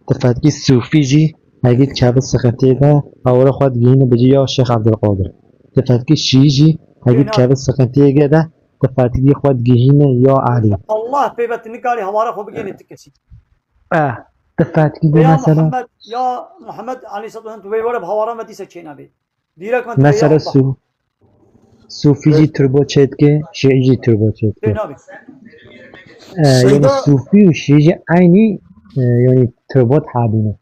Te fetkî sufî jî Hegî dikeve sixintiyê de, hawara xwe digihîne bi cî ya Şêx Ebdulqadir. Di fetkî şî jî, hegî dikeve sixintiyê de, di fetkî xwe digihîne ya Elî. Allah pê ve tu nikarî hawara xwe bigihîne ti kesî. Eh, di fetkî de Ya mesela Muhammed, ya Muhammed aleyhissalatu vesselam, tu wê were bi hawara me dîsa çênabê. Dîrek me tu wê ya Mesela Allah. Su, Sufî jî turbo çêdike, Şîî jî turbo çêdike. Çênabê. Eh, yani Seyda Sufî û Şîî jî eynî, eh, yani turbo tabîne.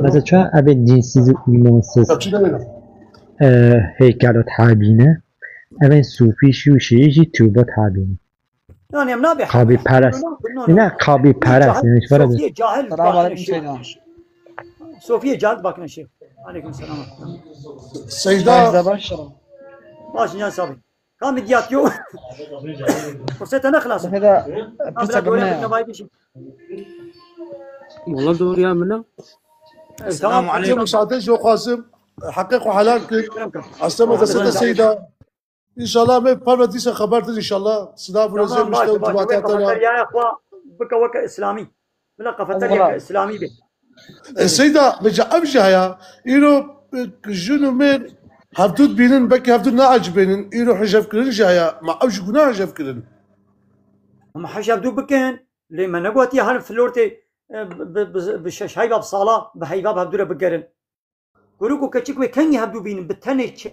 Mesela çawa ev ê dînsiz û îmansiz, e, heykelo tabîne, ev ê sufî şî û şîî jî turbo tabîne. Yani em nabe Kabî perest. No, no, no, no. Ne kabî perest, yani şu Sofî cahil. Selamun aleyküm Seyda. Sofî cahil bakın şey. Aleyküm selam. Seyda. Seyda baş. Baş, ya sabî. Kamî diyat yo. Fursete ne xlas. Heda pisa gimne. Valla doğru ya, min ne? Selamun aleyküm. Müsaade jo xwazim. Heqê xwe helal kir. Aslında destete Seyda. İnşallah me pavla dîsa xeber din inşallah. Silav û rêzê mişte û civata te re. Bike weke İslamî. Bila qafeteriyeke İslamî be. E, Seyda, vêca ev jî heya. Îro, e, jin û mêr hevdû dibînin, belkî hevdû neecibênin. Îro hijevkirin jî heya. Ma ew jî guna hijevkirin. Em hijevdû bikin, lê me negotiye her flortê, e, bi, bi, bi, bi şeş heyva bi sala, bi heyva bi hevdû re bigerin. Kurik û keçik wê kengî hevdû bînin, bi tenê çê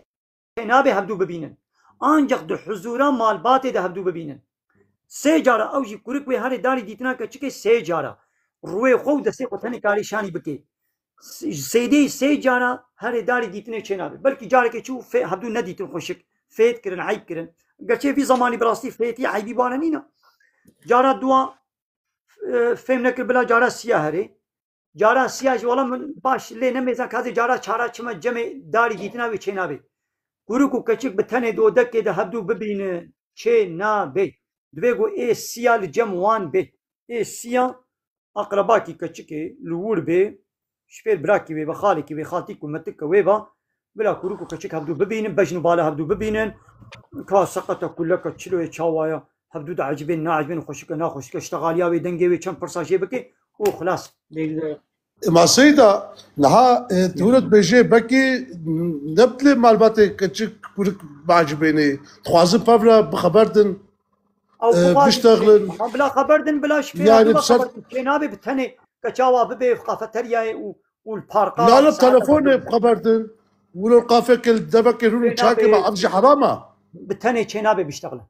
nabe hevdû bibînin. Ancak di huzûra malbatê de hevdû bibînin. Sê cara ew jî kurik wê herê darî dîtina keçikê sê cara. Rûyê xwe û destê xwe tenê karî şanî bike. S-, seydê sê cara herê darî dîtinê çênabe. Belkî carekê çû fê-, hevdû nedîtin xweşik. Fêt kirin, eyb kirin. Gerçê vî zamanî bi rastî fêtî eybî wana nîna. Cara dua, e, fêm nekir bila cara siya herê. Cara siya jî wala min baş lê nemêzan ka ez ê cara çara çima cemê darî dîtina wê çênabe. Kurik û keçik bi tenê di odekê de hevdû bibînin çênabe. Divê ku ê siya li cem wan bê. Ê siya aqrebakî keçikê li wir bê, ji pêr birakî wê be, xalekî wê, xaltîk û metik ke wê be, bila kurik û keçik hevdû bibînin, bejn û bala hevdû bibînin. Ka seqete kuleke çiloyê çawa ye, hevdû diecibên, naecibên, xweşik e, naxweşik e, ştexaliya wê, dengê wê, çend pirsa jê bike û xilas. Ema Seyda, niha, e, tu hûn dibêjê belkî ne bi lê malbatê keçik kurik biecibênê. Dixwazin pevra bi xeber din, Ew e, bixwazin biştexlin. Bila xeber din, bila ji fêra Yani bi ser xeber din. Çênabe bi tenê ke çawa bibe qafeteryayê û, û li parka. Lale bi telefonê bi xeber din. Wilo qafekê li devekê rûn û çakê ma ev jî heram e. Bi tenê çênabe biştexlin.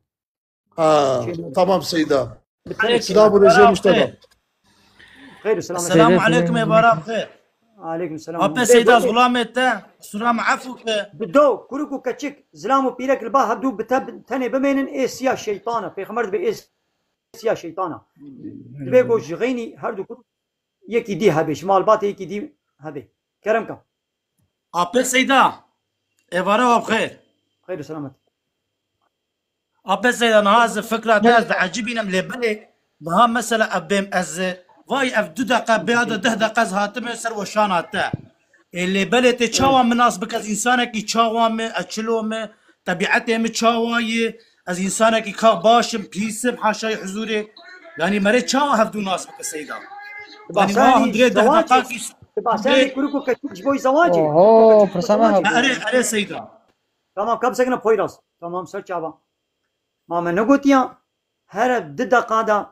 Ha, tamam Seyda. Silav û rêzê Mustafa. Xeyr û selamet. Selamu aleykum, ê bara bi xêr. Aleykum selam. Apê Seyda, zulamê te, qisura min efû ke. Bi do, kurik û keçik, zilam û pîrek li ba hevdû bi te, tenê bimênin, ê siya şeytan e. Pêxember dibe ê siya şeytan e. Dibe ku ji xeynî her du kur yekî dî hebe, ji malbatê yekî dî hebe. Kerem ke. Apê Seyda, êvara we bi xêr. Xeyr û selamet. Apê Seyda, niha ez fikra te ez diecibînim, lê belê niha mesela ev bêm ez, vay ev du deqe bêya de deh deqe ez hatime ser weşana te. Ê, lê belê tê çawa min nas bike, ez însanekî çawa me, ez çilo me, tebîetê min çawa ye, ez însanekî ka baş im, pîs im, haşayê huzûrê. Yanî merê çawa hevdû nas bike Seyda? Yanî wa hundirê deh deqakî. Ti basenî kurik û keçik ji bo zewacê? Oho, pirsa me hebû. Erê, erê Seyda. Tamam, kam sekine Poyraz. Tamam, ser çava. Ma me negotiya, here di deqa de,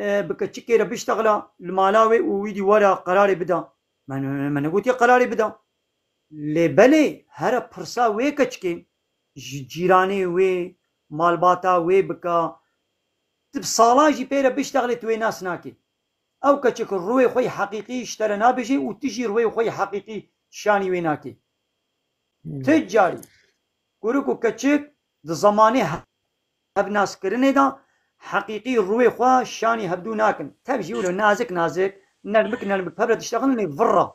e, bi keçikê re biştexila li mala wê û wî dî were qerarê bida. Me, me, me negotiye qerarê bida. Lê belê here pirsa wê keçikê ji cîranê wê, malbata wê bika. Tu bi sala jî pê re biştexilê tu wê nas nakê. Ew keçik rûyê xwe yê heqîqî ji te re nabêje û tu jî rûyê xwe yê heqîqî şanî wê nakê. Hmm. Ti carî kurik û keçik di zemanê he-, hevnaskirinê de heqîqî rûyê xwe şanî hevdû nakin. Tev jî wilo nazik nazik, nermik nermik, pevre diştexin lê virra.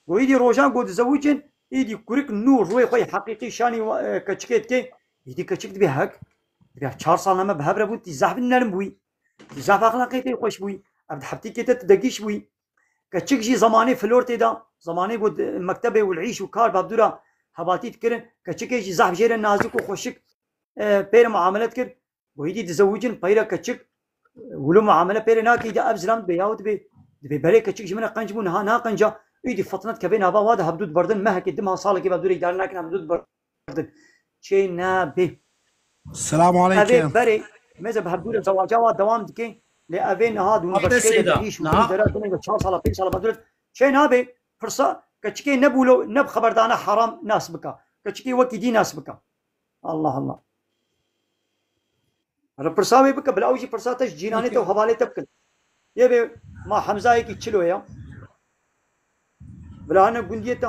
Go îdî rojan go dizewicin, îdî kurik nû rûyê xwe yê heqîqî şanî wa-, e, keçikê dike, îdî keçik dibê hek. Dibê çar sal me bi hev re bûn, tî zehf nerm bûyî. Tî zehf exlaqê te xweş bûyî. Ev di heftîkê te tu degîş bûyî. Keçik jî zemanê flortê de, zemanê ku di mektebê û li îş û kar bavdûra hevatî dikirin, keçikê jî zehf jê re nazik û xweşik, e, pê re muamele dikir. Bo hîdî dizewicin peyre keçik, wilo muamele pê re nakî de ev zilam dibe yaw dibe. Dibe berê keçik ji min re qenc bû, niha na qenca. Îdî fitnet kevê nava wa de hevdû diberdin, mehekê, di mah, salekê ve hevdû re îdare nakin, hevdû diberdin. Çê nabe. Selamu Evê aleykum. berê, mêze bi hevdû re zewaca wa dewam dike. Lê evê niha dûn Abe beşkê de Seyda, dihîş û niha? dera dine çar sala, pênc sala bedûret. Çê nabe, pirsa, keçikê ne bûlo, ne bi xeberdana heram nas bika. Keçikê wekî dî nas bika. Allah Allah. Re pirsa wê bike, bila ew jî pirsa te ji cîranê te û hevalê te bikin. Yê bê ma Hemzayekî çilo ya. Bila hene gundiyê te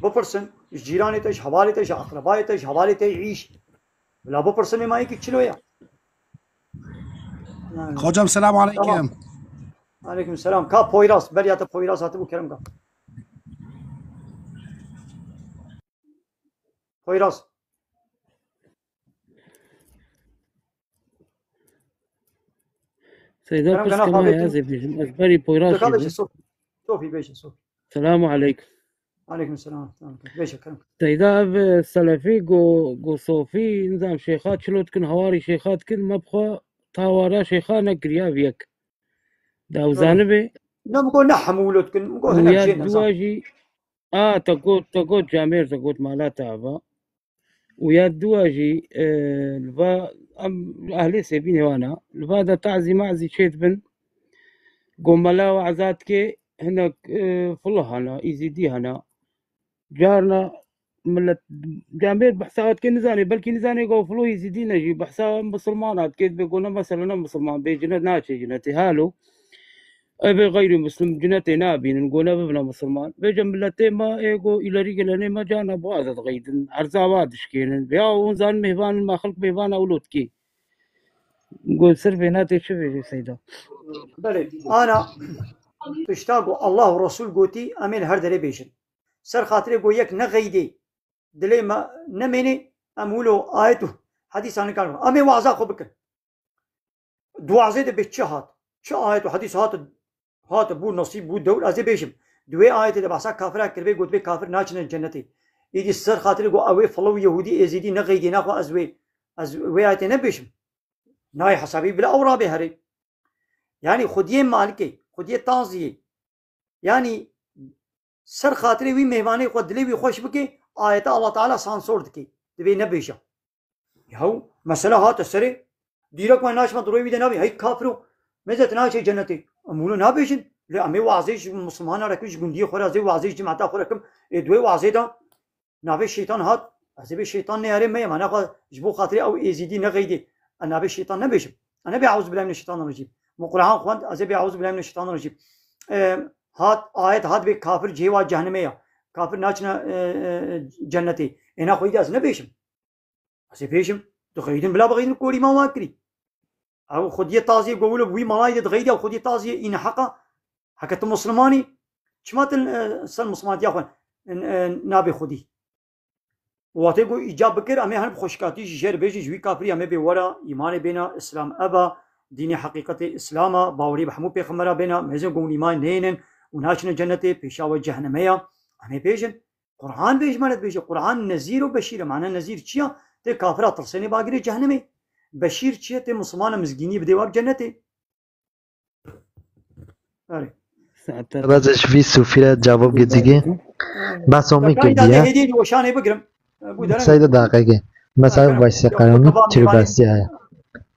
bipirsin, ji cîranê te, ji hevalê te, ji eqrebayê te, ji hevalê te îş. Bila bipirsin ê ma yekî çilo ya. Yani, Hocam selamu aleykum. Aleyküm selam. Ka Poyraz, beriya te Poyraz hatibû kerem ka. Poyraz. Seyda Kerem pirs kana kema xabê ya tu. zê bêjim. Ez berî Poyraz Dika jî bêje bim. Sof. Sofî bêje Sof. Selamu aleykum. Aleyküm selam. Tamam. Bêje kerem. Seyda ev, e, selefî go, go sofî, nizam şêxa çilo dikin, hawarî şêxa dikin, me bixwe tawara şêxa nekiriya ev yek. Da ew Doğru. Zanibê, Ne mi got ne hemû wilo dikin. Mi got û hinek ya jê ne zan. Dua jî, a, te got, te got camêr, te got mala te ava. Û ya dua jî, e, li va, em ehlê sêbînê wan e. Li va de tazî mazî çêdibin. Go mela we ezad ke hinek, e, filo hene, îzîdî hene. Carna millet camêr behsa hat ke nizanê, belkî nizanê go filo îzîdî ne jî. Behsa misilman hat ke, dibê go ne mesele ne misilman, bê cinet naçê cinetê. Halo. Ev ê xeyrî muslim cinetê nabînin, go nebibine misilman. Vêce miletê me ê go îlerî gelenê me carna boğaza dixeydin, erza wa dişkênin. Ya hûn zan mêvan in, ma xelk mêvan ew lotkî. Go ser vênatê çi vêjî Seyda? Belê. Ana pişta ku Allah û Resul gotî, em ê li her derê bêjin. Ser xatirê ku yek nexeydê, dilê me nemênê, em wilo ayet û hedîsan nikar bikin. Em ê waza xwe bikin. Duazê de bê çi hat? Çi ayet û hedîs hat, hat bû, nasîb bû, dewr, ez ê bêjim. Di wê ayetê de behsa kafira kiribê, gotibê kafir naçine cennetê. Îdî ser xatirê ku ew ê filo û yehûdî, êzîdî nexeydê, naxwe ez wê, ez wê ayetê nebêjim. Nayê hesabî bila ew rabê herê. Yanî xwediyê malikê, xwediyê taziyê. Yanî ser xatirê wî mêvanê xwe dilê wî xweş bike, ayete Allah Teala sansor dike. Divê nebêje. Yaw, mesela hate serê, dîrek me naçme di royê wî de nabî, hey kafiro, mêze tu naçê cennetê. Em wilo nabêjin. Lê em ê wazê ji misilmana re kim, ji gundiyê xwe re ez ê wazê ji cemata xwe re kim. Ê di wê wazê de navê şeytan hat, ez ê bê şeytan neyarê me ye, mana xwe ji bo xatirê ew êzîdî nexeydê. Ez navê şeytan nebêjim. Ez nebê eûzubillahimineşşeytanirracîm. Min Qur'an xwend, ez ê bê eûzubillahimineşşeytanirracîm. E, hat, ayet hat bê kafir cihê wa cehennemê ya. Kafir naçine, e, e, cennetê. Êna xwedî ez nebêjim. Ez ê bêjim, dixeydin bila bixeydin korî me wan kirî. Ew xwediyê taziyê go wilo bi wî malayê de dixeydiya xwediyê taziyê îne heqa. Heke tu Muslimanî, çima tu, e, ser Muslimatiya xwe, e, e, nabê xwedî? Watê ku îcab bikir, em ê her bi xweşikatî jî jê re bêjin, ji wî kafirî em ê bê were, îmanê bêne, Îslam ev e, dînê heqîqetê Îslam e, bawerî bi hemû pêxembera bêne, mêzin ku îman neynin û naçine cennetê, pêşa we cehenneme ye. Em ê bêjin, Qur'an bêjmane dibêje, Qur'an nezîr û beşîr e. Mane nezîr çi ya? Tê kafira tirsênê bagirê cehennemê. Beşîr çi ye? Tê misilmana mizgînî bidê wa bi cennetê. Erê. Saete Baza ji vî sofî re cevab gidîgê. Bas omê Kayda kediye. Hêdî weşanê bigirim. E, bu deren. Seyda daqiqê. Mesela Erê. Veysel Yok, Karanî tamam, türbesiye.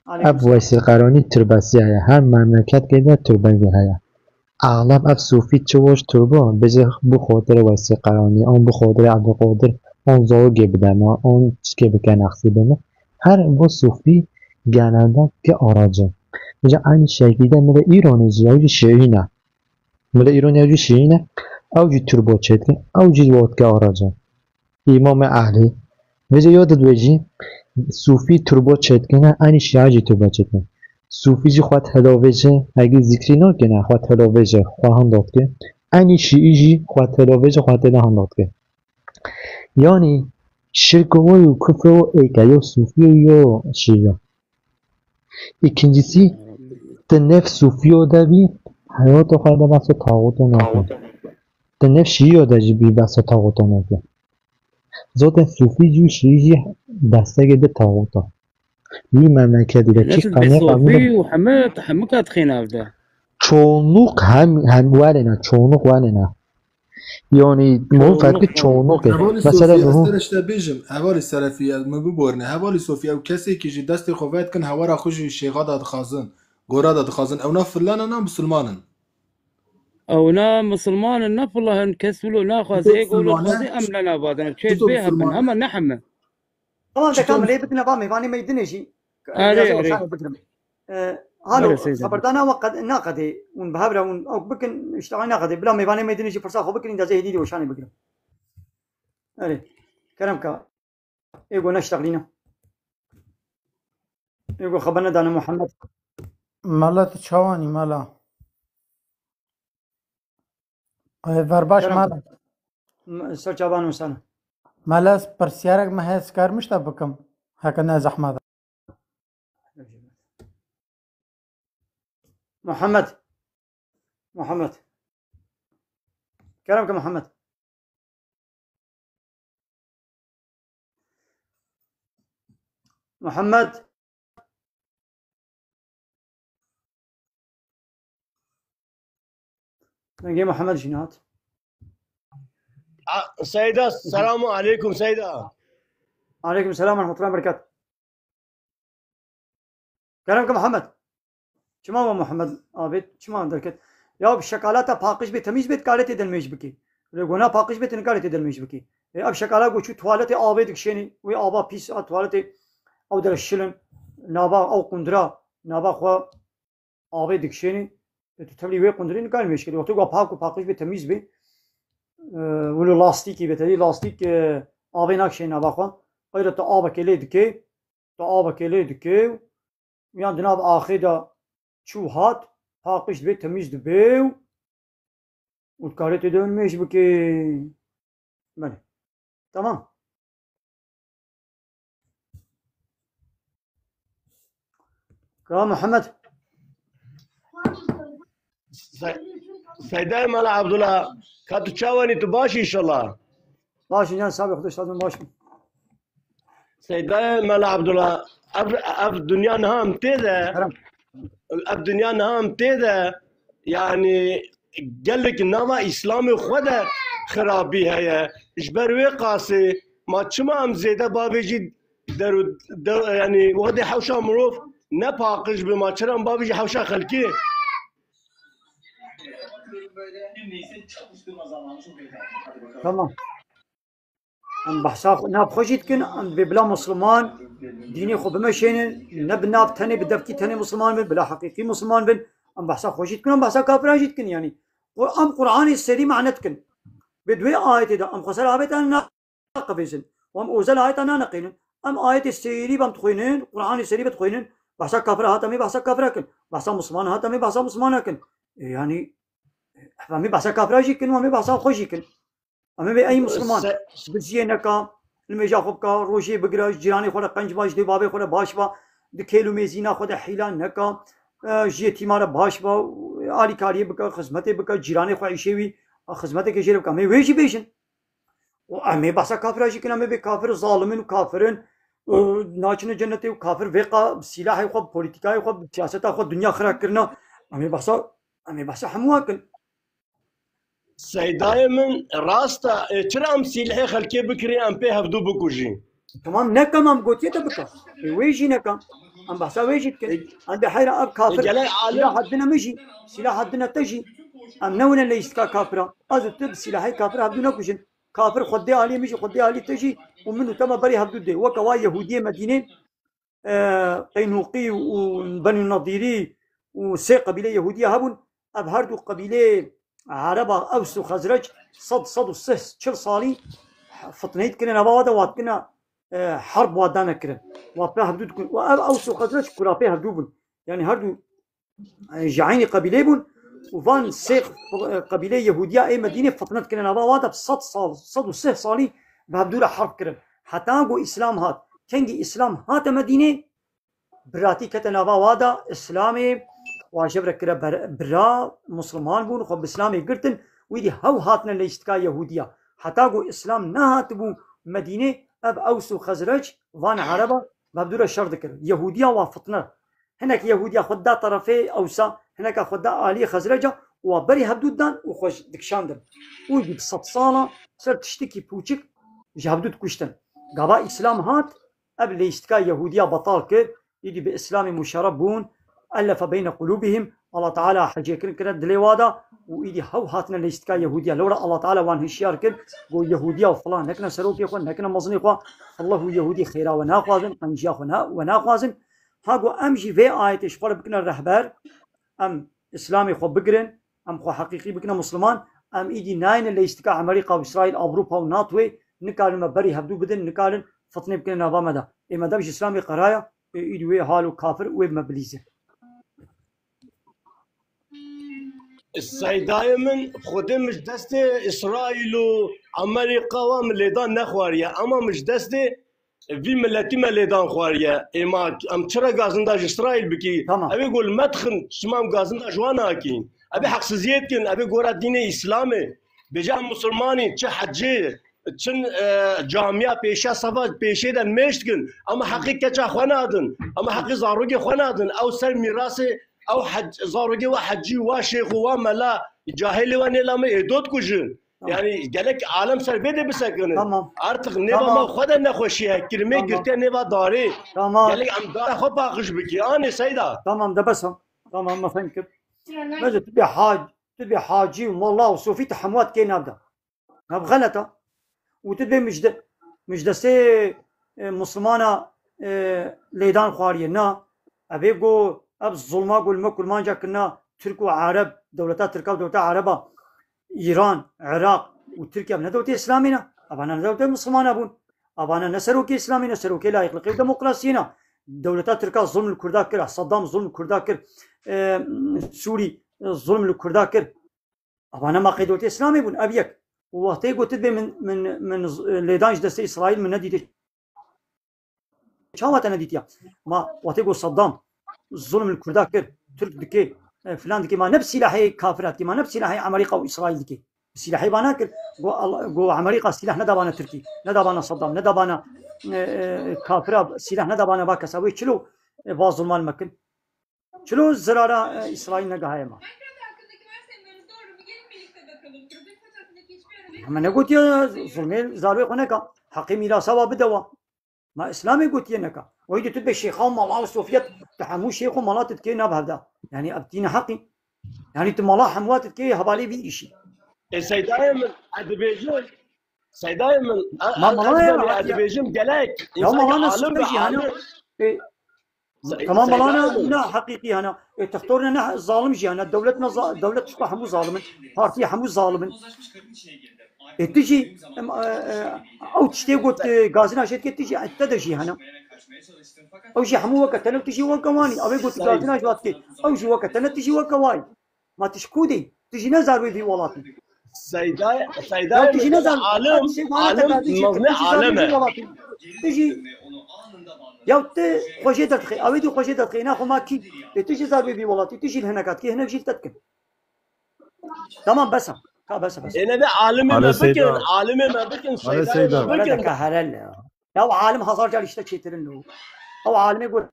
Aleyküm Ev Veysel Karanî türbesiye. Her memleket kê de türbegê heye. Axlab ev sofî çi woj turbo, bêje bu xotirê Weysê Qeranî, on bu xotirê Ebdulqodir, on zogê bideme, on çikê bike nexsî bime. Her bu sofî genelde ke arace. Bêje aynı şekilde mire îronê jî, ew jî şiîne. Mire îronê ew jî şiîne, ew jî turbo çêdike, ew jî wot ke arace. Îmamê Ehlî. Vêje yo didwêjî, sufî turbo çêdikine, enî şîa jî turbo çêdikine. Sufî jî xwe telo vêje, egî zikrî nakine, xwe telo vêje, xwe handa dike. Enî şîî jî xwe telo vêje, xwe têde handa dike. Yanî şirk û kufr û êk e, yo sufî û yo şîî yo. Îkincîsî, ti nêv sufîyo de bî, heyata xwe de behsa taxûto nake. Ti nêv şîîyo de jî bî behsa taxûto nake. Zaten sufî jî û şîî jî destekê di taxûta. Wî memleketî de kî Nesil qenê Sofî qebûl û heme, heme kat xênav de. Çoğunluk hem, hem welêne, çoğunluk welêne. Yani, mû ferqî çoğunluk e. Hevalî Mesela Sofî, ez nuhû. Te işte bêjim, hevalî Serefî, ez min biborîne. Hevalî Sofî, ew kesê ki ji destê xwe vedikin, hewara xwe ji şêxa da dixwazin, gora da dixwazin. Ew na fillan in, na musulman in? Ew na musulman in, ne fillan in, kes wilo naxwaze, êk wilo xwaze, em ne navadin. Çêt bê hebin, hema ne heme. Tamam, de kamil, ê bidine va mêvanê me dinê jî. Erê, erê. Şanê bigirim. Ee, halo, xeberdana we qed-, naqedê, hûn bi hev re hûn ew bikin, işte ay naqedê. Bila mêvanê me dinê jî pirsa xwe bikin, îndazê hêdî dî weşanê bigirim. Erê. Kerem ka. Êgo neştexlîne. Êgo xeber nedane Muhammed. Mela tu çawanî, mela? Ay, verbaş Kerem. Mela. M-, ser çavan û sen. Mela, ez pirsiyarek me heye, ez karim ji te bikim. Heke ne zehmet e. Muhammed. Muhammed. Kerem ke Muhammed. Muhammed. Dengê Muhammed jî nehat. A, Seyda, selamu aleykum Seyda. Aleykum selam ve rahmetullahi ve berekat. Kerem ke Muhammed. Çima we Muhammed avêt? Çima derket? Ya bi şekalata paqij bê, temîz bê, dikarê tê de nimêj bikê. Lê gona paqij bê, tu nikarê tê de nimêj bikê. Ê, ev şekala ku çû tuwaletê avê dikişênî, wê ava pîs a tuwaletê, ew dere şilin, nava ew qundira, nava xwe avê dikişênî, ê, tu tevlî wê qundirî nikarî nimêj bikê. Wextê ku pak û paqij bê, temîz bê, e, wilo lastîkî bê, tevlî lastîk, e, avê nakişênî nava xwe. Qeyra tu avekê lê dikê, tu avekê lê dikê û yan di nav axê de çû hat, paqij dibê, temîz dibê û, û dikarê tê de nimêj bikê. Belê. Tamam. Ka Muhammed. Se-, Seydayê Mela Abdullah, ka tu çawanî, tu baş î inşallah? Baş î can, sabê Xwedê şadin baş bin. Seydayê Mela Abdullah, ev, ev dinya niha em tê de, Kerem. Ev dinya niha em tê de, yani gelek nava Îslamê xwe de xirabî heye. Ji ber wê qasê ma çima em zêde bavêjî der û de, yani wextê hewşa mirov ne paqij bi, ma çira em bavêjî hewşa xelkê? Tamam. Em behsa xwe, nav xwe jî dikin, em dibê bila Musliman dînê xwe bimeşênin, ne bi nav tenê, bi devkî tenê Musliman bin, bila heqîqî Musliman bin. Em behsa xwe jî dikin, em behsa kafiran jî dikin, yanî. Qur-, em Qur'anê serî mane dikin. Bi duwê ayetê de em xwe ser avêtan naqevêzin. Û em ozel ayeta naneqînin. Em ayetê serî bem dixwînin, Qur'anê serî be dixwînin, behsa kafira hat, em ê behsa kafira kin. Behsa Musliman hat, em ê behsa Muslimana kin. E, yanî, em ê behsa kafira jî kin û em ê behsa xwe jî kin. Em ê bê ey Musliman, Se- diziyê neka, nimêja xwe bika, rojê bigire, ji cîranê xwe re qenc ba, ji dê bavê xwe re baş ba, di kêl û mêzîna xwe de hîla neka, e, ji yetîma re baş ba, alîkariyê bike, xizmetê bike, cîranê xwe îşê wî, xizmeteke jê re bike. Em ê wê jî bêjin. Û em ê behsa kafira jî kin, em ê bê kafir zalimin û kafirin, e, naçine cennetê û kafir vê qa bi sîlahê xwe, bi polîtîkayê xwe, bi siyaseta xwe dinya xira kirina. Em ê behsa, em ê behsa hemû kin. Seydayê min, rast e, e, çira em sîlehê xelkê bikirî, em pê hevdû bikujî? Tamam, nekem em gotiye te bike. E, wê jî nekem. Em behsa wê jî dikin. E, Em de heyra ev kafir, e, gelek alim sîlaha dine min jî, sîlaha dine te jî. Em ne wine leyîstika kafira. Ez û tu bi sîlahê kafir hevdû nekujin. Kafir xwe dê alî min jî, xwe dê alî te jî û min û te me berî hevdû dê. Weke wa Yehûdiyê Medînê, e, Qeynûqî û Benû Nedîrî û sê qebîlê Yehûdiya hebûn. Ev her du qebîlê Ereba Ews û Xezrec sed, sed û sih, çil salî fitneyî dikine nava wa de, wa dikine, e, herb wa dane kirin. Wa pê hevdû dikin. Û ev Ews û Xezrec kura pê hevdû bûn. Yanî her du, e, ji eynî qebîlê bûn. Û van sê, e, qebîlê Yehûdiya ê Medînê fitne dikine nava wa de sed sal, sed û sih salî bi hevdû re herb kirin. Heta ku Îslam hat. Kengî Îslam hate Medînê, biratî kete nava wa de, Îslamê wa ji vir re kire ber-, bira, Musliman bûn, xwe bi Îslamê girtin, wî dî hew hatine leyîstika Yehûdiya. Heta ku Îslam nehatibû Medînê, ev Ews û Xezrec van Ereba bi hevdû re şer dikir. Yehûdiya wa fitne. Hinek Yehûdiya xwe da terefê Ewsa, hineka xwe da aliyê Xezreca û wa berî hevdû dan û xwe ji dikişandin. Û êdî bi sed sala ser tiştikî pûçik ji hevdû dikuştin. Gava Îslam hat, ev leyîstika Yehûdiya betal kir, êdî bi Îslamê muşerref bûn, ellefe beyne qulûbihim, Allah Teala hecêkirin kire dilê wa da û êdî hew hatine leyîstika Yehûdiya. Lewra Allah Teala wan hişyar kir, got Yehûdiya û filan nekine serokê xwe, nekine mezinê xwe, Allah û Yehûdî xêra we naxwazin, qenciya xwe na-, we naxwazin. Ha got em jî vê ayetê ji xwe re bikine rehber, em Îslamê xwe bigirin, em xwe heqîqî bikine Musliman, em îdî nayêne leyîstika Amerîka û Îsraîl, Ewropa û NATOyê, nikarin me berî hevdû bidin, nikarin fitnê bikine nava me de. Ê me dev ji Îslamê qeraya, ê îdî wê hal û kafir wê bi me bilîzin. Seydayê min, Xwedê min ji destê Îsraîl û Amerîka wa min lêdan nexwariye, ema min ji destê vî miletî me lêdan xwariye. Ê ma em çira gazinda ji Îsraîl bikî? Tamam. Ew ê got li me dixin, çima em gazinda ji wan nakîn? Ev ê heqsiziyê dikin, ev ê gora dînê Îslamê. Bêje em Musulmanî, çi hecê, çi, e, camiya pêşiya sefa pêşê de nmêj dikin, ama heqê keça xwe nadin, ama heqê zarokê xwe nadin. Ew ser mîrasê, ew hec-, zarokê wa hecî, wa şêx û wa mela, cahilê wa nêla me ê dot kujin. Tamam. Yani gelek alem ser vê de bisekinin. Tamam. Artık nêva Tamam. me xwe de nexweşî ye. Kirmê Tamam. girtiye nêva darê. Tamam. Gelek em dara xwe paqij bikî. Anê Seyda. Tamam, de bes ha. Tamam, me fem kir. Bence tu bê hac, tu bê hacî û molla û sofî te hemû dikê navda. Ev xelet e. Û tu dibê mijde-, mijdesê, e, Muslimana, e, lêdan xwariye. Na. Ev ê go, ev zulma go li me kurmanca kirina Tirk û Ereb, dewleta Tirka û dewleta Ereba, Îran, Iraq û Tirkiye, ev ne dewletê Îslamî ne. Evana ne dewletê Muslimana bûn. Evana ne serokê Îslamî ne, serokê layîqliqê û demokrasiyê ne. Dewleta Tirka zulm li Kurda kir, Saddam zulm li Kurda kir, e, Sûrî, e, zulm li Kurda kir. Ava ne maqê dewletê Îslamê bûn, ev yek. Û wextê got dibê min, min, min z-, lêdan ji destê Îsraîl min nedîtê. Çawa te nedîtiya? Ma wextê got Saddam zulm li Kurda kir, Tirk dike, e, filan dike, ma ne bi sîlahê kafira dike, ma ne bi sîlahê Amerîka û Îsraîl dike. Bi sîlahê va nakir. Go Al-, go Amerîka sîlah nedabana Tirkî, nedabana Saddam, nedabana, e, e, kafira sîlah nedabana va kesa. Wê çilo, e, va zulman mekin. Çilo zirara, e, Îsraîl negahaye ma. Heme negotiye zulmê zarwê xwe neka. Heqê mîrasa wa bide wa. Ma Îslamê gotiye neka. Wayî de tu be şêxa û mala û sofiyet, tu hemû şêx û mala tu dikê nav hevda. Yani ev tîne heqî. Yani tu mala hemû tu dikê hevalê vî îşî. E, Seydayê min, ez dibêjim, Seydayê min, e, Ma e, mala ez ya, belê, ez ya. dibêjim gelek. Ya Însan mala ki ne alim suçlu be jî hene. alim. E, Tamam, Seyda malana Hanım. Ne heqîqî hene. E, textor ne, ne zalim jî hene. Dewlet ne za-, dewlet çiqa hemû zalim in. Partiye hemû zalim in. E, tu jî, em, e, e, ew tiştê got, e, gazina şêt ke tu jî, e, te de jî hene. Ew jî hemû weke te ne, tu jî weke wan î. Ew ê got Seyda. gazina ji wat ke. Ew jî weke te ne, tu jî weke wa yî. Ma tu ji ku dê? Tu jî ne zarvê vî welatî. Seyda, Seyda Ya tu jî ne zarvê. alim, Ew tiştê ku hene te alim, gazî çêtir, mezne tu jî zarvê alim vî e. welatî. Tu jî Ya tu xwe jê derdixê. Ew ê dî xwe jê derdixê. Îna xwe ma kî? Ê tu jî zarvê vî welatî. Tu jî li hinek hat kê, hinek jî li te dikin. Tamam, bes e. Ka bes e, bes e. Êne de alimê Alo me bikin, Seyda. alimê me bikin, Alo Seydayê Seyda. me Wele bikin. de ka herel ya. Ya alim hazar car işte çêtirin o. Ew alimê got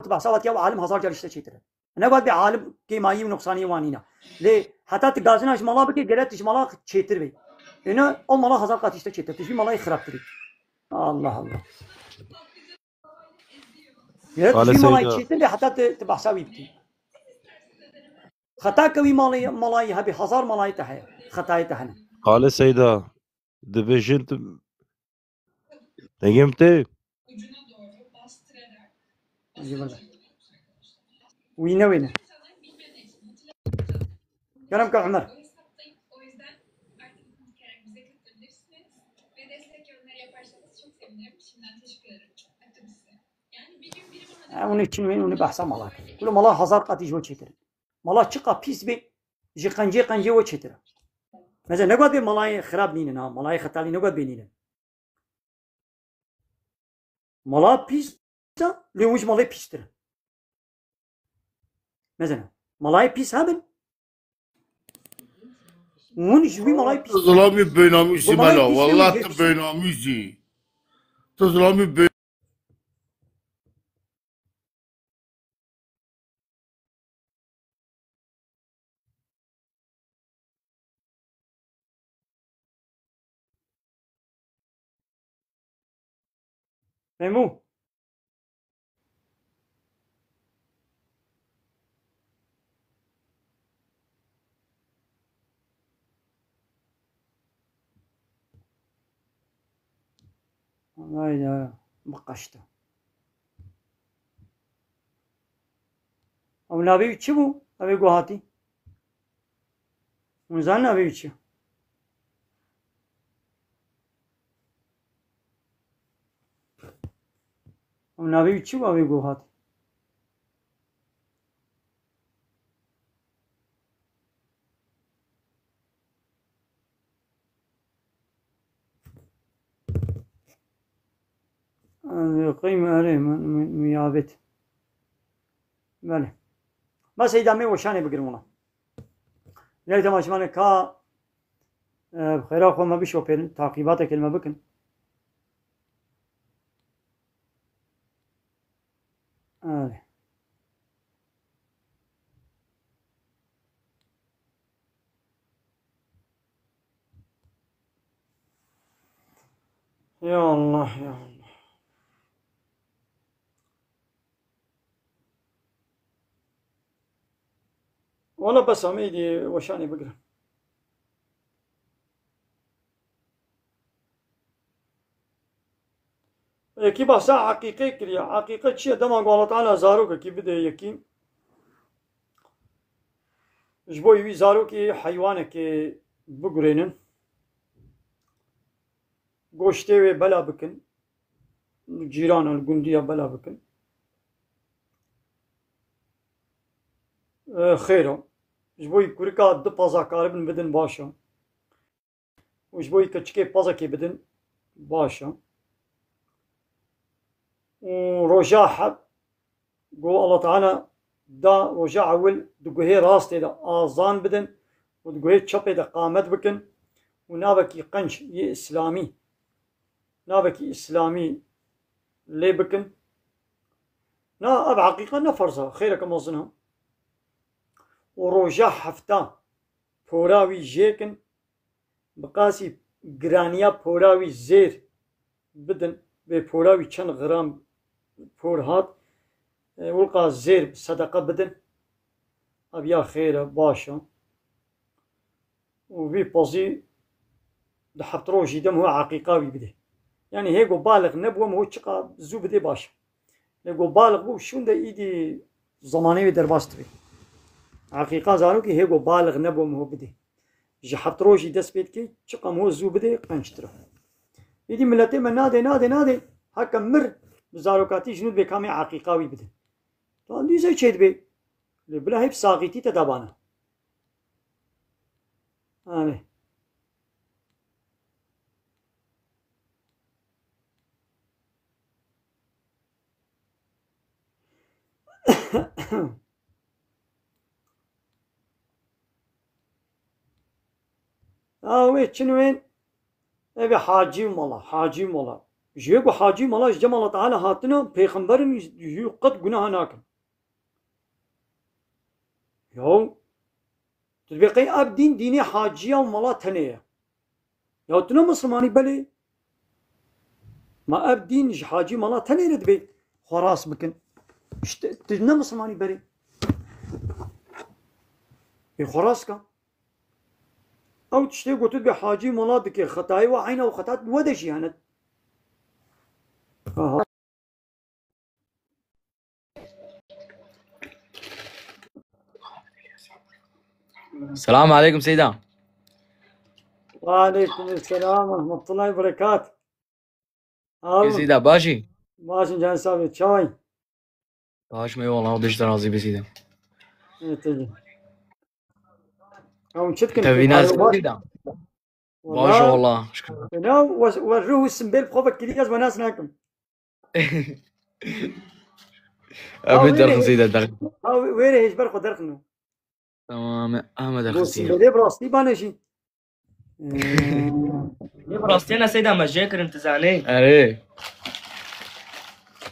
Ti behsa watiya û alim hazar car işte çêtir e. Ne got bê alim kêmayî û nuqsaniyê wan nîne. Lê heta tu gazina ji mala bikê, gere tu ji mala çêtir bê. Êne o mala hazar qat işte çêtir. Tu ji vî malayê xirabtir î. Allah Allah. Gere tu Qale ji vî malayê Seyda. çêtir bê heta tu, tu behsa wî bikî. Xeta ke wî malayê, malayê hebê, hazar malayê te heye. Xetayê te hene. Qale Seyda. Dibêjin tu Dengê min tê? Wî newêne. Kerem ke Ömer. Ha, onu için wên, onu bahsa mala. Kulu mala hazar qatî ji we çêtir. Mala çiqa pîs bê, ji qencê qencê we çêtir e. Mesela ne got bê malayê xirab nînin ha, malayê xetalî ne got bê nînin. Mala pîs e, lê hûn ji malê pîstir in. Mesela, malayê pîs hebin, hûn ji wî malayê pîs. Tu zilamî bênamûsî Got malayê mela. pîs Wallah hêvî tu hêvî. bênamûsî. Tu zilamî bê- Fehmû? Hayda, biqeşte. Ew navê wî çi bû? Ew ê ku hatî? Hûn zanin navê wî çi ye? Ew navê wî çi bû, ew ê ku hatî? Qîm erê min, min, min yabêt. Belê. Bes heyda me weşanê bigirin wala. Gelek temaşevanê ka, e, bi xêra xwe me bişopêrin, taqîbateke li me bikin. Erê. Ya Allah, ya Allah. Wala bes em êdî weşanê bigirin. Yekî behsa eqîqê kiriye. Eqîqe çi ye? Dema ku Allah Teala zarokekî bide yekî, ji bo wî zarokê heywanekê bigurênin, goştê wê bela bikin, cîrana li gundiya bela bikin. E, xêr e. Ji bo wî kurika du paza karibin bidin, baş e. Û ji bo wî keçikê pezekê bidin, baş e. Û roja heb, ku Allah Teala da roja ewil di guhê rastê de azan bidin û di guhê çepê de qamet bikin û navekî qenc yê îslamî, navekî îslamî lê bikin. Na, ev eqîqe ne ferz e, xêreke mezin e. Û roja hefta pora wî jêkin, bi qasî giraniya pora wî zêr bidin, bê pora wî çend gram por hat, e, wilqa zêr sedeqe bidin. Ev ya xêr e, baş e. Û vî pezî di heft rojî de miho eqîqa wî bidê. Yanî hê ku baliq nebû, miho çiqa zû bidê baş e. Lê ku baliq bû, şûnde îdî zemanê wê derbas dibe. Eqîqa zarokê hê ku baliq nebû, miho bidê. Ji heft rojî dest pê dike, çiqa miho zû bidê, qençtir e. Îdî miletê me nadê, nadê, nadê. Heke mir bi zarokatî ji nû dibê ka em ê eqîqa wî bidin. Lan dîse çê dibê. Lê bila hep saxîtî te dabana. Anê. A wê çin wên, ev ê hacî mala, hacî mala. Ji wê ku hacî mala ji cem Allah Teala hatine, pêxemberin jî qet gunaha nakin. Yaw, tu dibê qey ev dîn, dînê haciya û mala tenê ye. Ya tu ne Mislimanî belê. Ma ev dîn ji hacî mala tenê re dibê xwe rast bikin. Ji te, tu ne Mislimanî belê. Ê xwe rast ka. Ew tiştê ku tu dibê hacî mala dike, xetayê we eyna ew xeta we de jî hene. Aha. Selamun aleykum Seyda. Ve aleykum selam ve rahmetullahi ve berekat. Abi. Seyda, baş î? Baş in, can sabit. Çawa yî? Baş me, eyvallah, Xwedê ji te razî be Seyda. Evet, evet. Ew çi dikin? Te vî nas Seyda. Baş e, wallah. Şükür. Ne, we, we ruh û simbêl bi xwe vekirî, ez we nas nakim. Ew ê derxin Seyda, derxin. Ha, wê, wê rê hêj ber xwe derxin. Tamam, Ahmet derxin Seyda. Simbêlê bi rastî bane jî. Ê, bi rastî ne Seyda, me jê kirin, tu zanî. Erê.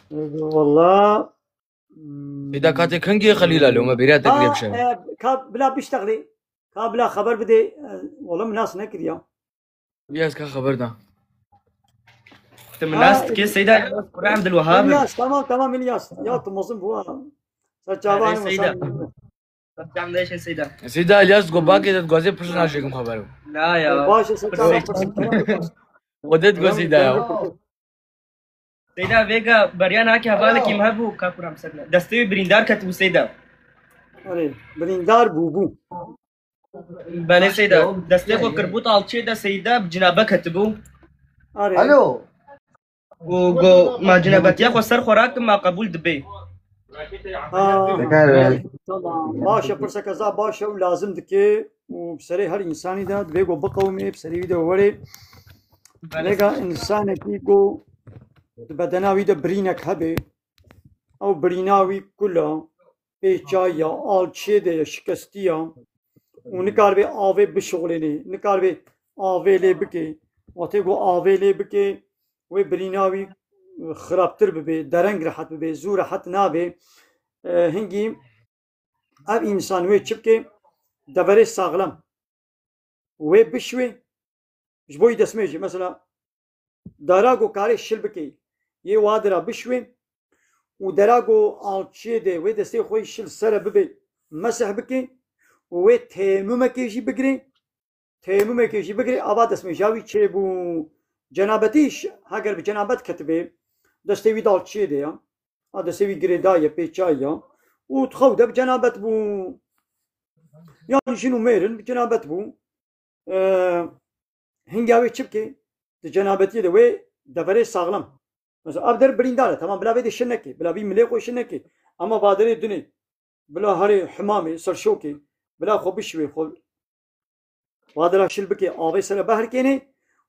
Wallah. Seyda, katê kengî Xelîl Alo, me bêriya te kiriye bişe. E, ka bila biştexlî. Ka bila xeber bidê, e, wala min nas nekiriya. Ya ez ka xeber da. Tu min nas dikê Seyda, Kur'an Abdulwahab. İlyas, tamam, tamam, İlyas. Ya tu mezin bu ha. Sen çavan Seyda. Sen çavan Seyda. Seyda İlyas go bakê de gazê pirsina jêkim xeber. La ya. Baş, sen çavan. O de go Seyda ya. Seyda vêga beriya nake hevalekî me hebû, ka kuram ser ne. Destê wî birîndar ketibû Seyda. Erê, birîndar bû, bû. Belê Seyda. Destê xwe kirbût alçê de Seyda bi cinabe ketibû. Erê. Alo. Û go ma cinabetiya xwe ser xwe rakim ma qebûl dibe. Ha, tamam. Baş e, pirseke za baş e û lazim dike û bi serê her însanî de divê go biqewimê, bi serê wî de were. Belê. Vêga însanekî go di bedena wî de birînek hebe, ew birîna wî kul e, pêça ya, alçiyê de ye, şikestî ya û nikaribe avê bişixulênê, nikaribe avê lê bike. Wextê ku avê lê bike, wê birîna wî xirabtir bibe, dereng rehet bibe, zû rehet nabe. E, hingî ev însan wê çi bike? Deverê saxlem wê bişwê, ji bo yî destmêjê. Mesela, dara ku karê şil bike, yê wadira bişwê û dera ku alçiyê de wê destê xwe yî şil sere bibe, meseh bike û wê teyemumekê jî bigire, teyemumekê jî bigire, ava destmêja wî çêbû. Cenabetî ş-, heger bi cenabet ketibe, destê wî di alçiyê de ya, a destê wî girêdayî ye, pêçayî ya û di xew de bi cenabet bû. Yan jin û mêr in bi cenabet bû. E, hingê wê çi bike? Di cenabetiyê de wê deverê saxlem. Mesela ev der birîndar e, tamam, bila vê de şil neke, bila vî milê xwe şil neke. Ama vaderê dinê, bila herê himamê, serşokê, bila xwe bişwê, xwe vadira şil bike, avê sere behrikênê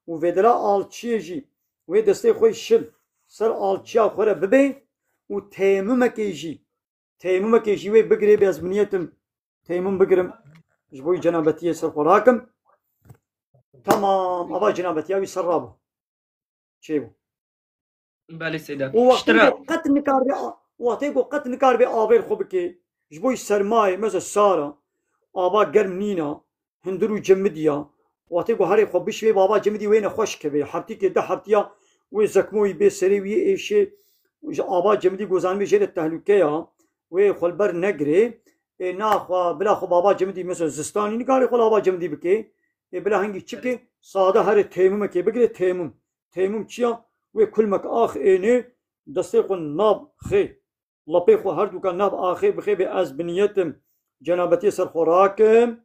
û vêdira alçiyê jî wê destê xwe şil ser alçiya xwe re bibe û teyemumekê jî, teyemumekê jî wê bigirê, bê ez bi niyetim teyemum bigirim, ji bo cenabetiyê ser xwe rakim. Tamam, ava cenabetiya wî ser rabû. Çêbû. Belê Seyda. Û wextê Ştira. Ku qet nikaribe a-, wextê ku qet nikaribe avê li xwe bike, ji bo sermayê, mesela sara, ava germ nîna, hundir û cemidî ya, wextê ku herê xwe bişwê, bi ava cemidî wê nexweş keve, heftîkê du heftiya wê zekmoyî bê serê wî êşê, ji ava cemidî ku zanibê jê de tehlûke ya, wê xwe li ber negirê, ê naxwe, bila xwe bi ava cemidî, mesela zistanî nikare xwe li ava cemidî bike, ê bila hingî çi bike, sade herê teyemumekê bigire, teyemum. Teyemum çi ya? Wê kulmek ax ênê, destê xwe nav xê, lapê xwe her duka nav axê bixê, bê ez bi niyetim cenabetiyê ser xwe rakim,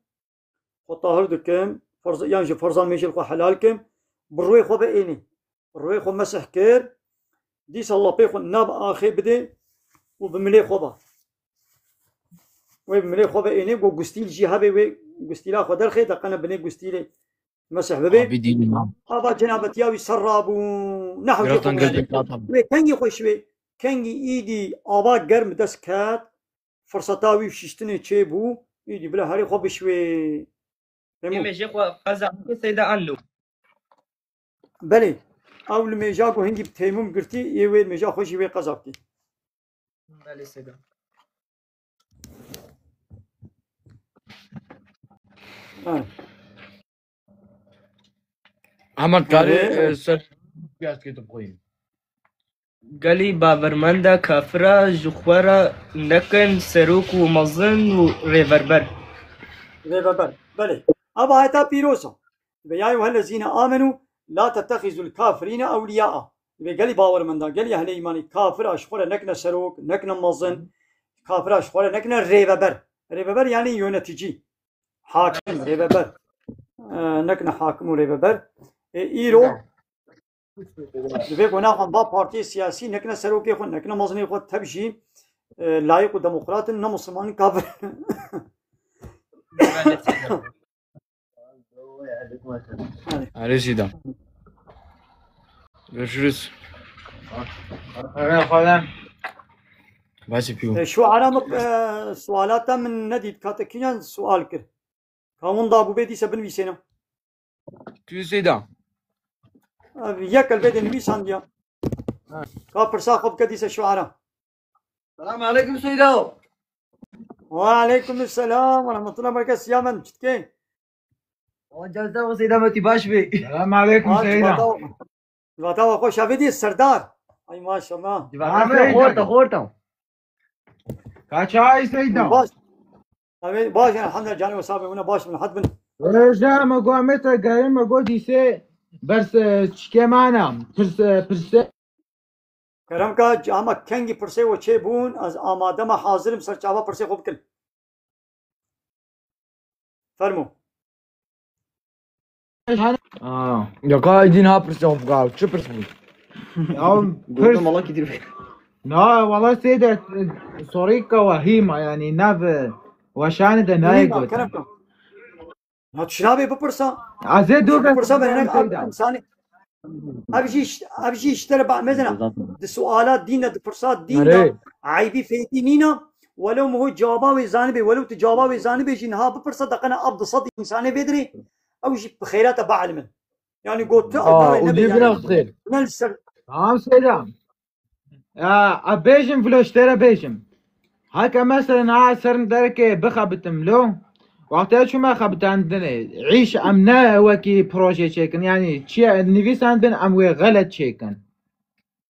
xwe tahir dikim, ferz, yan ji ferzan mêjê li xwe helal kim, bi rûyê xwe ve ênê. Bi rûyê xwe mesih kir, dîsa lapê xwe nav axê bidê û bi milê xwe ve. Wê bi milê xwe ve ênê, go gustîl jî hebe, wê gustîla xwe derxê, deqene binê gustîlê mesih bibe. Abi dînî ma. Ava cenabetiya wî ser rabû, ne hewce Geratan xwe gel bikata. Wê kengî xweş wê, kengî îdî ava germ dest ket, firseta wî şiştinê çêbû, îdî bila herê xwe bişwê. Ê Hemû. Mêjê xwe qeza bike Seyda Anlo. Belê. Ew li mêja ku hingî bi teyemum girtî, yê wê mêja xwe jî wê qeza bikî. Belê Seyda. Ha. Heman karê, Erê. E, ser piyaz kê tu bixwîn. Gelî bawermenda kafira ji xwe re nekin serok û mezin û rêverber. Rêveber. Belê. Eva heta pîroz e. Ve ya eyyuhellezîne amenû la tettexizul kafirîne ewliyaa. Ve gelî bawermenda, gelî ehlê îmanî kafira ji xwe re nekine serok, nekine mezin, kafira ji xwe re nekine rêveber. Rêveber yanî yönetici. Hakim, rêveber. E, nekine hakim û rêveber. E, îro, divê ku naxwe va partiyê siyasî, nekine serokê xwe, nekine mezinê xwe, tev jî, e, layîq û demokrat in, ne musulman in, kafir. Erê Seyda. Görüşürüz. Basî pî. E, şu ara min, e, sualata min nedît, katekiyan sual kir. Ka winda bûbê dîse binivîsêne. Tu Seyda. Ev yek el vê de nivîsandiya. Ha. Ka pirsa xwe bike dîse şuara. Selam aleykum Seyda. Ve aleykum selam ve rahmetullah bereket. Siya min, çi dikê? Wa cazda ve Seyda, me tu baş bî. Selam aleykum Seyda. Civata we xweş, evê dî Serdar. Ay maşallah. Civata Seyda. Xorta, xorta. Kaçay Seyda. Baş. Evê baş, elhamdülillah, canê we sax be, wina baş bin, rahat bin. Rêja me go me te gayê me go dîsê bers, e, çikê mana. Pirse, pirse. Kerem ka, ama kengî pirsê we çê bûn, ez amade me, hazir im ser çava pirsê xwe bikim. Fermo. Aa, ya ka êdî niha pirsê xwe bikar, çi pirs bû? Ya, pirs. Gördüm Allah gidiyor. Na, wala sê de sorî ka wahîma, yani nav weşanê de nayê Hîma, got. Kerem ka. Na tu şinabê bipirsa. Ez ê dû Bipirsa ben hinek insanê. Ev jî iş-, ev jî işlere ba mezena. Di suala dîn de, di pirsa dîn de. Erê. Eybî fêdî nîna. Welew miho cewaba wê zanibê, welew tu cewaba wê zanibê jî niha bipirsa deqena ev di sed insanê vê dirê. Ew jî bi xeyrata ba elimin. Yani got tu Aa, ew û nebe dî yani. Bina xêr. Ne li ser. Tamam Seyda. Ya, a bêjim vilo ji te re bêjim. Heke mesela niha ser derekê bixebitim lo. Wextê çûme xebitandinê. Îş em ne wekî proje çêkin. Yani çiye nivîsandin em wê xelet çêkin.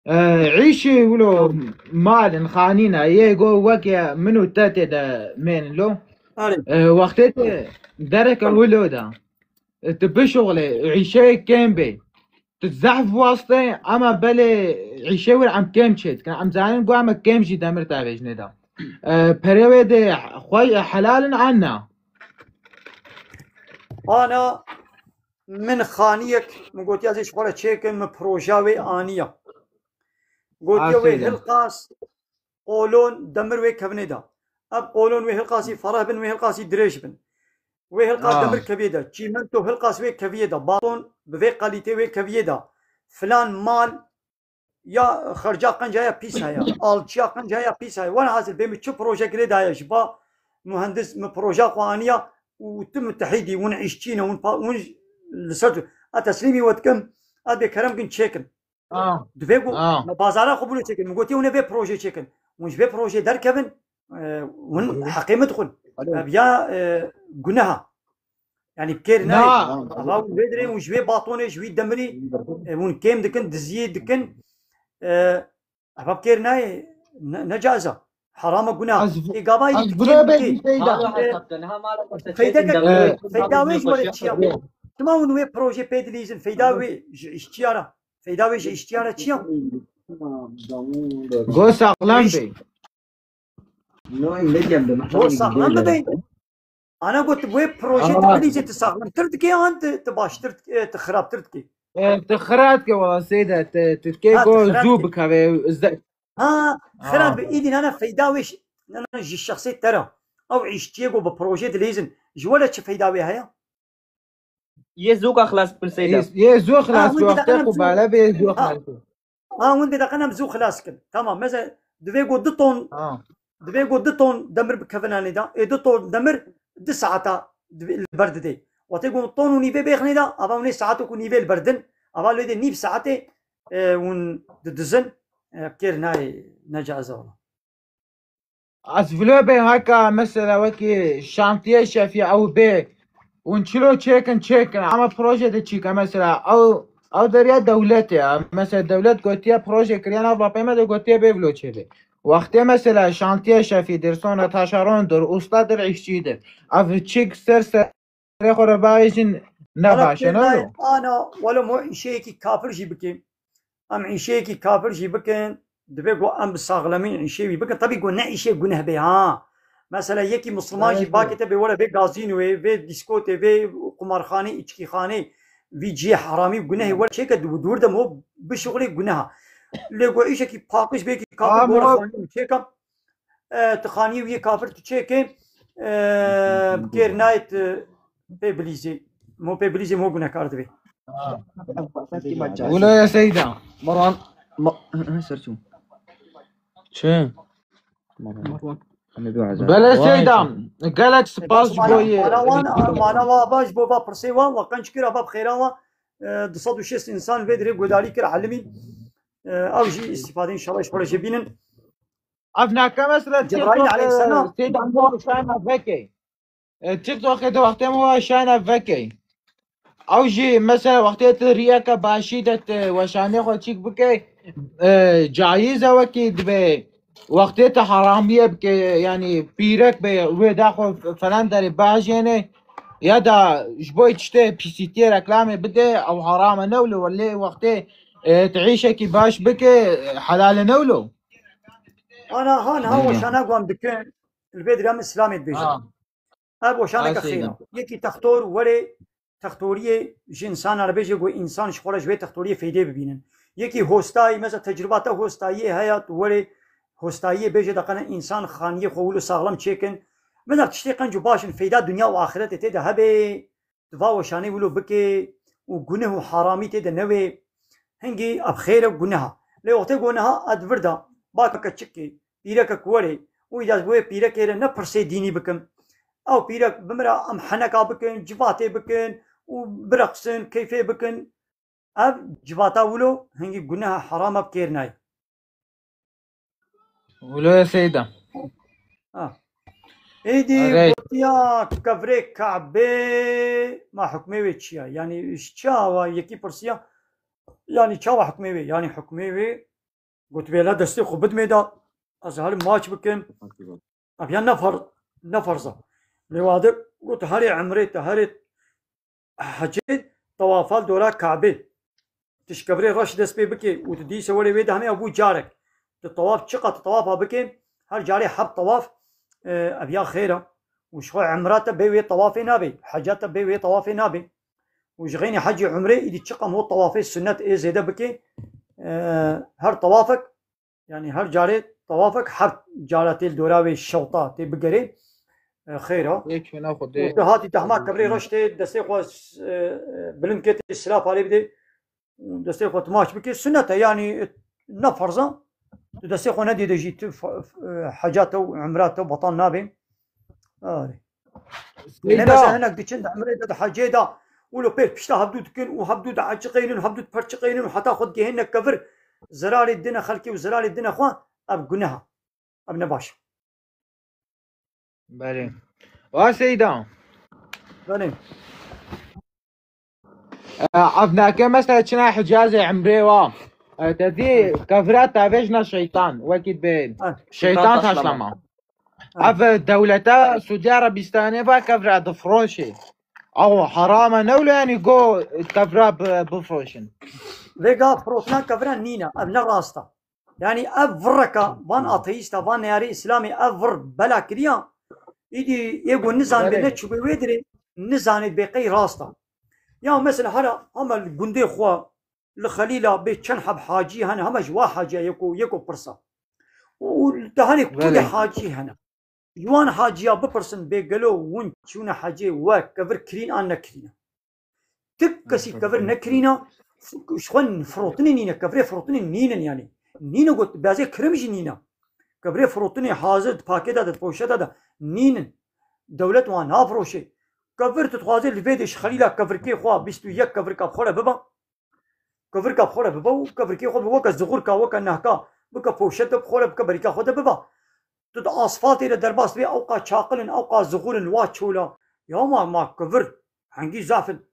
E, îşî wilo malin xanîna yê go wekî min û te tê de mênin lo. Arê. E, wextê te dereke wilo da. E, tu bişuxlê, îşeyê kêm bê. Tu zehf wastê, ama belê îşê wir em kêm çê dikin. Em zanin ku em kêm jî demir tavêjinê de. E, perê wê dê xwe helalin an na? Ana min xaniyek, min gotiya zê ji xwe re çêkin, min proja wê aniya. Gotiya wê Aferin. Hilqas, qolon, demir wê kevnê de. Ev qolon wê hilqasî fereh bin, wê hilqasî dirêj bin. Wê hilqas Ha. demir keviyê de. Çîmento hilqas wê keviyê de. Baton bi vê qalîtê wê keviyê de. Filan mal ya xerca qenca ya pîs heye. Alçiya qenca ya pîs heye. Wena hasil bê min çi projek lê daye ji ba muhendis min proja xwe aniya û tu mitehîdî, hûn îşçî ne, hûn pa-, hûn li ser tu. A teslîmî we dikim, a dê kerem kin çêkin. Ah. Divê ku Ah. me bazara xwe bûne çêkin. Min gotiye hûn ê vê projê çêkin. Hûn ji vê projê derkevin, e, hûn heqê min dixwin. Alo. Ev ya, e, guneha. Yani bi kêr nayê. Na. Ava hûn vê dirê hûn ji vê batonê, ji wî demirî, e, hûn kêm dikin, diziyê dikin. E, eva bi kêr nayê. Ne, ne caiz e. Heram e, guneha. Ez, Ê gava ez yî bi kêm rê dikê. Bêjî Seyda. Malo hesap kin, ha malo hesap kin. Feyde ke, feyda wê ji were çi ya? Çima hûn wê projê pê dilîzin? Feyda wê ji îşçiya re. Feyda wê ji îşçiya re çi ya? Go saxlem bê. Go saxlem bibê. Ana got wê projê tu Aha. bilîzê tu saxlemtir dikê an tu, tu baştir dikê, tu xirabtir dikê. E, tu xirab dikê wala Seyda, tu, tu dikê Ha, tu go xirab zû dikê. bikeve. Ze- Ha, xirab Ha. bi îdî nana feyda wê ş-, nana ji şexsê te re. Ew îşçiyê go bi projê dilîzin. Ji were çi feyda wê heye? Yê zûka xilas bin Seyda. Yê, yê zû xilas Ah, hûn bi wextê daqenem ku zû. bale bê zû Ha. xilas bin. Ha, hûn bê daqenem zû xilas kin. Tamam, mesela divê ku du ton, Ha. divê ku du ton demir bikevin anê da. Ê du ton demir du saeta divê li ber didê. Wextê ku ton û nîvê bêxinê da, ava hûnê saet û ku nîvê li ber din, ava lê dê nîv saetê, e, hûn didizin, e, kêr nayê, ne caiz e wala. Ez vilo bê heka mesela wekî şantiye şefî ew bê. Hûn çilo çêkin çêkin. Ama proje de çîke mesela ew, ew deriya dewletê ya. Mesela dewlet gotiye proje kiriye nav bapê me de gotiye bê vilo çêbê. Wextê mesela şantiye şefîdir, sonra taşerondur, ustadır, işçidir. Ev çîk ser ser Serê xwe re bavêjin ne Ana baş e, ne kêrnayê, lo? Ana, welo mo îşeyekî kafir jî bikin. Em îşeyekî kafir jî bikin, divê ku em bi saxlemî îşê wî bikin. Tebî ku ne îşê guneh bê ha. Mesela yekî Misliman jî Evet, bakê evet. te bê were vê gazînoyê, vê dîskotê, vê qumarxanê, îçkîxanê, vî cihê heramî gunehê were çêke di dûr de mo bişuxulê guneha. Lê ku îşekî paqij bê yekî kafir Ama bore xanî çêke. E, tu xaniyê wî yê kafir tu çêke, e, bi kêr nayê tu pê bilîzê. Mo pê bilîzê mo gunehkar divê. Wilo ya Seyda. Marwan, ma, ser çû. Çi? Marwan. Em ê biwazin. Bele Vay Seyda, canım. Gelek spas ji bo yê. Mana wan, mana wa ava ji bo va pirsê wa, wa qenc kir ava bi xêra wa, e, du sed û şêst însan vê dirê guhdarî kir, elimî. E, ew jî îstîfade înşallah ji xwe re jê bînin. Ev nake mesela Cebraîl TikTok, aleyhisselam. e, Seyda mo şayna vekey. E, TikTok e de wextê mo şayna vekey. Ew jî mesela wextê tu riyeke başî de tu weşanê xwe çîk bike, e, cayîz e wekî dibê wextê tu heramiye bike, yanî pîrek be wê daxwe falan derê bajêne ya da ji bo tiştê pîsîtiyê reklamê bide, ew herame ne wilo, lê wextê, e, tu îşekî baş bike, helal e ne wilo. Ana ha niha Aynen. weşana guan dikin, li vê dirê em Îslamê dibêjin. Ha. Ev weşaneke Ha, xêr e. Seyda. Yekî textor were textoriyê ji însanan re bêje ku însan ji xwe re ji wê textoriyê feydê bibînin. Yekî hostayî, mesela tecrüba te hostayiyê heye, tu were hostayiyê bêje de qene însan xaniyê xwe wilo saxlem çêkin. Mesela tiştê qenc û baş in, feyda dinya û axiretê tê de hebe, tu va weşanê wilo bike û guneh û haramî tê de newê. Hingî ev xêr e, guneh e. Lê wextê guneh e, ez vir de, bak keçikê, pîrekek were û îda ji bo wê pîrekê re ne pirsê dînî bikim. Ew pîrek bimira, em heneka bikin, civatê bikin û bireqsin, keyfê bikin. Ev civata wilo hingî guneh e, heram e, bi kêr nayê. Wilo ye Seyda. Ha. Êdî Erê. gotiya kevirê Kabe ma hukmê wê çi ye? Yanî ji çawa yekî pirsiya? Yanî çawa hukmê wê? Yanî hukmê wê Got, bêla destê xwe bidmê da, ez herim maç bikim. Ev ya ne fer-, ne ferz e. Lê wade got, herê emrê te, herê hecê, tewafa li dora Kabê. Tu ji kevirê reş dest pê bikê û tu dîse werê wê de hemê ew bû carek. Tu tewaf çiqa tu tewafa bikê, her carê heb tewaf, e, ev ya xêr e. Û ji xwe emra te bê wê tewafê nabê, heca te bê wê tewafê nabê. Û ji xeynî hecî umrê îdî çiqam ho tewafê sunnet ê zêde bikê, e, her tewafek, yanî her carê tewafek her cara tê li dora wê şewta tê bigerê, e, xêr e. Yek hina xwe Û dê. tu hatî tehma kevirê reş tê destê xwe, e, bilind kê tê silav alê bidê, destê xwe timaç bikê, sunnet e, yanî ne ferz e. Tu destê xwe nedê de jî tu fe-, fe-, heca te û umra te betal nabê. Arê. Seyda. Lê mesela hinek diçin di umrê de, di hecê de, wilo pêr pişta hevdû dikin û hevdû diheçiqeynin û hevdû diperçiqeynin û heta xwe digihêne kevir, zirarê dine xelkê û zirarê dine xwe, ev guneh e. Ev ne baş e. Belê. Wa Seyda. Belê. E, ev nake mesela çina Hicazê emrê wa. E, te dî kevira tavêjna şeytan, wekî dibê Ha, şeytan şeytan taşlama. taşlama. Ha. Ev dewleta Suudi Arabistanê va kevira difroşê. Aw harama ne wilo yanî go kevira bi-, bifroşin. Vêga firotina kevira nîne, ev ne rast e. Yanî ev virreka van ateîsta, van neyarê Îslamê ev vir bela kiriya, îdî yê ku nizanibê Belê. ne çûbê wê dirê, nizanê bê qey rast e. Ya mesela hera hema li gundê xwe, li Xelîla bê çend heb hacî hene, hema ji wa haciya yeko, yeko pirsa. Û te hanê kulê Belê. hacî hene. Ji wan haciya bipirsin bê gelo hûn çûne hecê we kevir kirîn an nekirîne? Tik kesî kevir nekirîna, ji xwe firotinê nîne, kevirê firotinê nînin yanî. Nîne got, bezê kirim jî nîne. Kevirê firotinê hazir di pakê de, di poşeta de nînin. Dewlet wan nafiroşê. Kevir tu dixwazê li vê de ji Xelîla kevirkê xwe bîst û yek kevirka bi xwe re biba. Kevirka bi xwe re bibe û kevirkê xwe bi weke zixurka, weke nehka bike poşet de bi xwe re bike berîka xwe de bibe. Tu di asfaltê de derbas bê ewqa çaqil in, ewqa zixur in, wa çola. Ya ma, ma kevir hengî zaf in,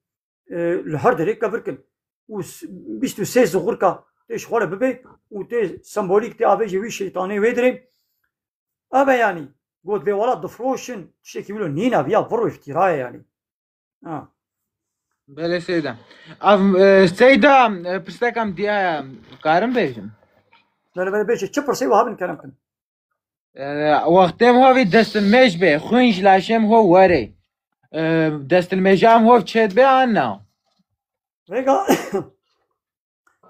e, li her derê kevir kin. Û s-, bîst û sê zixurka tê ji xwe re bibê û tê sembolîk tê avêjê wî şeytanê wê dirê. Ev e yanî. Got vê welat difroşin, tiştekî wilo nîne, viya vir û îftîra ye yanî. Ha. Belê Seyda. Ev, e, Seyda, e, pirsek em diye karim bêjim. Belê, belê, bêje. Çi pirsê wiha bin kerem kin? E, wextê em havî destilmêj bê, xwîn ji laşêm ho were. E, destilmêja em hov çêt bê an na? Rêga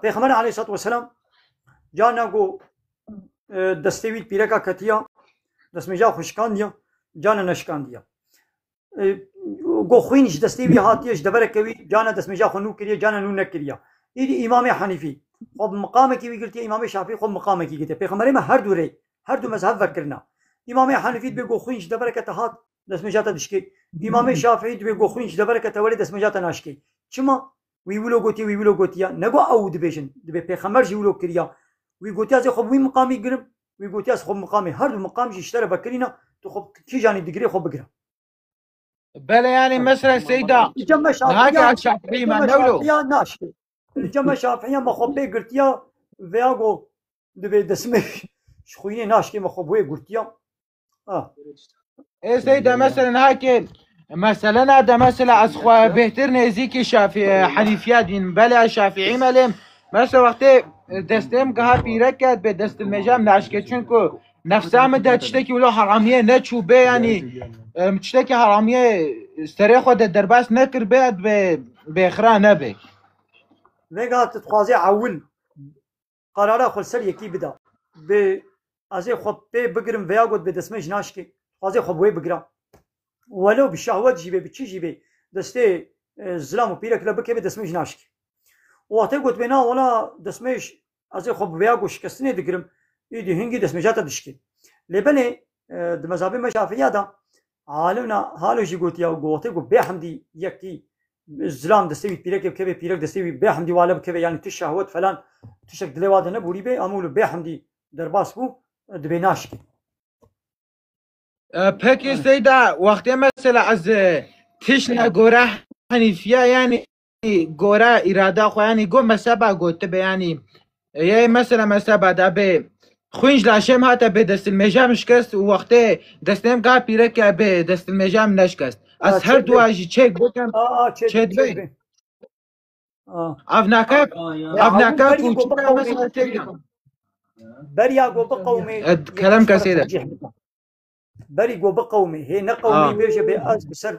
Pêxember aleyhissalatu vesselam carna ku, e, destê wî pîreka ketiya, destmêja xwe şikandiya, carna neşikandiya. E, ku xwîn ji destê wî hatiye, ji devereke wî, carna destmêja xwe nû kiriye, carna nû nekiriye. Îdî Îmamê Henîfî xwe bi miqamekî wî girtiye, Îmamê Şafî xwe bi miqamekî girtiye. Pêxemberê me her du rê, her du mezheb vekirina. Îmamê Henîfî dibê ku xwîn ji devereke te hat, destmêja te dişkê. Îmamê Şafî dibê ku xwîn ji devereke te were, destmêja te naşkê. Çima? Wî wilo gotiye, wî wilo gotiye. Ne ku ew dibêjin, dibê pêxember jî wilo kiriya. Wî gotiye, ez ê xwe bi wî miqamî girim. Wî gotiye, ez xwe bi miqamê. Her du miqam jî ji te re vekirîne, tu xwe kîjanî digirê xwe bigire. Belê, yanî mesela Seyda, Li cem me niha Şafiya, ki ez Şafiî li cem me me, ne wilo? Şafiya naşkê. Li cem me Şafiya me xwe pê girtiya veya go dibê destmêj ji xwînê naşkê me xwe bi wê girtiya. Ha. Ê Seyda, mesela niha ki mesele ne de mesela ez xwe bêhtir nêzîkî Şafî, e, Henîfiya dîn. Belê ez Şafiî me lê mesela wextê, e, destê min giha pîrek ket bê destilmêja min naşkê, çunku nefsa min de tiştekî wilo heramiyê neçûbê, yanî, em, tiştekî heramiyê serê xwe de derbas nekiribê, ez bê, bêxira nebê. Vêga tu dixwazê ewil qerara xwe li ser yekî bida. Bê ez ê xwe pê bigirim veya got bê destmêj naşkê. Dixwazê xwe bi wê bigira. Welo bi şehwet jî bê, bi çi jî bê, destê, e, zilam û pîrek re bikeve destmêj naşkê. Û wextê got bê na wela destmêj ez ê xwe bi vêya ku şikestinê digirim, îdî hingî destmêja te dişkê. Lê belê, e, di mezhabê me Şafiya de alimna halo jî gotiya ku wextê ku bêhemdî yekî zilam destê wî pîrekê bikeve, pîrek destê wî bêhemdî wale bikeve, yanî tu şehwet falan tiştek dilê wa de nebûrî bê, em wilo bêhemdî derbas bû, e, dibê naşkê. E, peki Seyda, wextê mesela ez, e, tişt ne gore Henîfiya, yanî gore îrada xwe, yanî go mezheba gotibe, yanî, e, yê mesela mezheba de bê xwîn ji laşê min hate bê destilmêja min şikest û wextê destê min ga pîreke bê destilmêja min neşikest. Ez Ha, her çêdibe. dua jî çêk bikim, A, a, çêdibe, çêdibe. çêdibe. A. Ev nake, Ya, ev nake berî ku go çi biqewimê. mesela têkda. Beriya go biqewimê, E, yek kerem ji xwe re kesê de. tercîh bike. Berî go biqewimê, hê neqewimî Ha. bêje bê ez bi ser,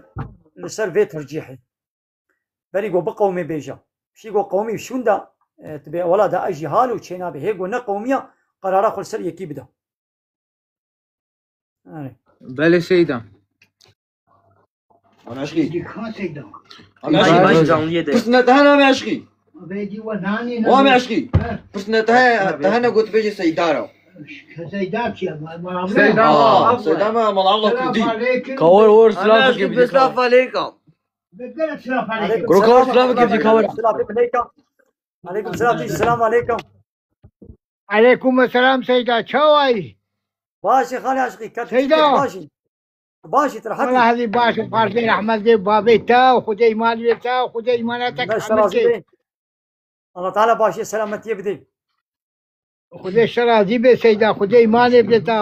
li ser vê tercîhê. Berî go biqewimê bêje. Piştî go qewimî şûnda, e, tu bê wela da ez jî halo çênabê. Hê go neqewimiya, qerara xwe li ser yekî bide. Erê. Belê Seyda. Ana eşqî. Dikkat Seyda. Ana Baş, eşqî. baş canlıya de. Pirsine te hene me eşqî. Ve di we nanî Wa me nanî. eşqî. He. Pirsine te he, te hene got bêje Seyda ra. Seyda ki, ma-, ma-, Seyda, Aa, Seyda me mal Allah Selam kurdî. aleyküm. Kawar or Ana silah eşqî, fikir bir silah aleyküm. Aleyküm Kuro kawar selam. silah fikir kawar. Selam aleyküm. Aleyküm selam, selam aleyküm. Aleyküm selam Seyda, çawayî? Baş e xalê aşqî, ket Seyda. Baş e. Baş e, tu rehet Wala e. hezî baş e, parzê rehmet dê babê te, Xwedê îman lê te, Xwedê îmana te Beş kamil razî kê. be. Allah Teala başê selametiyê bidê. Xwedê şer razî be Seyda, Xwedê îmanê bide te.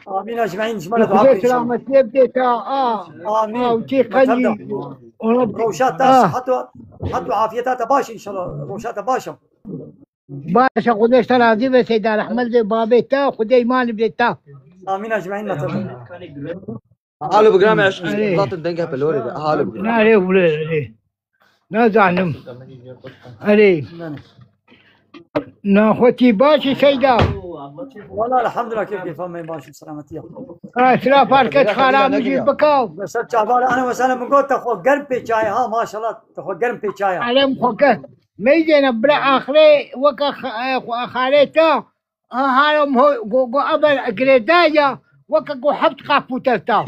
Amîn ecmaîn, ji me re dua Xwedê bikin inşallah. selametiyê bide te. A, Amîn. a, û tê Beter qenî. de. Ona Rewşa te, Ah. sihet û, sihet û afiyeta te baş inşallah. Rewşa te baş e. Baş e, Xwedê te razî be Seyda, rehmet dê babê te, Xwedê îmanê bide te. Amîn ecmaîn, me te. Alo, bigram eşqî. Erê. Zaten denge pelorê de. Alo, bigram. Nare vule, erê. Nazanim. Erê. Naxwetî baş e Seyda. Wala elhamdülillah, keyf keyfa me baş e, selametiya. Ha, sila farket xaram jî bikaw. Mesela çabar, ana mesela min got te xwe germ pê çayê ha, maşallah, te xwe germ pê çaya. Alem xwe germ. Meydêne bira axirê weke xa-, e, xwe-, xarê ta. Aha, em ho-, go, go, eber girêdaya, weke go heft qapû tevta.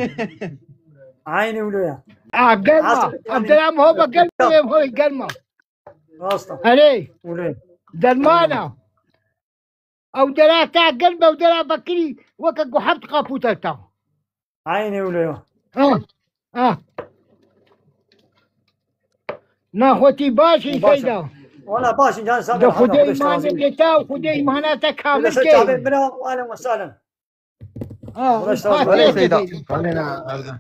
Aynî wilo ya. A, germa. Asıl yani. Ev dera em ho be germa, em ho germa. Rast e. Erê. Wilo. Dermana. Ew dera ta germa, ew dera bekirî, weke go heft qapû tevta. Aynî wilo ya. Ha. Ha. Naxwetî baş e Baş e. Seyda. Wala baş e, can sağ ol. De Xwedê îmanê bê te, Xwedê îmana te kamil kê. Çavê bira, ahlen ve sahlen. Ha, Wala sağ ol. Fatih Wala Seyda. Seyda.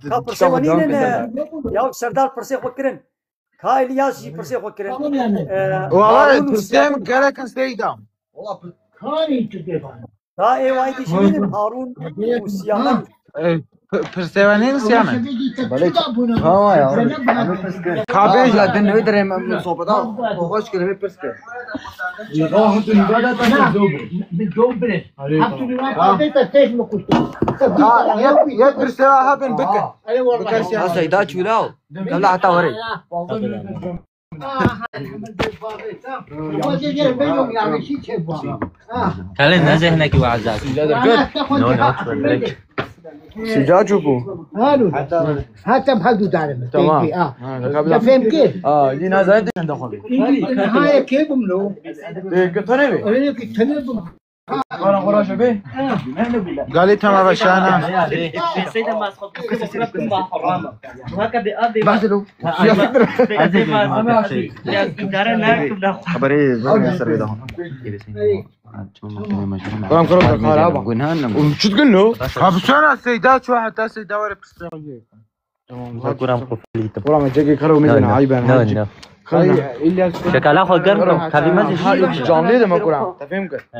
Ka pirsê wenî ne? Ya Serdar pirsê xwe kirin. Ka Îlyas jî pirsê xwe kirin. Tamam yani. Ee, Wala Harun û pirsê min gerek e Seyda. Wala pir- Karî tu dê bana. Daha ê wayî dişînin Harun û Siyamen. E, p-, pirsê we nîn Siyamen? Belê. Tamam ya. Ka bêje. Din wê derê min sohbeta xweş kir, wê pirs kir. Bi dobre. Haftu Ha. Ha, yek, yek pirsê we hebin bikin. Bikir Siyamen. Ha, Seyda çûla. Kevla heta were. Kalê ne zehnekî we ezaz. No, no, direkt. Sıcacık bu. Hatta hadu darim. Tamam. Peki, ha. Ha, ne kadar. Fehmki? Aa, yine zaten de konu. Nihayet kebim lo. E, götüne mi? Öyle ki tanıdım. Galê tema veşana. Bahselo. Xeberê zor ser vê daha. Tamam, karo da kara bak. Gunhan ne? Çut güllo. Ha, bu sana Seyda, şu hatta Seyda var ya. Tamam, kuram koflî. Kuram, cekê karo mizin, ayben. No, no. Şekala xwe germ kim, kavî mezin. Canlî de me kuram. Te fêm kir. He?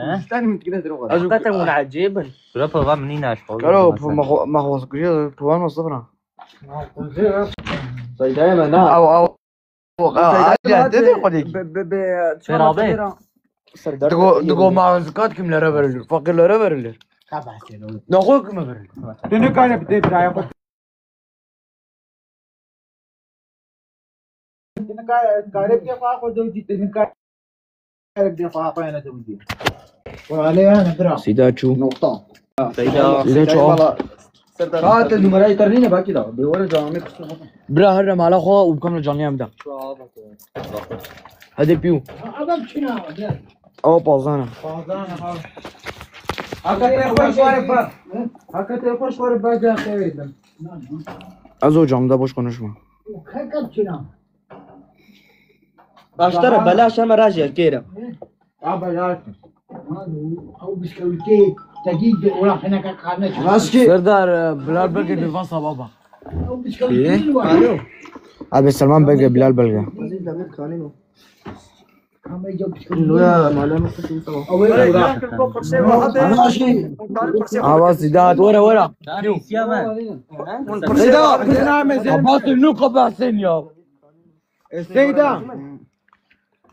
Hakikaten hûn ecêb in. Kura pova min nîne aşk. Karo, me xwe, me xwe kiriye, pova me sıfır. Seydayê me na. Aw, aw. Seydayê me na. Beraber. Digo, digo ma zekat kimlere verilir? Fakirlere verilir. Naxwe kime verilir? Tu nikare bi dê birayê xwe. Tu nikare, kare bidê xwe xwe zewcî, tu nikare bidê xwe xwe ne zewcî. Wale yani bira. Seyda çû. Nokta. Seyda. Seyda çû. Serdar. Ha, te numarayê te nîne, belkî da. Bê were canê kuştu. Bira, here mala xwe û bikim li canê em de. Hadi pîw. Adam çina. Ew pazan e. Pazan e, ha. Hakikaten hoş var bak. Hakikaten hoş var bak, ya severim. Ez o camda boş konuşma. Başlara belaş ama rajya kêre. Ya belaş. Ew biskewîtê te dî de ola hineka karne çi. Serdar, e, Bilal Belge bir WhatsApp baba. Ew biskewîtê. Alo. Abi Selman Belge, Bilal Belge. Aziz Demir Kanî mi? Kamera biskewîtê. Loya malem kuşu tamam. Ew ê Ama şey. Awa Zidat, wera, wera. Seyda, Abbas, nu kapatsın ya. E, Seyda.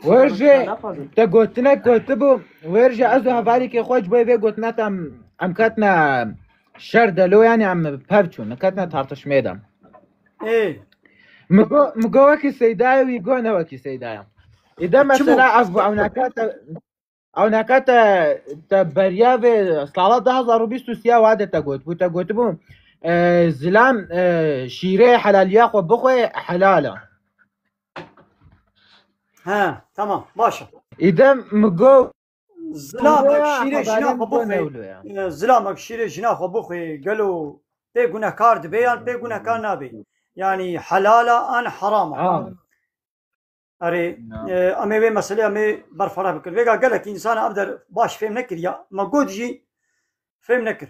Wer jî te gotinek gotibû, wer jî ez û hevalîkê xwe ji bo vê gotinê te em, em ketine şer de lo, yanî em pev çûn, ketine tartişmê de. Ê. Min go, min go wekî Seydayê wî go, ne wekî Seydaya. Îde mesela ez bû ewneka te, ewneka te, te beriya vê sala du hazar û bîst û sê wa de te gotibû, te gotibû, e, zilam, e, şîrê helaliya xwe bixwe helal e. He, tamam, baş e. Îde min go Zilamek şîrê jina xwe bixwe. E, zilamek şîrê jina xwe bixwe, gelo pê gunehkar dibe yan pê gunehkar nabe? Yanî helal e an heram e? Ha. Erê, e, em ê vê meselê em ê berfireh bikin. Vêga gelek însan ev der baş fêm nekiriya. Me got jî fêm nekir.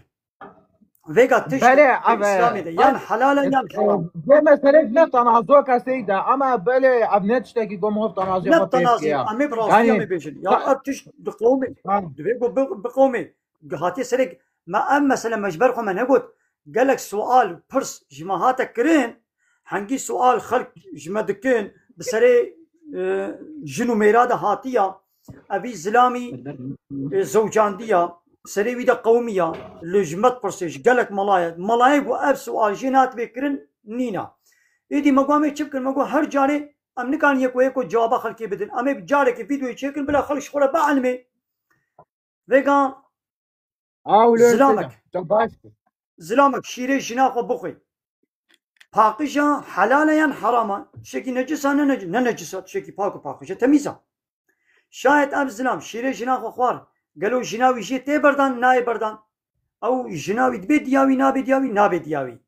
Vêga tişt Belê, di ev, Îslamê de yan helal e, yan e, heram. Vê meselê ne tenazoka Seyda, ama belê ev ne tiştekî ku mov tenazê Ne xwe pê tenazê, bike ya. Em ê bi rastî Yanî, em ê bêjin. Ya ta- ev tişt diqewimê. Ha. Divê ku bi, biqewimê. Hatiye serê me ev mesele me ji ber xwe me negot. Gelek sual, pirs ji me hate kirin. Hengî sual xelk ji me dikin. Bi serê, e, jin û mêra de hatiya. Evî zilamî, e, zewcandiya, serê wî de qewimiya, li ji me dipirsê, ji gelek mela ye. Melayê ku ev sual jê nehatibe kirin, nîna. Êdî me got, em ê çi bikin? Me got, her carê em nikarin yek we yek cewaba xelkê bidin. Em ê carekê vîdeoyê çêkin, bila xelk ji xwe re bielmê. Vêga Aw, lê Zilamek. Te baş kir. Zilamek, şîrê jina xwe bixwe. Paqija helal e yan heram e? Tiştekî necis e, ne nec-, ne necis e, tiştekî pak û paqij e, temîz e. Şayet ev zilam şîrê jina xwe xwar, gelo jina wî jê tê berdan, nayê berdan? Ew jina wî dibê diya wî, nabê diya wî, nabê diya wî.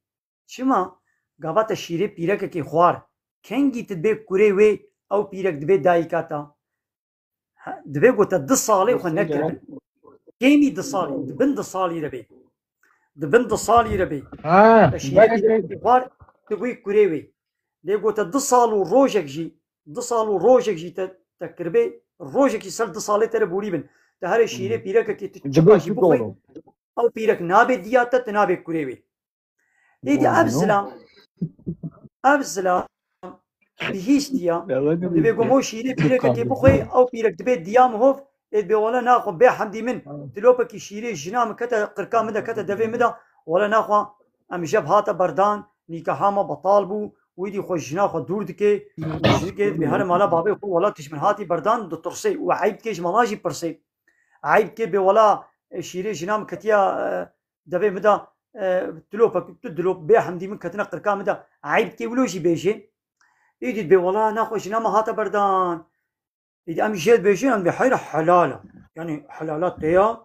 Çima? Gava te şîrê pîrekekê xwar, kengî tu dibê kurê wê, ew pîrek dibê dayika te. He, divê ku te du salê xwe nekiribin. Kêmî du salî, di bin du salî re bê. Di bin du salî re bê. Ha, Te şîrê belê. Xwar, tu bûyî kurê wê. Lê ku te du sal û rojek jî, du sal û rojek jî te, te kiribê, rojekî ser du salê te re borî bin. Te herê şîrê Hmm. pîrekekê tu Dibe çiqa jî çi bixwî, doro? Ew pîrek nabê diya te, tu nabê kurê wê. Êdî ev zilam, ev zilam bihîstiya, divê ku mo şîrê pîrekekê bixwê, ew pîrek dibê diya mihov, ê dibê wele naxwe bê hemdî min, dilopekî şîrê jina min kete qirka min de, kete devê min de, wele naxwe em jev hate berdan, nîkaha me betal bû, wîdî xwe jina xwe dûr dike, dûr dike, dibê here mala babê xwe, wele tu ji min hatî berdan, ditirsê û eyb dike ji mala jî pirsê. Eyb dike bê wele, e, şîrê jina min ketiya, e, devê min de, e, dilopek, tu dilop bê hemdî min ketine qirka min de, eyb dikê wilo jî bêjê. Êdî dibê wela naxwe jina me hate berdan. Êdî em jê dibêjin, em dibê heyra helal e. Yanî helala te ya,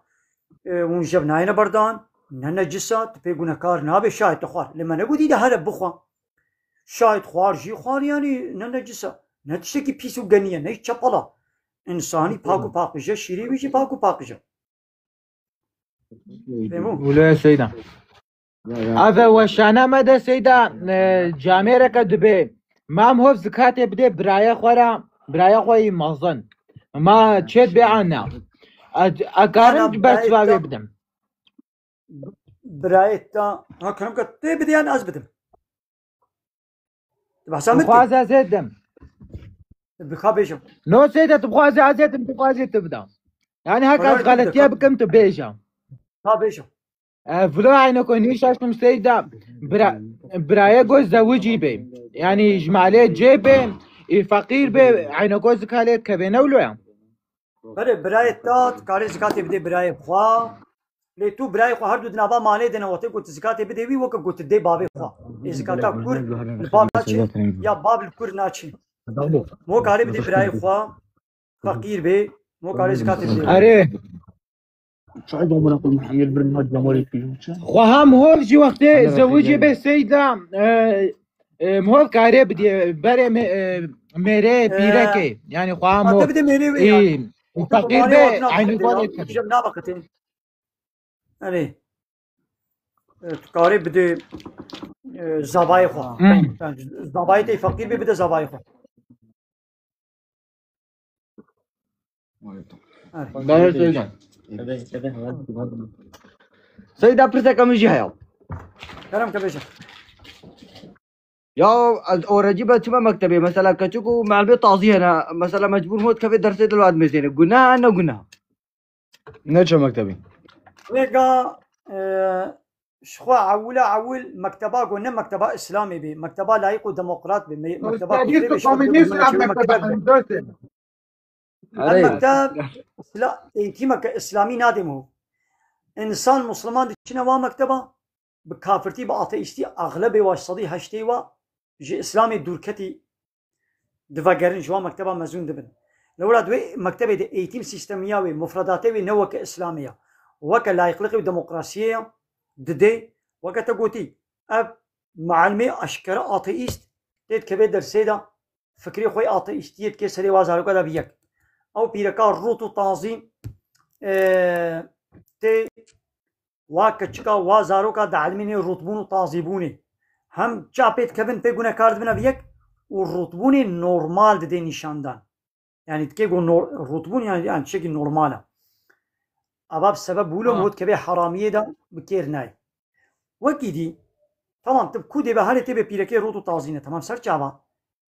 e, hûn jev nayêne berdan, ne necisa, tu pê gunehkar nabê şayê tu xwar. Lê me negotî de here bixwe. Şayê tu xwar jî xwar, yanî ne necisa. Ne tiştekî pîs û genî ye, ne jî çepela. Însanî pak û paqij e, şîrê wî jî pak û paqij e. Fehmo? Wilo ye Seyda. Ya, ya. Eve weşana me de Seyda, e, camêreke dibe. Mam hov zikatê bide biraya xwe ra, biraya xwe yî mezin. Ma çêt bê an na? A, a karim Ana ber çiva birayê wê ta, bidim. Birayê ta, ha, karim ke tê bide yan ez bidim? Tu behsa min dikî? Dixwaze ez ê dim. Bi ka bêjim. No Seyda, tu bixwaze ez ê dim, tu bixwaze tu bida. Yani hek ez xeletiye bikim, tu bêje. Ka bêjim. E, vilo ayneko nîşaştim Seyda. Bira, birayê go zewicî bê. Yani ji malê cê bê, ê feqîr bê, ayneko zikatê kevê ne wilo ya? Belê, birayê ta, tu karê zikatê bidê birayê xwe. Lê tu birayê xwe her du di nava malê de ne, wextê ku tu zikatê bidê wî, weke ku tu dê bavê xwe. Ê zikata kur li bav naçê, ya bav li kur naçê. Mo karê bidê birayê xwe, feqîr bê, mo karê zikatê bidê wî. Erê. Çay da bana koymuş, bir maç damarı yapıyorum. Xwe ham hov jî wextê zewicê bê Seyda, e, e, hov karê bidê, berê me-, e, mêrê, e, pîrekê. Yani xwe ham hov. Te bidê mêrê wê ya. Ê, feqîr bê, aynı gole. Jeb nabaqetê. Yani, e, tu karê bidê, e, zavayê xwe. Hmm. Yani, zavayê te feqîr bê, bide zavayê xwe. Belê Seyda. Seyda, pirseke min jî heye. Kerem ke bêje. Ya, ez orecî be çima mektebê? Mesela keçik û melimê tazî hene. Mesela mecbûr hot kevê dersê de li wad mêzêne. Gunah ne gunah? Neçe mektebî. Wê ga, e, ji xwe ewila ewil mekteba ku ne mekteba Îslamê bê, mekteba layîq û demokrat bê, me-, mekteba Kurdê bê, ji xwe bê ku me çû mektebe bê. Ev mekteb îsla-, eğitimeke Îslamî nadê min. Însan Musliman diçine wa mekteba, bi kafirtî, bi ateîstî, exlebê wa ji sedî heştê wa ji Îslamê dûrketî divegerin, ji wan mekteba mezûn dibin. Lewra di wê mektebê de eğitim sîstemiya wê, mufredatê wê ne weke Îslamê ya. Weke layîqliqê û demokrasiyê ya didê, weke te gotî, ev mualimê eşkere ateîst tê dikeve dersê de, fikrê xwe yê ateîstiyê dikê serê wa zaroka de bi yek. Ew pîreka rût û tazî, e, tê wa keçika, wa zaroka dielmînê rûtbûn û tazîbûnê. Hem çav pê dikevin, pê gunekar dibine bi yek û rûtbûnê normal didê nîşandan. Yani dikê ku nor-, rûtbûn yani, yani tiştekî normal e. Ava bi sebeb wilo hot kevê heramiyê de bi kêr nayê. Wekî dî, tamam, tu ku dê be hanê tê be pîrekê rût û tazî ne, tamam, ser çava.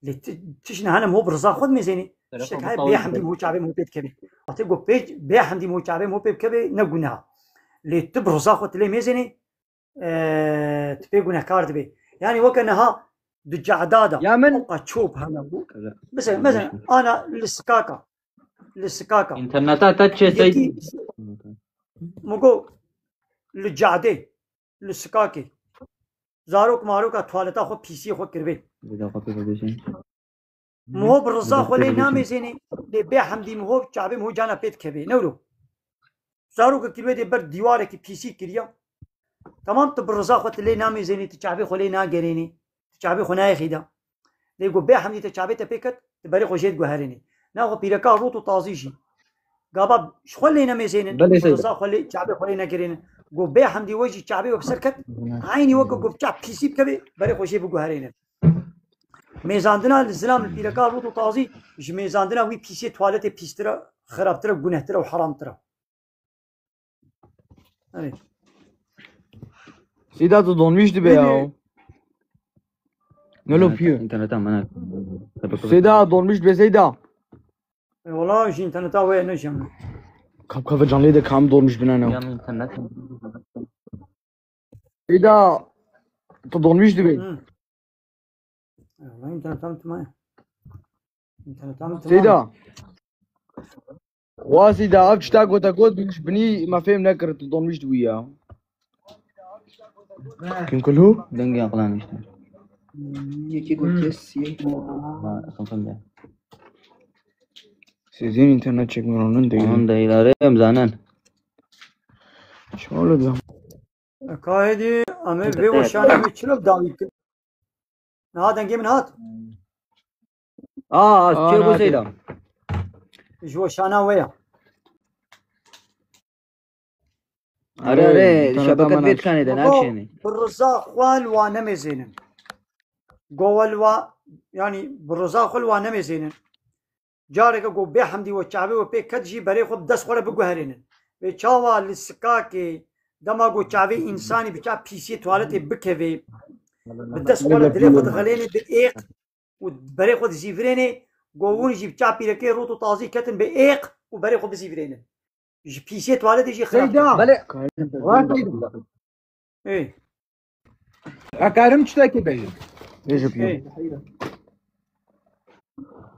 Lê ti-, tişt ne hene mo bi riza xwe dimêzênî. Tiştek heye bê hemdî mo çavê mo pê dikevê. Atê got pê, bê hemdî mo çavê mo pê bikevê ne guneh. Lê tu bi riza xwe tu lê mêzênî, e, tu pê gunehkar dibê. Yani weke niha di cehda de. Ya min oqa çop hene bû. Mesela, mesela, ana li sikaka. Li sikaka. Înterneta te çê sey. Yekî, min got, li cadê, li sikakê. Zarok maroka tualeta xwe pîsiyê xwe kiribê. Miho bi riza xwe lê namêzênê, lê bê hemdî miho çavê miho cana pê dikevê. Ne wilo. Zarokekî wê dê ber dîwarekî pîsî kiriya. Tamam, tu bi riza xwe tu lê namêzênî, tu çavê xwe lê nagerênî, tu çavê xwe nayê xîda. Lê got bê hemdî te çavê te pê ket, tu berê xwe jê diguherênî. Naxwe pîreka rût û tazî jî. Gava ji xwe lê nemêzênin, belê, bi riza xwe lê, çavê xwe lê negerênin. Got bê hemdî we jî çavê we bi ser ket, eynî weke got çav pîsî bikevê, berê xwe jê biguherênin. Mêzandina li zilam li pîreka rût û tazî ji mêzandina wî pîsê tuwaletê pîstir e, xerabtir e, gunehtir e û heramtir e. Erê. Seyda, tu donmiş dibe ya. Ne lo piyo? İnternete amına. Seyda, donmiş dibe Seyda. E, wala ji înterneta wê ne jî. Kap kafe canlıyı da kam donmiş bina ne? Ya internet. Seyda, tu donmiş dibe. Hı. Wala înternetan tim e. Înternetan tim e. Seyda. Wa Seyda, ev tişta gota got, binî me fêm nekir, tu donmiş dibû ya. Kim kulhu? Dengê aqlan işte. Yekî gotiye siyê. Ha, efendim ya. Sizin internet çekmiyor onun değil. Onun değil, arayayım zaten. Şunu da. Ka hêdî em ê vê weşana wê çilo dawî kir. Niha dengê min hat. Aa, Aa, çê ne Huseyda. Ji weşana we ya. Are, are, internet şebeket aman vê aç. dikanê de Baba, nakşênê. bi riza xwe li wan nemêzênin. Go we li wa, yanî bi riza xwe li wan nemêzênin. Careke go bê hemdî we çavê we pê ket jî berê xwe bi dest xwe re biguherênin. Vê çawa li sikakê dema go çavê însanî bi çav pîsiyê tuwaletê bikevê, bi dest xwe re dilê xwe dixelênê bi êq û berê xwe dizîvirênê, go hûn jî bi çav pîrekê rot û tazî ketin bi êq û berê xwe bizîvirênin. Ji pîsiyê tuwaletê jî xirab. Seyda. Belê. Wa Seyda. Ê, Ekarim tiştekî bêjim. Bêjim. ê.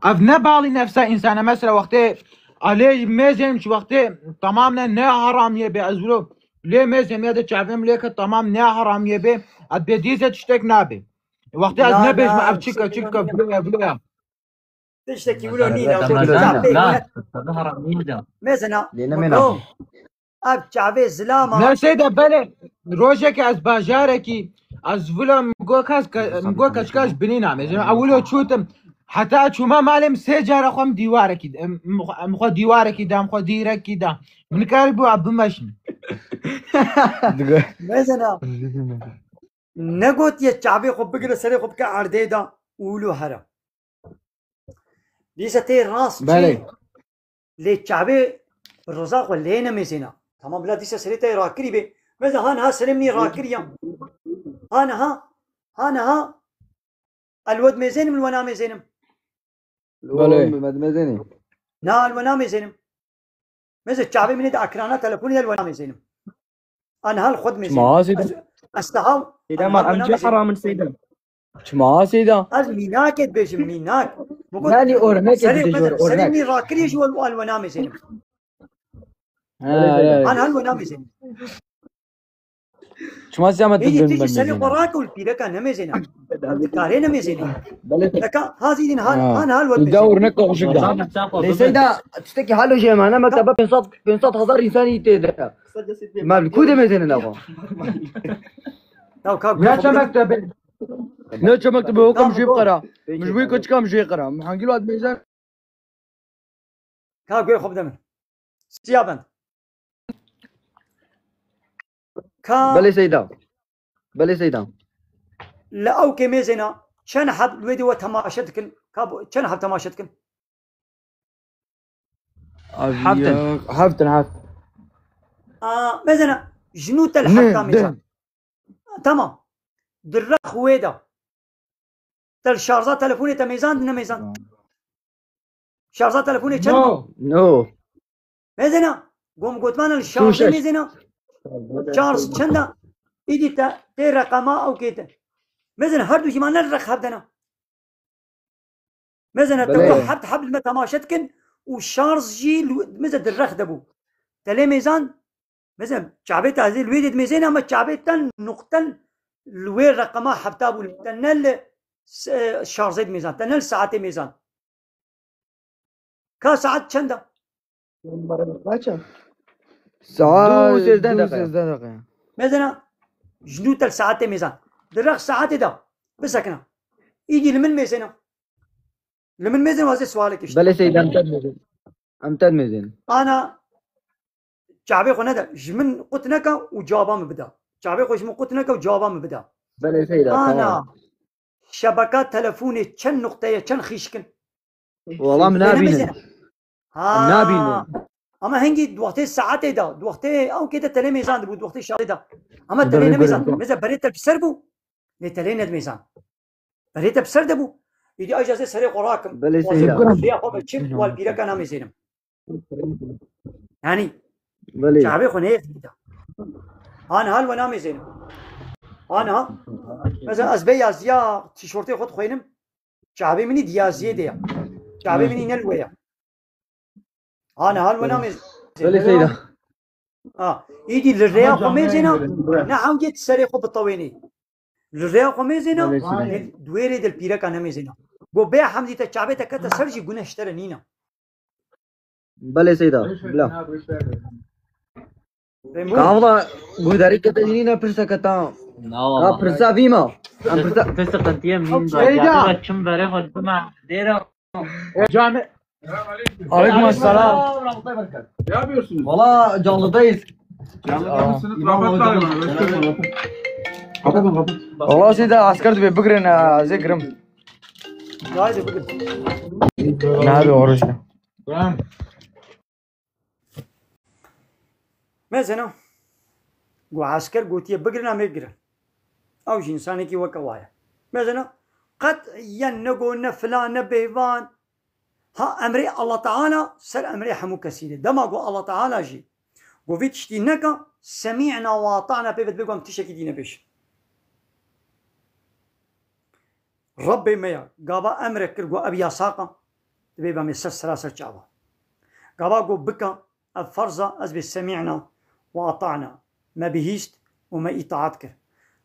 Ev ne balî nefsa însana mesela wextê alê mêzên ji wextê tamam ne ne haramiyê be ez wilo lê mêzên ya de çavêm lê ke tamam ne haramiyê be ez bê dîze tiştek nabe. Wextê ez Na, nebêjim na, ev çika şey çika nîne. Vilo ya vilo ya. Tiştekî wilo nîne. Tamam, Çavê tamam. wilo. Tabi haramî de. Mêzena. Lê ne Mutlu. mêna. Ev çavê zilama. Ne Seyda belê rojeke ez bajarekî ez vilo min got kes ke- min got keçka ez binî namêzim. Ew wilo çûtim. Heta çûma malê min sê cara xwe min dîwarekî em xwe dîwarekî da, em xwe dîrekî da. Min karî bû ev bimeşin. Mêzena. Negotiye çavê xwe bigire serê xwe bike erdê de û wilo here. Dîsa tê rast çi? Belê. Lê çavê bi riza xwe lê nemêzêna. Tamam bila dîsa serê te rakirî bê. Mêze ha niha serê min î rakiriya. Ha niha, ha niha. El we dimêzênim, el we namêzênim. Belê. Me dimêzênî. Na, el we namêzênim. Mêze çavê min ê de ekrana telefonê de el we namêzênim. An hal xwe dimêzênim. Çima Seyda? Ez, ez tehaw. Seyda ma em cî heramin Seyda. Çima Seyda? Ez mînakê dibêjim, mînak. Yanî örnek Serê dibêjim, xwe de, serê örnek. min rakirî ji we el we namêzênim. Ha, ha, An ha. hal we namêzênim. Çima Seyda me Êdî dibin tu jî ben serê xwe dibin. rake û li pîreka nemêzêne. Dikarê nemêzêne. Eka hazîdin hal, Ha. han hal we Seyda dimêzêne. örnek olacak da. Lê Seyda, tiştekî halo jê mane mekteba pênc sed, pênc sed hezar însanî tê de. Me li ku demêzênin ava? Ya ka Ne çe mektebe? Ne çe mektebe, hokum Tamam, jê go. qera. Min ji wî keçika min jê qera. Min hangî lo dimêzen? Ka guhê xwe bide min. Siya bend. Ka Belê Seyda. Belê Seyda. li ew kê mêzêna çend heb li wê dê we temaşe dikin? Ka bo-, çend heb temaşe dikin? Heftin. Heftin heft. Aa, mêzêna ji nû te li Ne, hefta mêzan. de. Tamam. Di rex wê de. Te li şarja telefonê te mêzan, ne mêzan? Şarja telefonê çend? No. No. Mêzêna. Gom gotmana li şarjê mêzêna. Şarj çend e? Îdî te tê reqema ew kê te. Mêzêna her du jî mane li rex hev de ne. Mêzêna te Belê. Ku hev hev li me temaşe dikin û şarj jî li, mêze di rex de bû. Te lê mêzan, mêze çavê te ezê li wê dê dimêzên ama çavê te nuqten li wê reqema hefta bû. Te ne li s-, e, şarjê dimêzan, te ne li saetê mêzan. Ka saet çend e? Saet Du sêzdeh du deqe. sêzdeh deqe. Mêzêna ji nû te li saetê mêzan. Di rex saetê de bisekine. Îdî li min mêzêne. Li min mêzên wazê sualek işte. Belê Seyda, em te dimêzin. Em te dimêzin. Ana çavê xwe nede. Ji min qut neke û cewaba min bide. Çavê xwe ji min qut neke û cewaba min bide. Belê Seyda, Ana tamam. şebeka telefonê çend nuqteye, çend xîşkin? Wala min Lê nabînim. Nemêzin. Ha. Nabînim. Ama hengî di wextê saetê de, di wextê ew kê de telê mêzan dibû, di wextê şarê de. Ama Di telê rê nemêzan. gurê. Mêze berê te bi ser bû. Lê telê nedimêzan. Berê te bi ser de bû. Îdî aja zê serê xwe rakim. Belê Wazê Seyda. xwe rêya xwe biçim, wal pîreka namêzênim. Yani Belê. çavê xwe neyê da. An hal we namêzênim. An ha. Mesela ez vê yaziya tîşortê xwe dixwînim. Çavê min î di yaziyê de ya. Çavê min î ne li wê ya. An hal we namêzênim. Belê Seyda. Ha, îdî li rêya xwe mêzêna, ne hewcê tu serê xwe bitewênî. Li rêya xwe mêzêna, Belê Seyda. lê di wê rê de li pîreka nemêzêna. Go bê hemdî te çavê te kete ser jî guneh ji te re nîne. Belê Seyda. Bila. Ka wala guhdarî kete nîne pirseke ta. Na wala. Ka pirsa vî ma. Em pirsa. Ti siqintiyê min da. Çim verê xwe dime dêre. Can. Aleyküm selam. Ne yapıyorsunuz? Valla canlıdayız. Canlıda mısınız? Rapat var mı? Kapatın, kapatın. Valla şey de asker de bir bigrin, e, zekrim. Haydi bigrin. Ne abi oruç? Mezena, ku esker gotiye bigirin em ê girin. Ew jî însanekî weke wa ye. Mezena, qet yen ne go ne filan ne bêvan. Ha emrê Allah Teala ser emrê hemû kesî de. Dema ku Allah Teala jî ku vî tiştî neka, semî'na we ata'na pê ve dibê ku em tiştekî dî nebêjin. Rebbê me ya, gava emre kir ku ev yasak e, dibê bemê ser sera ser çava. Gava ku bika, ev ferz e, ez bê semî'na we ata'na. Me bihîst û me îtaat kir.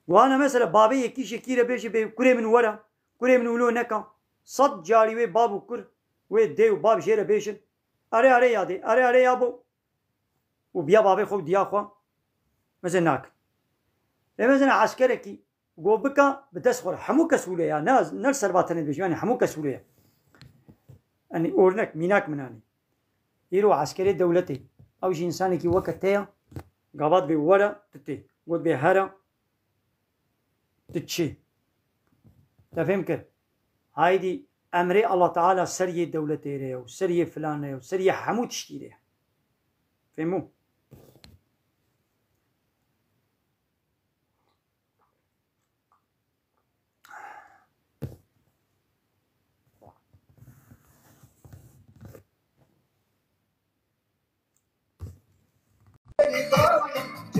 Guhana mesela bavê yekî ji yekî re bêjî bê kurê min were, kurê min wilo neka. Sed carî wê bav û kur, wê dê û bav jê re bêjin. Erê erê ya dê, erê erê ya bo. Û biya bavê xwe û diya xwe. Meze nakin. Lê mezena eskerekî go bika bi dest xwe re. Hemû kes wilo ya. Ne, ne li ser va tenê dibêjim, yanî hemû kes wilo ya. Yanî ornek, mînak min anî. Îro eskerê dewletê. Ew jî însanekî weke te ya. Gava dibê were, tu tê. Got bê here, tu çi. Te fêm kir? Haydî emrê Allah Teala ser yê dewletê re ye û ser yê filan re ye û ser yê hemû tiştî re ye. Fêmû?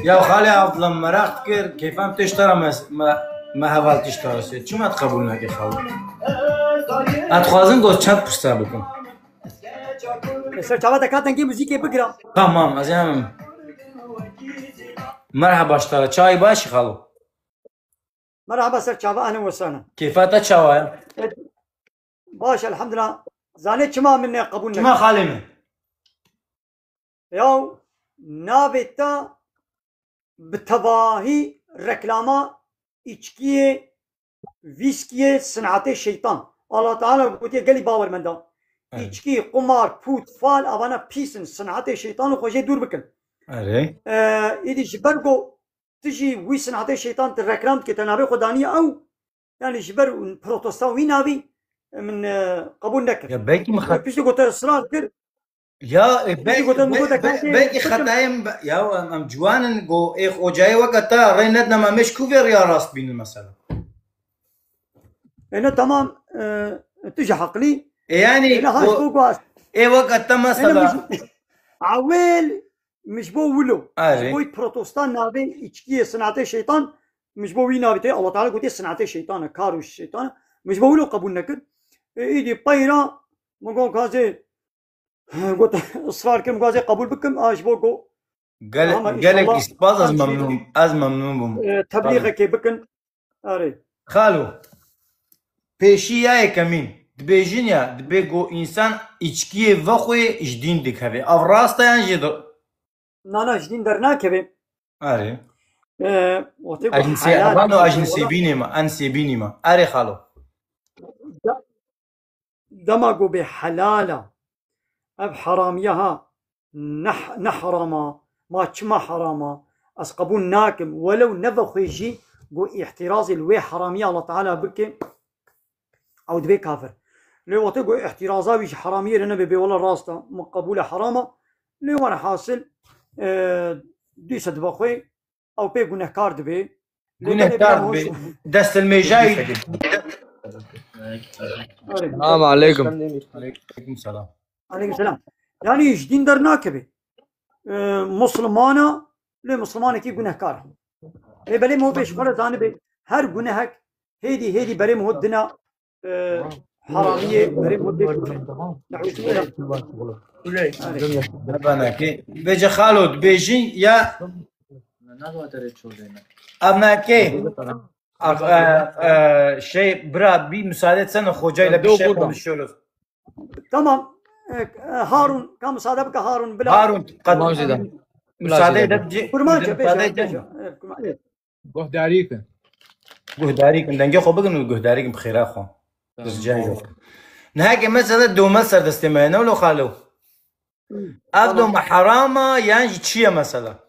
Ya xalê Abdullah, meraq dikir, keyfem tişt ra me, me, me heval tişt ra sê. Çima tu qebûl neke xalo? Ez dixwazim ku çend pirsa bikim. Ser çava te ka dengê muzîkê bigira. Tamam, ez ê hemin. Merheba ji te re. Çayê baş e xalo. Merhaba ser çava, ehlen we sehlen. Kêfa te çawa ye? Baş, elhamdulillah. Zanê çima min ne qebûl neke? Çima xalê min? Yaw, navê te bi tevahî reklama îçkiyê, vîskiyê, sinetê şeytan. Allah Teala gotiye gelî bawermenda. Evet. Îçkî, qumar, pût, fal, avana pîs in, sinetê şeytan û xwe jê dûr bikin. Erê. Ee, îdî ji ber ku tu jî wî sinetê şeytan tu reklam dike, te navê xwe daniye ew, yanî ji ber protesta wî navî min, e, qebûl nekir. Ya belkî min xet- Piştî ku te israr kir, Ya, e, piştî belkî, ku te min got, be-, te be-, kate belkî xetayê min be-, ya em, em ciwan in, go ê xocayê weke te rê nedine me, me ji ku vê riya rast bînin mesela? Êne tamam, e, tu ji heqlî. E, yanî, êne ha ji bo, bo ku ê weke te mesela. Êne min ji, ewêl min ji bo wilo. Erê. Ji bo protestan navê îçkiyê, sinetê şeytan, min ji bo wî navê te, Allah Teala gotiye sinetê şeytan e, kar û şeytan e. Min ji bo wilo qebûl nekir. E, îdî peyra, min got gazê, got, israr kir, min gazê qebûl bikim, a ji bo ku Gel-, ama gelek înşallah spas, ez her şey memnûn, ez memnûn bûm. E, teblîxekê bikin. Erê. Xalo, pêşî ya yekemîn, dibêjin ya, dibê ku însan îçkiyê vexwê ji dîn dikeve. Ev rast e yan jî di- Na, na, ji dîn dernakeve. Erê. E, wextê ku Ez nisê-, helal ez nisêbînê me, ez nisêbînê me. Erê xalo. Dema ku bê helal e, ev heramiye ha, ne, ne heram e, ma çima heram e, ez qebûl nakim, welew ne vexwê jî ku îhtirazê li wê heramiye Allah Teala bike, ew dibe kafir. Lê wextê ku îhtiraza wî ji heramiyê re nebe, bê wele rast e, min qebûl e heram e, lê were hasil, e, dîse dibe xwê, ew pê gunehkar dibe. Lê Gunehkar belê dibe. Bira hoş. Destilmêjayî. Erê. Selamun aleyküm. Aleyküm selam. Aleyküm selam. Yanî ji dîn dernakeve. Ee, Muslimana, lê Muslimanekî gunehkar. Ê belê min pêş xwe re zanibe, her gunehek hêdî hêdî berê min dina, e, heramiyê berê min pêş. Ne'ûzubilleh. Erê. Bêje xalo, dibêjin ya. Ev nake. Ak-, e, e, şey, bira, bir müsaade etsene, hocayla bir şey konuşuyoruz. Tamam. E, e, Harun, ka müsaade bike Harun, bila. Harun, qet-, Tamam, Zidane. Müsaade edip ci-, Kurmanca, müsaade pêşa, edin. Pêşa. Evet, kurman-, evet. Guhdarî kin. Guhdarî kin, dengê xwe bigin û guhdarî kin bi xêra xwe. Tamam. Dizcan yok. Nihake mesela dome ser destê me ne lo xalo? Hı. Ev dome herama yan jî çi ye mesela?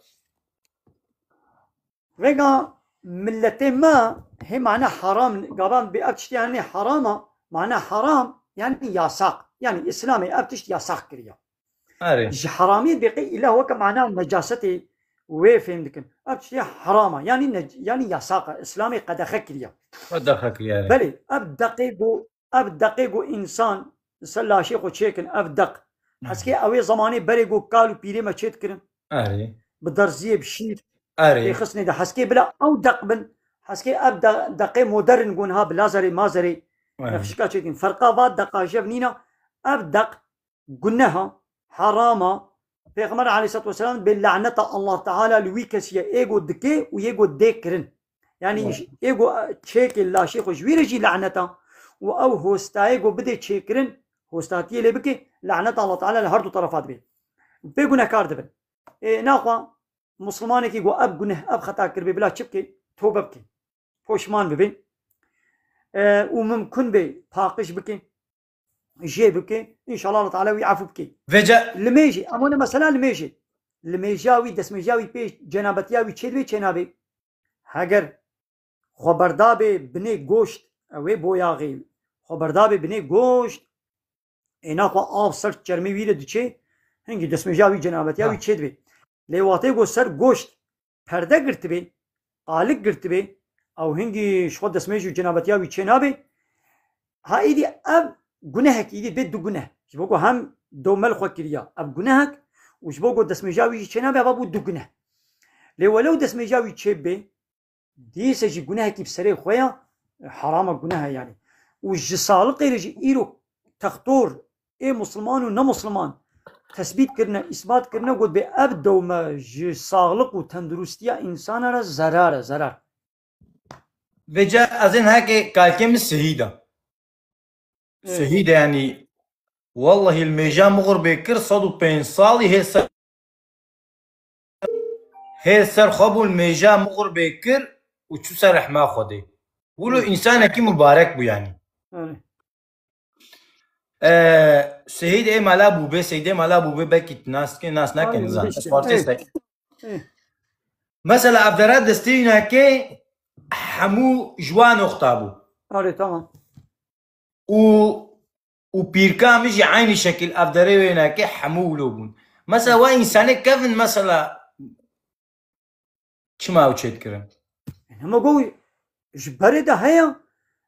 Vega milletê me hê mane haram, gavan bi ev tiştê yani harama, mane haram yani yasak. Yani İslam'e ev tişt yasak kiriya. Erê. Ji heramiyê bêqê îlah weke mana necasetê wê fêm dikin. Ev tiştê herama. Yani ne-, yani yasak e. İslam'e qedexe kiriya. Qedexe kiriya, erê. Belê, ev deqê ku, ev deqê ku insan ser laşê xwe çêkin, ev deq. Hı. Heskê ew ê zemanê berê ku kal û pîrê me çê dikirin. Erê. Bi derziyê, bi şîr. Erê. Tê xistinê de. Heskê bila ew deq bin. Heskê ev de-, deqê modern ku niha bi lazerê, mazerê. Erê. Nexşika çêkin. Ferqa va deqa jev nîna. Ev deq guneha, herama. Pêxember aleyhissalatu vesselam bê laneta Allah Teala li wî kesî ye, ê go dike û yê go dê kirin. Yani, Doğru. Ê go çêkê laşê xwe ji wî re jî laneta û ew hostayê go bidê çêkirin, hostatiyê lê bike, laneta Allah Teala li her du terefa dibe. Pê gunehkar dibin. Ê, naxwa Muslimanekî go ev guneh, ev xeta kiribê, bila çi bike? Tobe bike. Poşman bibe. Ê, û mimkun be paqij bike. Jê bike, înşallah Allah Teala wî efû bike. Vêca Limêjê, em wene mesela limêjê. Limêja wî, destmêja wî pê cenabetiya wî çê dibe, çê nabe? Heger xwe berdabe binê goşt, ew ê boyaxê, xwe berdabe binê goşt, ê naxwe av ser çermê wî re diçe, hingî destmêja wî, cenabetiya Ha. wî çê dibe. Lê watê go ser goşt perde girtibê, qalik girtibê, ew hingî ji xwe destmêj û cenabetiya wî çê nabe. Ha, îdî ev gunehek, îdî bê du guneh. Ji bo ku hem dewmel xwe kiriya, ev gunehek, û ji bo ku destmêja wî jî çê nabe, eva bû du guneh. Lê welew destmêja wî çê bê, dîse jî gunehekî bi serê xwe ya, herama guneh e yani. Û ji saliqê re jî îro textor ê Musliman û nemusliman tesbît kirine, îsbat kirine, got bê ev dewme ji saxliq û tenduristiya însana re zerar e, zerar. Vêca ez ê nihekê kalkê min sihî de. Ê. Sihî de yani, wellahî li mêja mixur bê kir sed û pênc salî hê ser Hê ser xwe bûn mêja mixur bê kir û çû ser rehma Xwedê. Wilo Hı. însanekî mubarek bû yani. Erê. Ee, Seyîd ê mala bûbê, Seydê mala bûbê belkî tu nas dikê, nas nake, Aynen, nizan. işte. Ez partiyê Evet. sey. Evet. Mesela ev dera destê wî nake hemû ji wan noxta bû. Erê, tamam. û, û pîrka min jî eynî şekil ev derê wê nake hemû wilo bûn. Mesela we însanê kevin mesela çima ew çêdikirin? Hema go ji berê de heye,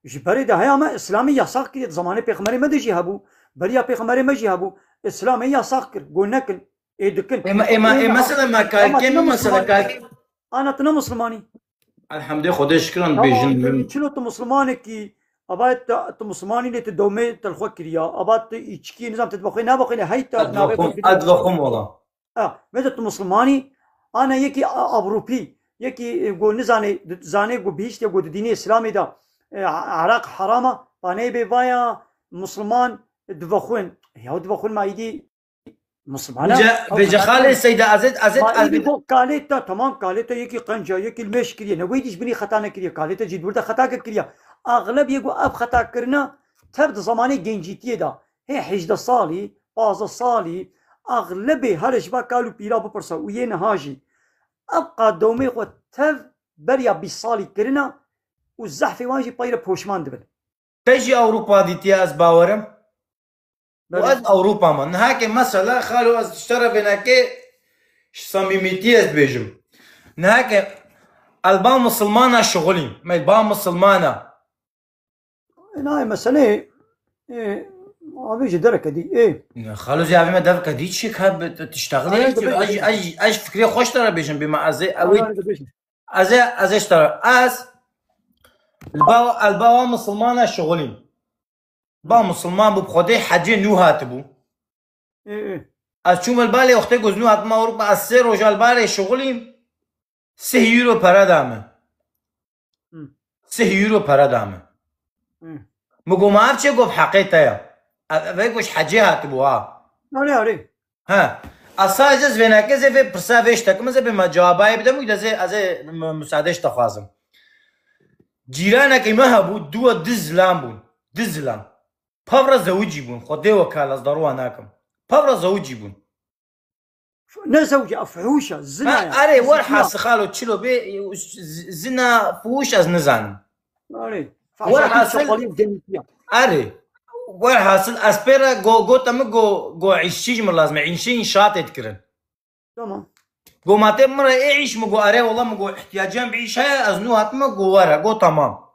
ji berê de heye ama Îslamê yasax kiriye. Di zamanê pêxemberê me de jî hebû. Beriya pêxemberê me jî hebû. Îslamê yasax kir. Go nekin. Ê dikin. Ê me, ê me, ê Ê me, mesela me ama kalkê tu ne min mesela Muslimanî. kalkê. Ana tu ne Muslimanî. Elhamdê Xwedê şikran Tamam, bêjin. tu çilo tu Muslimanekî, aba tu, tu Muslimanî lê tu dewmê te li xwe kiriya. Aba tu îçkî, nizam te dibe xwe, nabe xwe lê heyta, Ez nabe vexum, xwe ez vexum wala. Ha, mesela tu Muslimanî, ana yekî A-, Avrupî, yekî, e, go nizane, di-, zane go bihiştiye go di dînê Îslamê de, e, a-, Iraq herama, paneyê bê vaya Musliman divexwin. Ya divexwin ma îdî Muslimana Vêce, ew vêce xeta xalê kiriye. Seyda, ez ê, ez ê, Ma ez ê êdî go kalê te, tamam, kalê te yekî qenca, yekî li mêj kiriye. Ne wê dî ji binî xeta nekiriye. Kalê te jî di wir de xeta kir kiriye. Axleb yê go ev xeta kirina tev di zamanê gencîtiyê de. Hê hejdeh salî, pazdeh salî, axlebê here ji va kal û pîra bipirse û yê niha jî. Ev qat dewmê xwe tev beriya bîst salî kirina û zehfê wan jî peyre poşman dibin. Te jî Ewropa dîtiye, ez bawerim. Û Belê. ez Ewropa me. Nihake mesela, xalo, ez ji te re vêneke ji samîmîtî ez dibêjim. Nihake ez ba misilmana şixulîm. Me ba misilmana. Nayê meseleyê, ê, avê ji dereke dî, ê. Ya, xalo, zî avê me dereke dî, çi ka bi, tu, tu ştexilî Aynen, ki, tabii. ez, ez, ez fikrê xweş te re bêjim, bê me ez ê, ew ê Aynen, tabii. Ez ê, ez ê ji te re. Ez li ba, ez li ba wa misilmana şixulîm. Ba misilman bû, bi Xwedê hecê nû hatibû. Ê, ê. Ez çûm li balê wextê ku ez nû hatim Ewropa, ez sê roja li balê şixulîm, sih euro pere da min. Hı. Sih euro pere da min. Hı. Min got, "Ma ev çi?" Got, "Heqê te ya." Ev, ev ê ku ji hecê hatibû ha. Erê, erê. He. Asa ez vêneke zê vê pirsa vê ştek min zê bê me cewabay bidem û de zê ez ê mu-, musade ji te xwazim. Cîranekî me hebû, duwa du zilam bûn. Du zilam. Pevra zewicî bûn. Xwedê wekal ez darowa nakim. Pevra zewicî bûn. Ne zewicî, ev fuhûş e, zina Ha, ye. Erê, wer Zina. Hasil xalo çilo bê, z-, z-, zina fuhûş ez nizanim. Erê. Wer Fahşatî hasil çapalî û genîtiya. Erê. Wer hasil ez pê re go-, gota min go, go îşçî ji min lazim e. Îşçî înşaatê dikirin. Tamam. Go ma tê min re ê îş, min go erê wala, min go ihtiyacım bi îş heye, ez nû hatime go were, go tamam.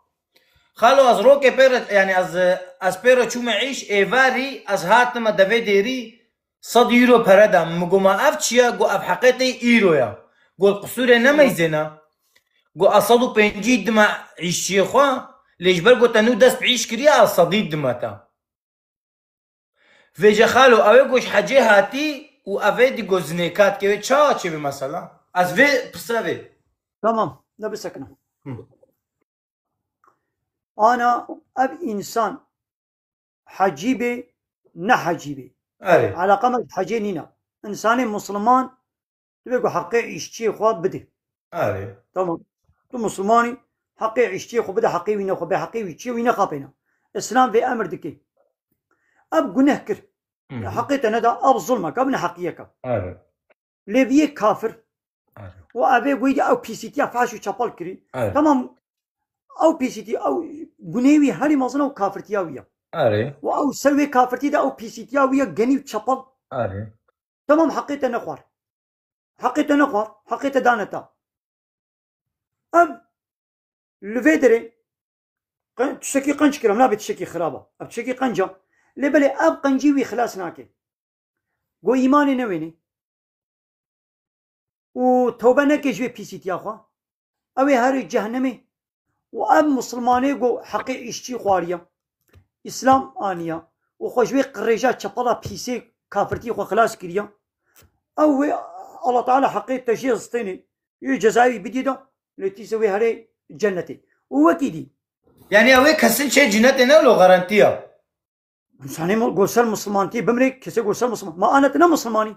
Xalo ez rokê pê re, yani ez, ez pê re çûme îş, êvarî ez hatime devê dêrî, sed euro pere da. Min go ma ev çi ya? Go ev heqê te îro ya. Go qisûrê nemeyzêna. Go ez sed û pêncî dima îşçiyê xwe, lê ji ber go te nû dest bi îş kiriye, ez sedî dima te. Vêce xalo, ew ê ku ji hecê hatî û ev ê dî ku zinêka dike, wê çawa çêbe mesela? Ez vê pirsa vê. Tamam, ne bisekine. Hı. Ana ev însan hecî bê, ne hecî bê. Erê. Eleqa me ji hecê nîne. Însanê Musliman Divê ku heqê îşçiyê xwe bidê. Erê. Tamam. Tu Muslimanî, heqê îşçiyê xwe bide, heqê wî nexwe, bê heqê wî çiyê wî nexapêne. Îslam vê emir dike. Ev guneh kir. Hı hı. Heqê te neda, ev zulmek e, ev neheqiyek e. Erê. Lê vî yê kafir. Erê. Û ev ê goyî ew pîsîtiya fahş û çapal kirî. Erê. Tamam. Ew pîsîtî, ew gunê wî herî mezin ew kafirtiya wî ye. Erê. Û ew ser wê kafirtî de ew pîsîtiya wî ye genî û çapal. Erê. Tamam, heqê te nexwar. Heqê te nexwar. Heqê te dane te. Ev li vê derê qe-, tiştekî qenc kir, em nabe tiştekî xirab e. Ev tiştekî qenc e. Lê belê ev qencî wî xilas nake. Go îmanê newênê. Û tewbe neke ji vê pîsîtiya xwe. Ew ê herê cehennemê. Û ev misilmanê ku heqê îşçî xwariye, Îslam aniye û xwe ji wê qirêja çepela pîsê kafirtî xwe xilas kiriye. Ew wê Allah Teala heqê te jê zistênê, yê cezayê wî bidî de, lê tîse wê herê cennetê. Û wekî dî. Yani ew ê kesin çê cennetê ne lo garantiya. Însanê mu-, go ser misilmantiyê bimrê, kesê go ser misilman. Ma ana tu ne misilmanî?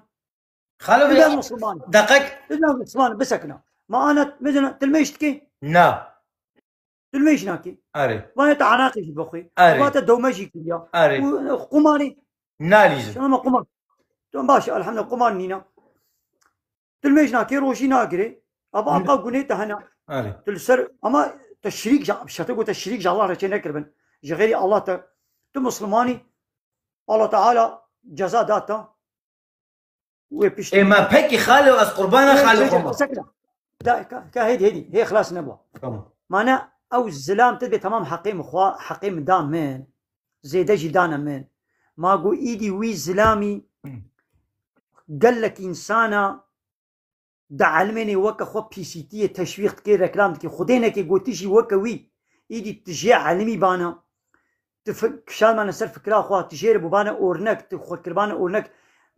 Xalo Tu ne vê misilmanî? Deqek. Tu ne misilmanî, bisekina. Ma ana, mesela, tilmêj dikê? Na. Tilmêj nakê. Erê. Vane te anaqê jî bixwî. Erê. Va te dewme jî kiriya. Erê. Û, e, qumarê. Nalîzin. Şuna me qumar. Tu baş, elhamdülillah, qumar nîna. Tilmêj nakê, rojî nagirê. Ava Ne- aqa gunê te hene. Erê. Tu li ser, ama te şirîk ja, şete got te şirîk ji Allah re çê nekiribin. Ji xêrî Allah te, tu Muslimanî, Allah Teala ceza da te. Wê piştî Ê me pekî xalo, ez qurbana Ê, xalo ê, xwe me. Sekine. Da, ka, ka hêdî, hêdî. Hê xilas nebû. Tamam. Mane ew zilam te dibê temam heqê min xwe, heqê min da min. Zêde jî dane min. Ma got îdî wî zilamî Hı. gelek însana di elimênê weke xwe pîsîtiyê teşwîq dikê, reklam dikê. Xwedê neke gotî jî weke wî. Îdî tu jê elimî bana. Tu fik-, kişandmane ser fikra xwe, tu jê re bûbane ornek, tu xwe kiribane ornek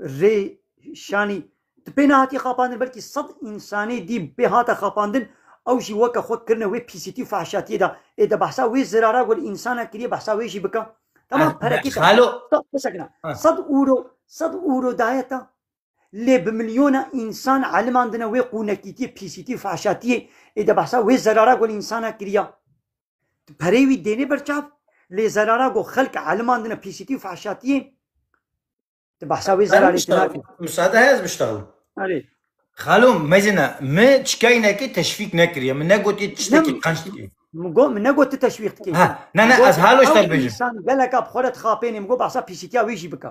rê şanî. Tu pê nehatî xapandin, belkî sed însanê dî pê hate xapandin, ew jî weke xwe kirine wê pîsîtî û fehşatiyê de. Ê de behsa wê zirara ku li însana kiriye, behsa wê jî bike. Tamam, Ha, perekî te. Xalo. Stop, bisekine. Ha. Sed euro, sed euro daye te. Lê bi milyona însan elimandine wê qûnekîtiyê, pîsîtî û fehşatiyê, ê de behsa wê zerara ku li însana kiriya. Tu perê wî dênê ber çav, lê zerara ku xelk elimandine pîsîtî û fehşatiyê, tu behsa wê zerarê tu nakî. Musade heye ez biştexlim. Erê. Xalo, mezina, mi çikaynekê teşvîk nekiriye. Min negotiye tiştekî Ne- qenc dikê. Min got, min negot tu teşwîq dikê. Ha, ne, ne, Min got, ez halo ji te ew bêjim. Însan geleka bi xwe re dixapênê, min got, behsa pîsîtiya wê jî bike.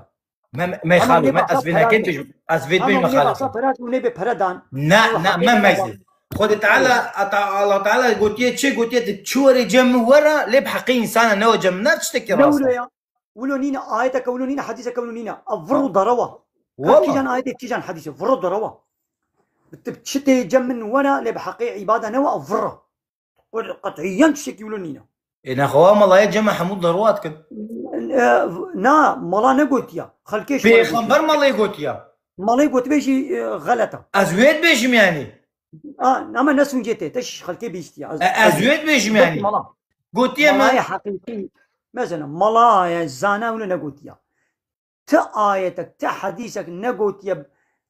Me, me, me Ama xalo, nê me, behsa ez vê pera neke ne. Tijim, ez vê Ama dibêjim nê xalo. Behsa pera û nê bê pere dan. Na, Ew na, heqê me me meyzê. Xwedê Teala, ata, Allah Teala gotiye, çi gotiye, tu çi were cem min were, lê bi heqê însana ne o cem min, ne tiştekî Ne rast. Wilo ya? Wilo nîne, ayeteke wilo nîne, hadîseke wilo nîne. Ev vir û derewa. Wala. Kîjan ayetê, kîjan hadîsê, vir û derewa. Tu çi tê cem min were, lê bi heqê îbada ne we, ev vir e. Qet'iyen tiştekî wilo nîne. Ê, nexwewa melayê cem Hemûd derwa dikin. E, na, mala negotiya. Xelkê ji Pêxember malê gotiya. Malê gotibê jî, e, xelet e. Ez wê dibêjim yani. A, ama ne sûncê tê, te şîş xelkê bihîstiya. Ez, E, ez ez wê dibêjim yani. Mala. Gotiye me. Malayê heqîqî. Mesela, malayê zana wilo negotiya. Ti ayetek, ti hedîsek negotiye,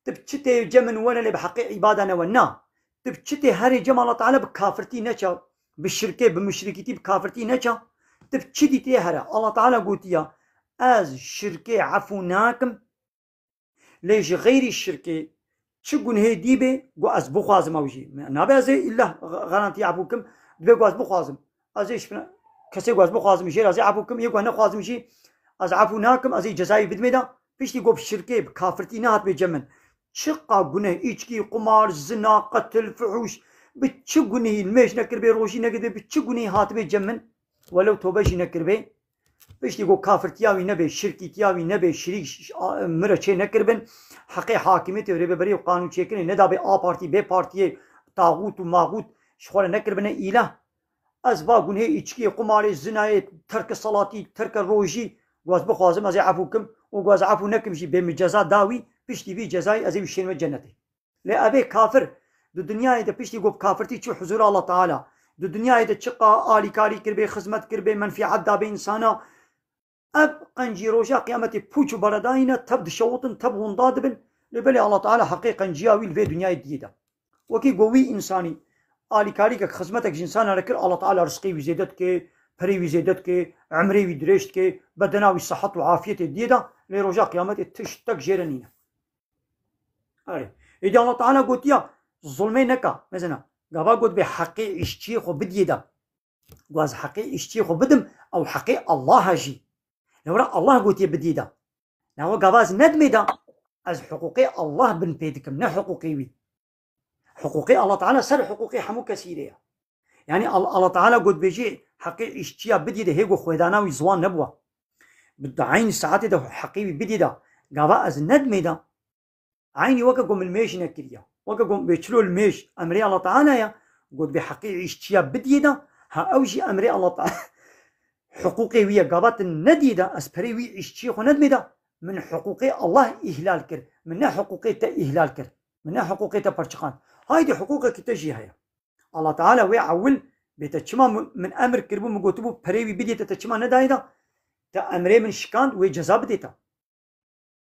Tu bi çi tê cem min were lê bi heqê îbada ne we. Na. Tu bi çi tê herê cem Allah Teala bi kafirtî neça. Bi şirkê, bi muşrikîtî, bi kafirtî neça. Tu bi çi dî tê here. Allah Teala gotiya, ez şirkê efû nakim. Lê ji xeyrî şirkê çi gunhê dî bê, got ez bixwazim ew jî. Nabe ez ê îlla garantî efû kim, dibê got ez bixwazim. Ez ê ji kesê got ez bixwazim jê re ez ê efû kim, yê got nexwazim jî ez efû nakim, ez ê cezayê bidimê de. Piştî got bi şirkê, bi kafirtî nehatibê cem min. Çiqa guneh, îçkî, qumar, zina, qetil, fuhûş, bi çi gunehî nimêj nekiribê, rojî nekiribê, bi çi gunehî hatibê cem min, welew tobe jî nekiribê. Piştî ku kafirtiya wî nebe, şirkîtiya wî nebe, şirîk ş-, ş-, a, min re çê nekiribin, heqê hakimiyetê û rêveberiyê û qanûnçêkirinê nedabê A partî, B partiyê, taxût û maxût ji xwe re nekiribine îlah. Ez va gunhê îçkiyê, qumarê, zinayê, terke salatî, terke rojî, got ez bixwazim, ez ê efû kim û got ez efû nekim jî bê min ceza da wî, piştî vî cezayê ez ê wî şênime cenetê. Lê ev ê kafir di dinyayê de piştî ku bi kafirtî çû huzûra Allah Teala, di dinyayê de çiqa alîkarî kiribê, xizmet kiribê, menfîet dabê însana, ev qencî roja qiyametê pûç û beredayî ne, tev dişewitin, tev winda dibin. Lê belê Allah Teala heqê qenciya wî li vê dinyayê diyê de. Wekî ku wî însanî alîkarîkek, xizmetek ji însana re kir, Allah Teala rizqê wî zêde dike, perê wî zêde dike, emrê wî dirêj dike, bedena wî sihet û afiyetê diyê de, lê roja qiyametê tiştek jê re nîne. Erê. Êdî Allah Teala gotiya, zulmê neka. Mesela, gava got bê heqê îşçiyê xwe bidiyê de. Got ez heqê îşçiyê xwe bidim, ew heqê Allah e jî. Lewra Allah gotiye bidiyê de. Nawe gava ez nedimê de, ez hiqûqê Allah bin pê dikim, ne hiqûqê wî. Hiqûqê Allah Teala ser hiqûqê hemû kesî re ye. Yani Al-, Allah Teala got bêjê heqê îşçiya bidiyê de hê got xwedana wî ziwan nebûwa. Bi eynî saetê de heqê wî bidiyê de. Gava ez nedimê de, eynî weke ku min mêj nekiriya. Weke ku bê çilo li mêj emrê Allah Teala ya, got bê heqê îşçiya bidiyê de, ha ew jî emrê Allah Teala. Hiqûqê wî ye, gava tu nediyê de, ez perê wî îşçiyê xwe nedimê de, min hiqûqê Allah îhlal kir. Min ne hiqûqê te îhlal kir. Min ne hiqûqê te perçiqand. Haydî hiqûqekî te jî heye. Allah Teala wê ewil bê te çima min, min emir kiribû, min gotibû perê wî bidê te, te çima nedayê de? Te emrê min şikand, wê ceza bidê te.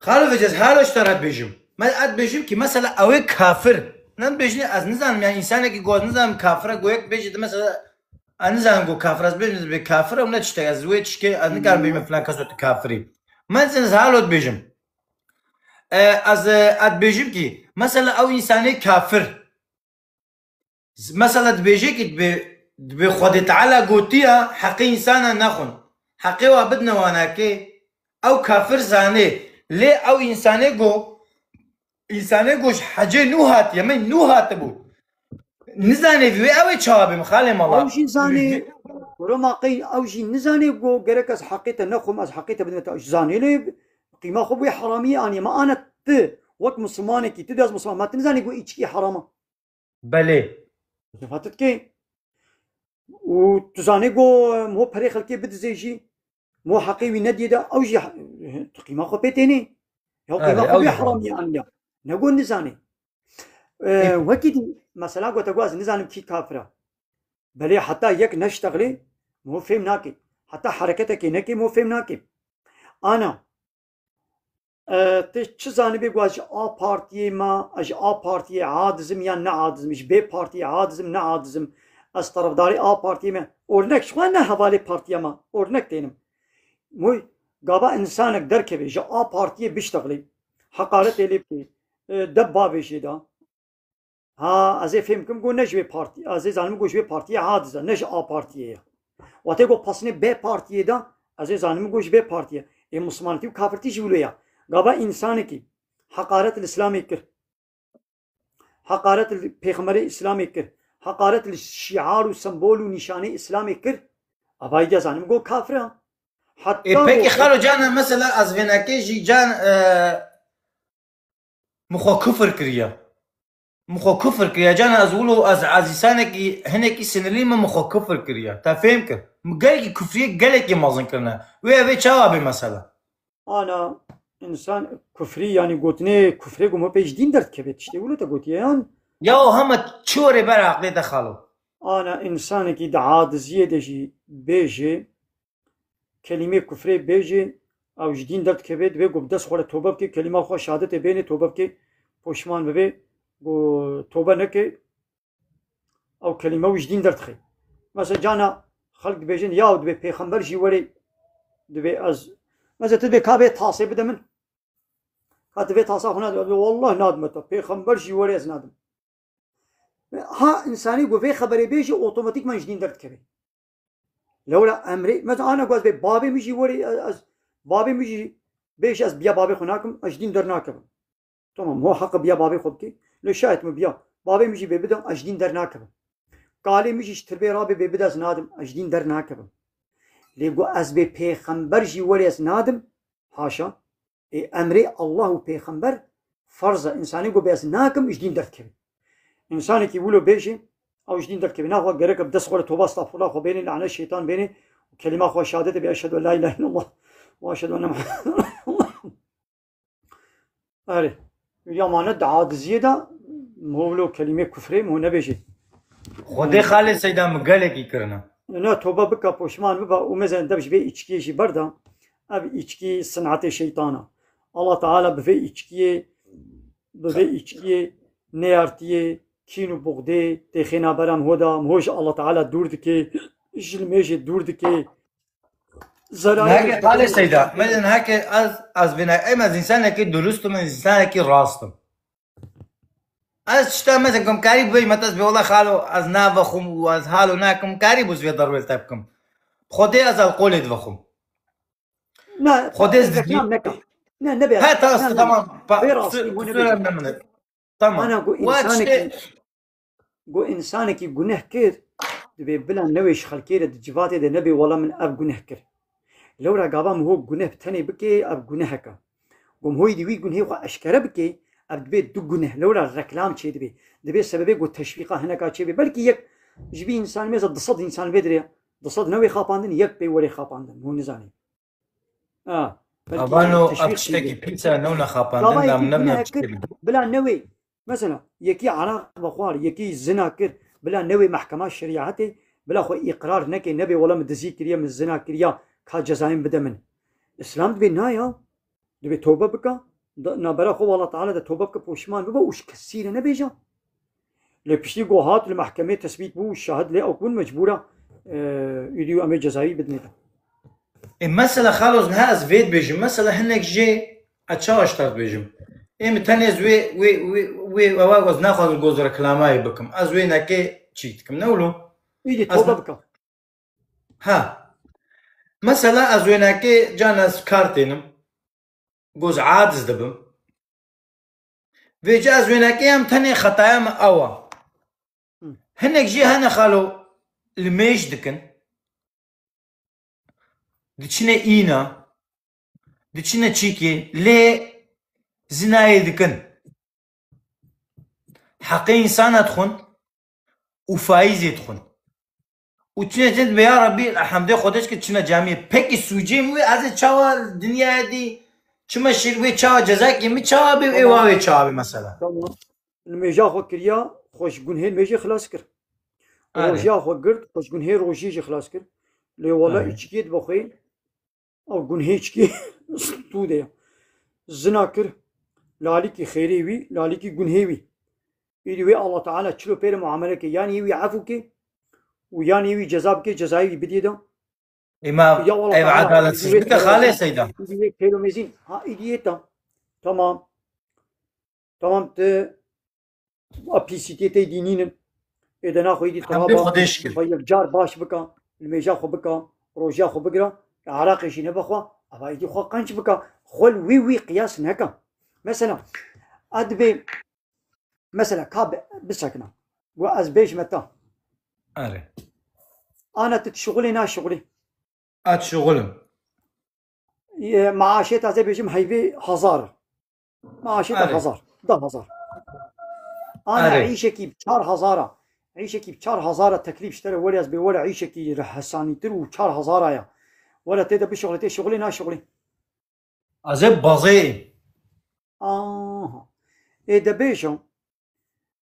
Xalo vêce ez halo ji te re dibêjim. Me ez dibêjim ki mesela ew ê kafir. Ne dibêjin ez nizanim, yani însanekî ku ez nizanim kafir e, ku yek bêjî de mesela ez nizanim ku kafir, ez bêjim bê kafir e û ne tiştek, ez wê tişkê ez nikarim bêjim filan kes got tu kafirî. Me ez halo dibêjim. E, ez, e, ez dibêjim ki mesela ew însanê kafir. Mesela dibêje ki dibê, dibê Xwedê Teala gotiya heqê însana nexwin. Heqê wa bidine wanakê. Ew kafir zanê. Lê ew însanê go, însanê go ji hecê nû hatiye, me nû hatibû. Nizanê vî wê ew ê çawa bê, mixalê mala. Ew jî zanê, kuro ma qey ew jî nizanê go gerek ez heqê te nexwim, ez heqê te bidime te. Zanê lê qîma xwe bûye heramiyê aniye. Ma ana tu wek misilmanekî, tu de ez misilman, ma tu nizanê go îçkî herama. Belê. Zifat dikê. Û tu zanê go mo perê xelkê bidizê jî, mo heqê wî nediyê de, ew jî he-, tu qîma xwe pê tênê. Ya qîma Erê, xwe ew bê jî heramî aniya. Ne go nizanê. E, Ê- wekî dî, mesela gote go ez nizanim kî kafir e. Belê heta yek neştexlê, mo fêm nake. Heta hereketekê neke, mo fêm nake. Ana, E, tu çi zanibê ku ez ji A partiyê me, ez ji A partiyê adizim yan ne adizim, ji B partiyê adizim ne adizim, ez terefdarê A partiyê me. Ornek ji xwe ne hevalê partiya me. Ornek tênim. Moy, gava insanek derkeve, ji A partiyê biştexlê, heqaretê lê bikê, e, deb bavêjê de. Ha, ez ê fêm kim ku ne ji wê partî-, ez ê zanim ku ji wê partiyê adize, ne ji A partiyê ye. Watê ku pesnê B partiyê de, ez ê zanim ku ji B partiyê. Ê mislimanetî û kafirtî jî wilo ye. Gava însanekî heqaret li Îslamê kir. Heqaret li Pêxemberê Îslamê kir. Heqaret li şiar û sembol û nîşanê Îslamê kir. Ava yê zanim ku kafir e. Heta Ê, peki ku xalo can, mesela ez vênekê jî can, e, Min xwe kufir kiriye. Min xwe kufir kiriye. Cana ez wilo ez ezîsanekî hinekî sinirlî min, min xwe kufir kiriye. Te fêm kir? Min gelekî kufriyê gelekî mezin kirine. Wê ev ê çawa bê mesela? Ana, însan kufrî, yanî gotinê kufrê ku me pê ji dîn derdikeve, tiştê wilo te gotiye yan? Ya o hema çi were ber aqlê te xalo? Ana, însanekî di adiziyê de jî bêjê, kelîmê kufrê bêjê, ew ji dîn derdikeve, divê ku bi dest xwe re tobe bike, kelîma xwe şehadetê bênê, tobe bike. poşman bibe, ku tobe neke, ew kelîme wî ji dîn derdixe. Mesela cana xelk dibêjin, ya dibê pêxember jî were, dibê ez, mesela tu dibê ka vê tasê bide min, ka tu vê tasa xwe nade, dibê wallah nadime te, pêxember jî were ez nadim. Ha, însanî ku vê xeberê bêjî, otomatîkman ji dîn derdikeve. Lewra emrê, mesela ana ku ez bê bavê min jî werê, ez, bavê min jî bêjî ez biya bavê xwe nakim, ez ji dîn dernakevim. Tamam, ho heqe biya bavê xwe bike. Lê şayet min biya bavê min jî bê bida, ez ji dîn dernakevim. Kalê min jî ji tirbê rabê bê bida, ez nadim, ez ji dîn dernakevim. Lê ku ez bê pêxember jî werê ez nadim, haşa. Ê emrê Allah û pêxember ferz e. Însanê ku bê ez nakim, ji dîn derdikeve. Însanekî wilo bêjê, ew ji dîn derdikeve. Naxwe gerek e bi dest xwe re toba, estexfirullah xwe bênê, lanet şeytan bênê û kelîma xwe şehadetê bê, eşhedü en la ilahe illallah ve eşhedü enne Muhammeden Resulullah. Erê. Ya mane di aciziyê de, min wilo kelîmê kufrê min nebêjê. Xwedê xalê seyda min gelekî kirine. Ne, tobe bike, poşman bibe û mezen de ji vê îçkiyê jî berda. Ev îçkî sinetê şeytan e. Allah Teala bi vê îçkiyê, bi vê îçkiyê neyartiyê, kîn û buxdê têxê nabera min ho de, min ho ji Allah Teala dûr dike, ji limêjê dûr dike. Zararê Nake xalê seyda, min nake ez, ez vêna, em ez însanekî durust im, ez însanekî rast im. Ez tişta mesela ku em karî bibêjim, ez bê wela xalo, ez navexwim û ez halo nakim, karî bû ez vê derwêl te bikim. Xwedê ez alkolê divexwim. Ne, Xwedê ez reklam neke. Ne, nebe. Ha, ta, tamam. Pa, Vê rastî, su-, hûn nebe. Sure nemine. Tamam. Ana ku Wa însanekî, tiştê- ku însanekî guneh kir, dibê bila newê ji xelkê re di civatê de nebê wela min ev guneh kir. Lewra gava min ho guneh bi tenê bike, ev gunehek e. Ku min hoyî di wî gunehê xwe eşkere bike, ev dibe du guneh. Lewra reklam çê dibe. Dibe sebebê ku teşwîqa hineka çê be. Belkî yek ji vî însan mêze du sed însan vê dirê, du sed newê xapandin, yek pê werê xapandin. Hûn nizanî. Ha, belkî Avano teşwîq ev tiştekî çê be. Pîs e, newna xapandin, Gava da yekî min nebna guneh kir, tiştekî. Bila newê. Mesela, yekî araq vexwar, yekî zina kir, bila newê mehkema şerîetê, bila xwe îqrar neke, nebê wela min dizî kiriye, min zina kiriya, ka cezayê min bide min. Îslam dibê na ya, dibê tobe bika, da-, nabera xwe û Allah Teala de tobe bike, poşman bibe û ji kesî re nebêje. Lê piştî ku hat li mehkemê tesbît bû û şahid lê ew bûn mecbûra, e, îdî û em ê cezayî bidinê de. E, mesela xalo, niha ez vê dibêjim, mesela hinek jê ez çawa ji te dibêjim? Ê min tenê ez wê, wê, wê, wê, ewa ez naxwazim goz reklamayê bikim. Ez wê neke çîk dikim, ne wilo? Îdî Ez tobe ne- bike. Ha. Mesela ez wê neke can ez kar tênim. Goz aciz dibim. Vêca ez wê neke em tenê xetaya min ew e. Hı. Hinek jî hene xalo li mêj dikin. Diçine îna, diçine çîkê, lê zinayê dikin. Heqê însana dixwin û faîzê dixwin. Û çine tên dibê, ya Rabbî, hemdê Xwedê dike çine camiyê. Pekî sûcê min wê, ez ê çawa dinyayê dî, çima şir wê çawa cezakê min çawa bê, ê wa wê çawa bê mesela. Tamam. Nimêja xwe kiriya, xwe ji gunhê nimêjê xilas kir. Erê. Rojiya xwe girt, xwe ji gunhê rojiyê jî xilas kir. Lê wela Erê. Îçkiyê dibe xwe, ew gunhê îçkiyê stû de ye. Zina kir, lalîkî xêrê wî, lalîkî gunhê wî. Îdî wê Allah Teala çilo pê re muamele ke, yanî wî efû ke û yanî wî ceza bike, cezayê wî bidiyê de. Îma Ya Allah ev Teala, îdî wê edaletî bike xalê seyda. Îdî wê kêlomezîn. Ha, îdî yê ta. Tamam. Tamam, tu a pîsîtiyê te dînînin. Ê de naxwe îdî Hemdê tewaba Xwedê şikir. Xwe yekcar baş bika, nimêja xwe bika, rojiya xwe bigira, eraqê jî nebixwe, ava îdî xwe qenc bika. Xwe li wî wî qiyas neka. Mesela, a dibê, mesela, ka bi-, bisekina. Gu ez bêjime ta. Erê. Ana tu dişixulî naşixulî? Ez dişixulim. Maaşê te ez ê bêjim heyvê hezar. Maaşê te Erê. Hezar, deh hezar. Ana Erê. Îşekî bi çar hezar a. Îşekî bi çar hezar a teklîf ji te re were ez bê were îşekî re hesanîtir û çar hezar a ya. Were tê de bişixulî, tê şixulî naşixulî? Ez ê bazê. Aha. Ê de bêjim.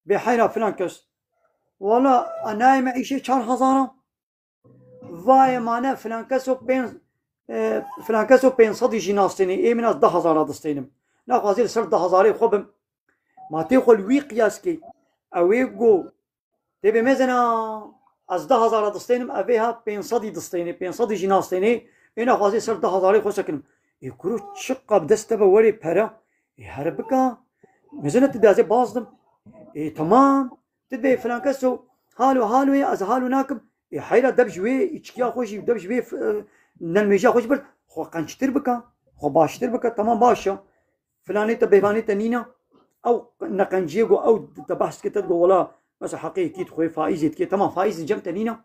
Bê heyra filan kes. Wala, a nayê me îşê çar hezar a. Vayê mane filan keso pênc, e, filan keso pênc sedî jî nastênê. Ê min ez deh hezar a distênim. Naxwazî li ser deh hezarê xwe bim. Ma tê xwe li wî qiyas kê. Ew ê go. Tê bê mezena ez deh hezara distênim, ev ê ha pênc sedî distênê, pênc sedî jî nastênê. Ê naxwazê ser deh hezarê xwe sekinim. Ê kuro çiqa bi dest te be werê pere. Ê here bika. Mezena tu dê ez ê bazdim. Ê temam. Tu dibê filan keso halo halo ye, ez halo nakim. Ê heyra deb ji wê îçkiya xwe jî, deb ji wê f-, e, nelmêjiya xwe jî bir xwe qençtir bika. Xwe baştir bika. Temam baş e. Filanê te bêvanê te nîne. Ew neqenciyê go ew te behs dike te digo wela mesela heqê yekî dixwê faîzê dike. Temam faîz li cem te nîne.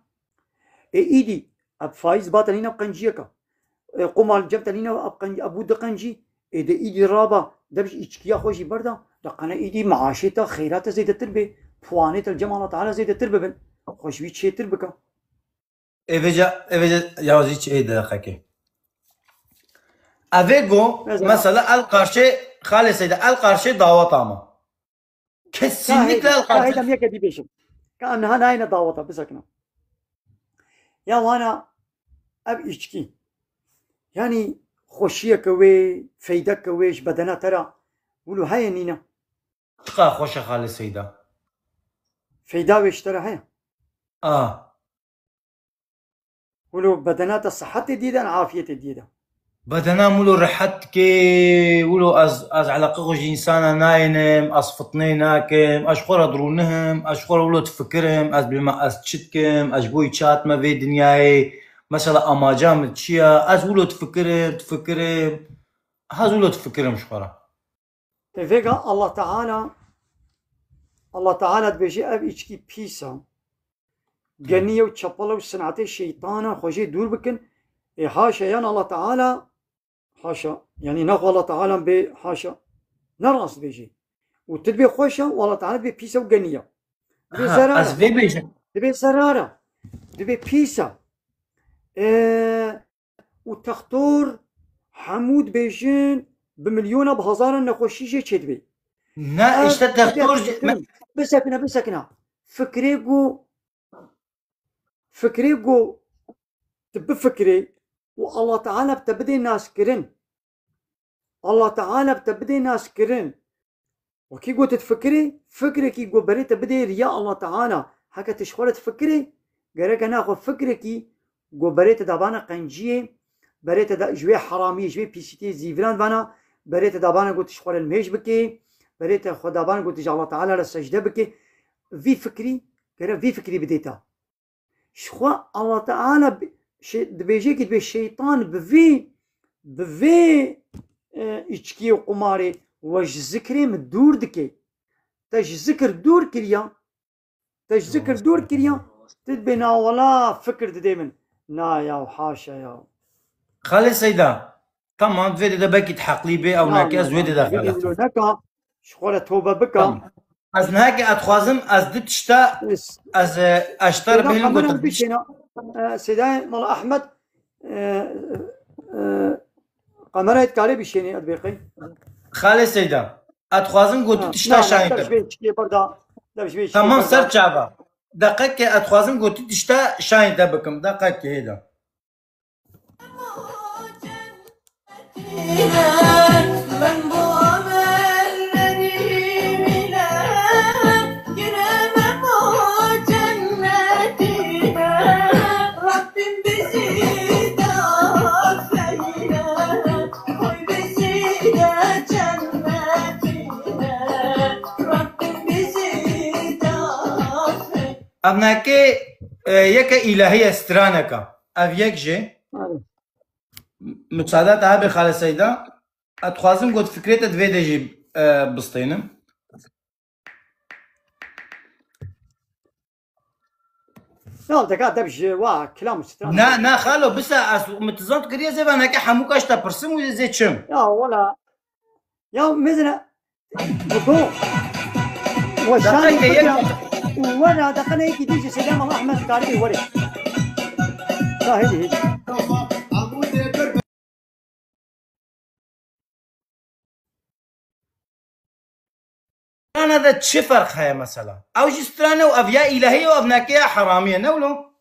Ê îdî ev faîz ba te nîne qenciyeke. E, qumar cem te nîne, eb qenc-, eb bû diqencî, ê de îdî raba, de bi îçkiya xwe jî berda, de qene îdî meaşê te, xêra te zêdetir bê, puanê te li cem Allah Teala zêdetir bibin, xwe ji wî çêtir bike. Ê vêca, ê vêca ya zî çi ê de xekê. Evê go, mesela el qarşê, Xalê Seyda, el qarşê daweta me. Kesinlikle el qarşê. Ka hêdem yeke dî bêjim. Ka em niha nayêne daweta, bisekine. Ya wana ev îçkî. Yanî xweşiyeke wê, feydeke wê ji bedena te re wilo heye nîne? Çiqa xweş e Xalê Seyda. Feyda wê ji te re heye? A. Wilo bedena te sihetê dî de, afiyetê dî de. Bedena wilo rehet dike, wilo ez, ez eleqe xwe ji însana nayênim, ez fitneyê nakim, ez ji xwe re dirûnihim, ez ji xwe re wilo difikirim, ez bêma ez çi dikim, ez ji bo çi hatime vê dinyayê, mesela amaca min çi ye, ez wilo difikirim, difikirim, ez wilo difikirim ji xwe re. Vêga Allah Teala, Allah Teala dibêje ev îçkî pîs e. Genî ye û çepel e û sinetê şeytan e, xwe jê dûr bikin. Ê haşa yan Allah Teala, haşa, yanî naxwe Allah Teala bê haşa, ne rast dibêje. Û tu dibê xweş e û Allah Teala dibê pîs e û genî ye. Dibê zerar e. Ez vê bêjim. Dibê zerar e. Dibê pîs e. Ê, û textor hemû dibêjin bi milyona, bi hezaran nexweşî jê çêdibê. Ne, îşte textor jî, bisekine, bisekine. Fikrê ku, fikrê ku tu bifikirê û Allah Teala bi te bidê naskirin. Allah Teala bi te bidê naskirin. Wekî got difikirê, fikrekî ku berê te bidê riya Allah Teala. Heke tu ji xwe re difikirê, gereke naxwe fikrekî ku berê te dabana qenciyê, berê te da, ji wê heramiyê, ji wê pîsîtiyê zîviran vana, berê te dabana ku tu ji xwe re nimêj bikê, berê te xwe dabana ku tu ji Allah Teala re secde bikê. Vî fikrî, gere vî fikrî bidê te. Ji xwe Allah Teala bi-, şey, dibêje ki dibê şeytan bi vî, bi vê, e, içkî û qumarê we ji zikrê min dûr dike. Te ji zikir dûr kiriya, te ji zikir dûr kiriya, tu dibê na wela fikir didê min. Na ya, haşa ya. Xalê Seyda, tamam, vê de belkî tu heqlî bê, ew nake, ez wê de de xelef. Neka, ji xwe re tobe bika. Tamam. Ez neheke ez dixwazim, ez du tişta, ez, e, ez ji te re bihêlim gotin. Bişêne, e, Seydayê Mala Ehmed, e, e, kamerayê dikarê bişênê, ez bêqey. Xalê Seyda, ez dixwazim got du tişta şayîn te. Tamam, ser çava. Deqekê ez dixwazim got du tişta şayîn te bikim. Deqekê hêda. Ev nake, e, yeke îlahî ye, straneke. Ev yek jê. Müsaade te hebe Xalê Seyda. Ez dixwazim got fikrê te di vê de jî, e, bistênim. Ya, deka deb ji wa kilam û stran. Na, na, xalo, bisa, ez mitizant kiriye zê vaneke hemû kaş te pirsim û zê çim. Ya, wala. Ya, mezine, Go. We şanê xwe ya. Û were, deqene yekî dî ji Seydê Mala Ehmed karibê were. Ya hêdî, hêdî. Strana de çi ferq heye mesela? Ew jî strane û ev ya îlahî ye û ev nake ya heramî ye, ne wilo?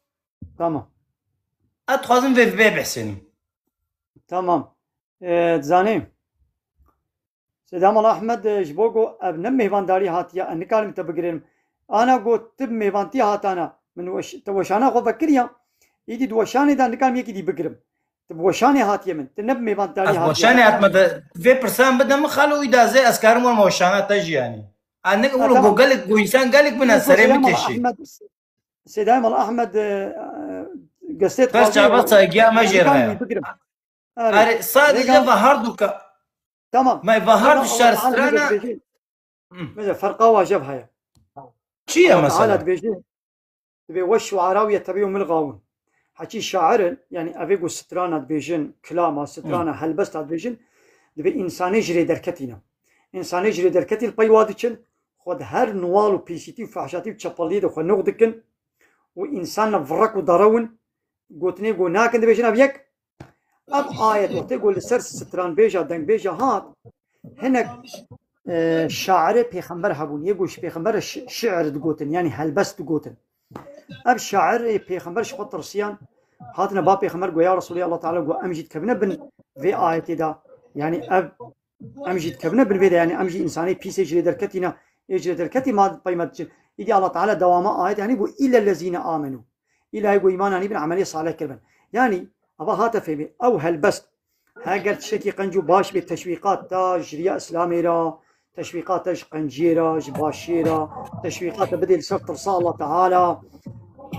Tamam. Ez dixwazim vê, vê behsênim. Tamam. E, dizanî, Seyda Mala Ahmed, e, ji bo ku ev ne mêvandarî hatiye, ez nikarim te bigirêrim. Ana ku tu bi mêvantî hatana, min weş-, te weşana xwe vekiriya, îdî di weşanê de nikarim yekî dî bigirim. Tu bi weşanê hatiye min, tu ne bi mêvandarî Ez hatiye. Weşanê hatime de vê pirsan bide min xalo, îda zê ez karim werme weşana te jî yanî. A ne Ha, wilo tamam. Ku gelek, ku însan gelek bine Yok, serê Seyda Mala bikêşî. Ahmed, Seyda Mala Ahmed, e, e, gestê Pes dixwaze çava saygıya me jê re. Nikarim bigrim. Erê, Erê, sadece rêgan va harduka. Tamam. Me va Rêgan hardu Allah şer Teala strana. Dibêje. Hı. Mesela ferqa wajev heye. Çi ye Allah Teala mesela? Dibêje, dibê "Ve şuara yettebi'uhumul gawun." Hekî şair in, yani evê ku strana dibêjin, kilama, Hı. Strana, helbesta dibêjin, dibê insanê ji rê derketî ne. Însanê ji rê derketî li pey wa diçin, xwe di her nuwal û pîsîtî û fehşatî û çepeliyê de xwe nûx dikin û însan ne virek û darewin, gotinê ku nakin dibêjin ev yek, Ev ayet wextê ku li ser stranbêja, dengbêja hat, hinek, e, şairê pêxember hebûn. Yê ku ji pêxember re şi-, şiir digotin, yanî helbest digotin. Ev şairê pêxember ji xwe tirsiyan, hatine ba pêxember got, "Ya Resulê Allah Teala got em jî dikevine bin vê ayetê de." Yanî ev Em jî dikevine bin vê de, yanî em jî însanê pîsê ji lê derketî ne, ê ji lê derketî ma pey me diçin. Îdî Allah Teala dewama ayet, yanî got, "Îllellezîne amenû." Îla hê got, îman anîbin, emelê salih kiribin. Yanî, ava hate fêmî, ew helbest, heger tiştekî qenc û baş bê, teşwîqat te ji riya Îslamê re, teşwîqat te ji qenciyê re, ji başiyê re, teşwîqat te bidê li ser tirsa Allah Teala,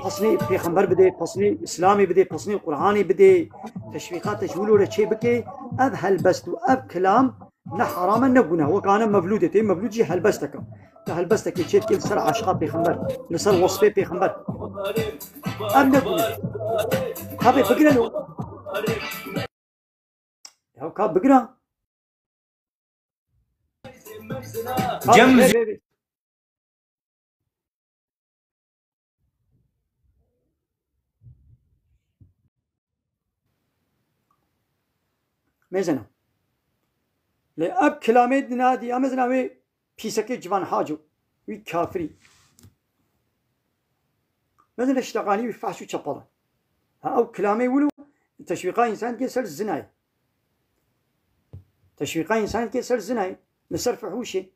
pesnê pêxember bidê, pesnê Îslamê bidê, pesnê Qur'anê bidê, teşwîqat te ji wilo re çê bikê, ev helbest û ev kilam ne heram e, ne guneh. Wek ana mevlûdê tê, mevlûd jî helbestek e. Tu helbestekê çê dikê li ser aşiqa pêxember, li ser wesfê pêxember. Ev ne guneh. Ka bê bigire lo. Ya ka bigira. Ka Cem bigire, bê, bê. Mezena. Lê ev kilamê dinadî, em mezena wê pîsekê civan haco, wî kafirî. Mezena şteqanî wî fahş û çepal e. Ha, ew kilamê wilo teşwîqa însan dike ser zinayê. Teşwîqa însan dike ser zinayê. Li ser fihûşê.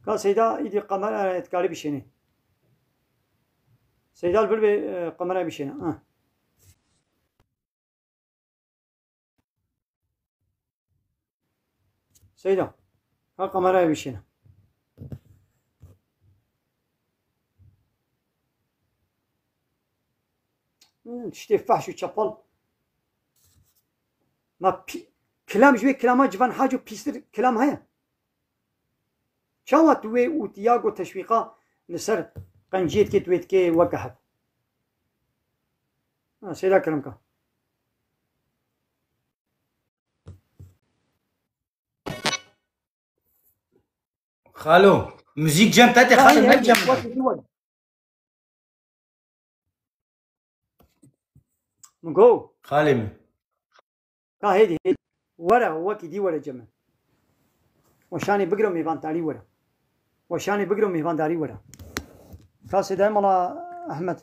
Ka Seyda îdî kamera dikarî bişêne. Seyda li vir bê, e, kamera bişêne. Ha. Seyda, ha kamerayê bişîne. Hmm, tiştê fehş û çepal. Ma pî-, kilam ji wê kilama civan haco pîstir kilam heye? Çawa tu wê û tu ya got teşwîqa li ser qenciyê dikê, tu wê dikê weke hev? Ha, Seyda Kerim ka. Xalo, muzîk cem te tê, Ha, xalo, heye, ne heye, cem wek te? Dî were. Min got. Xalê min. Ka hêdî, hêdî. Were, wekî dî were cem e. Weşanê bigire û mêvandarî were. Weşanê bigire û mêvandarî were. Ka Seyda mala Ehmed.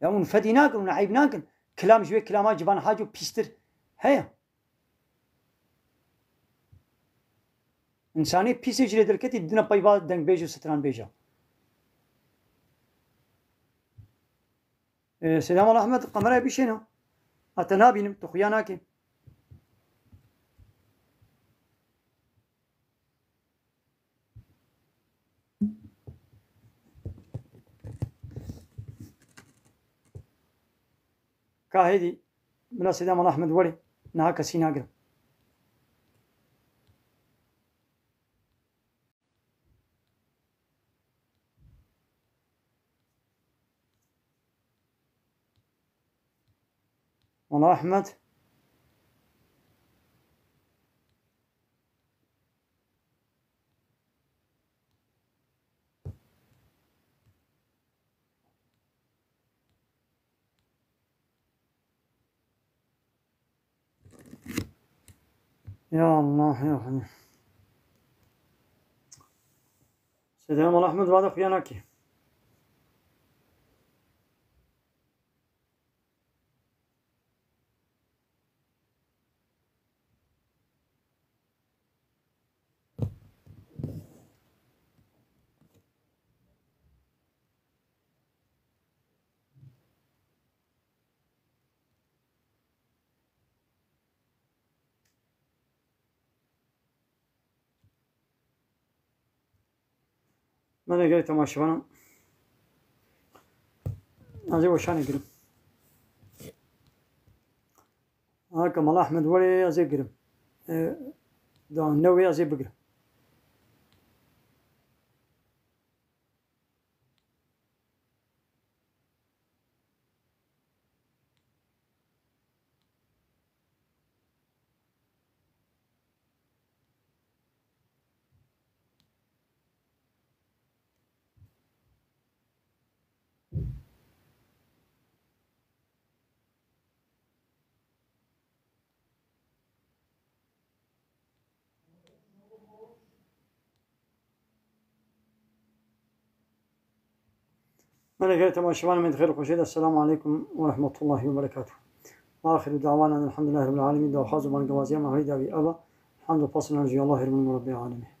Ya hûn fedî nakin, hûn eyb nakin. Kilam ji wê kilama civan haco pîstir heye. Însanê pîsê ji lê derketî didine peyva dengbêj û stranbêja. Ee, Selam Ahmet, kamerayê bişêne. A te nabînim, tu xuya nakê. Ka hêdî, bila Seyda Mala Ahmed were, niha kesî nagirim. Mala Ahmed. Ya Allah, ya Allah. Seyda Mala Ahmed vade xuya nakê. Belê gelê temaşevanan. Ez ê weşanê girim. Ha, Kemal Ahmed were ez ê girim. E, da newê ez ê bigirim. Belê gelê temaşevanê me di xêr û xweşiyê de. Esselamu aleykum we rehmetullahi we berekatuh. Axiru dawana elhamdulillahi rabbil alemîn. Daxwaz û bangewaziya me herî dawî ev e. Hamd û pasina ji Allahê Rabbil Alemîn.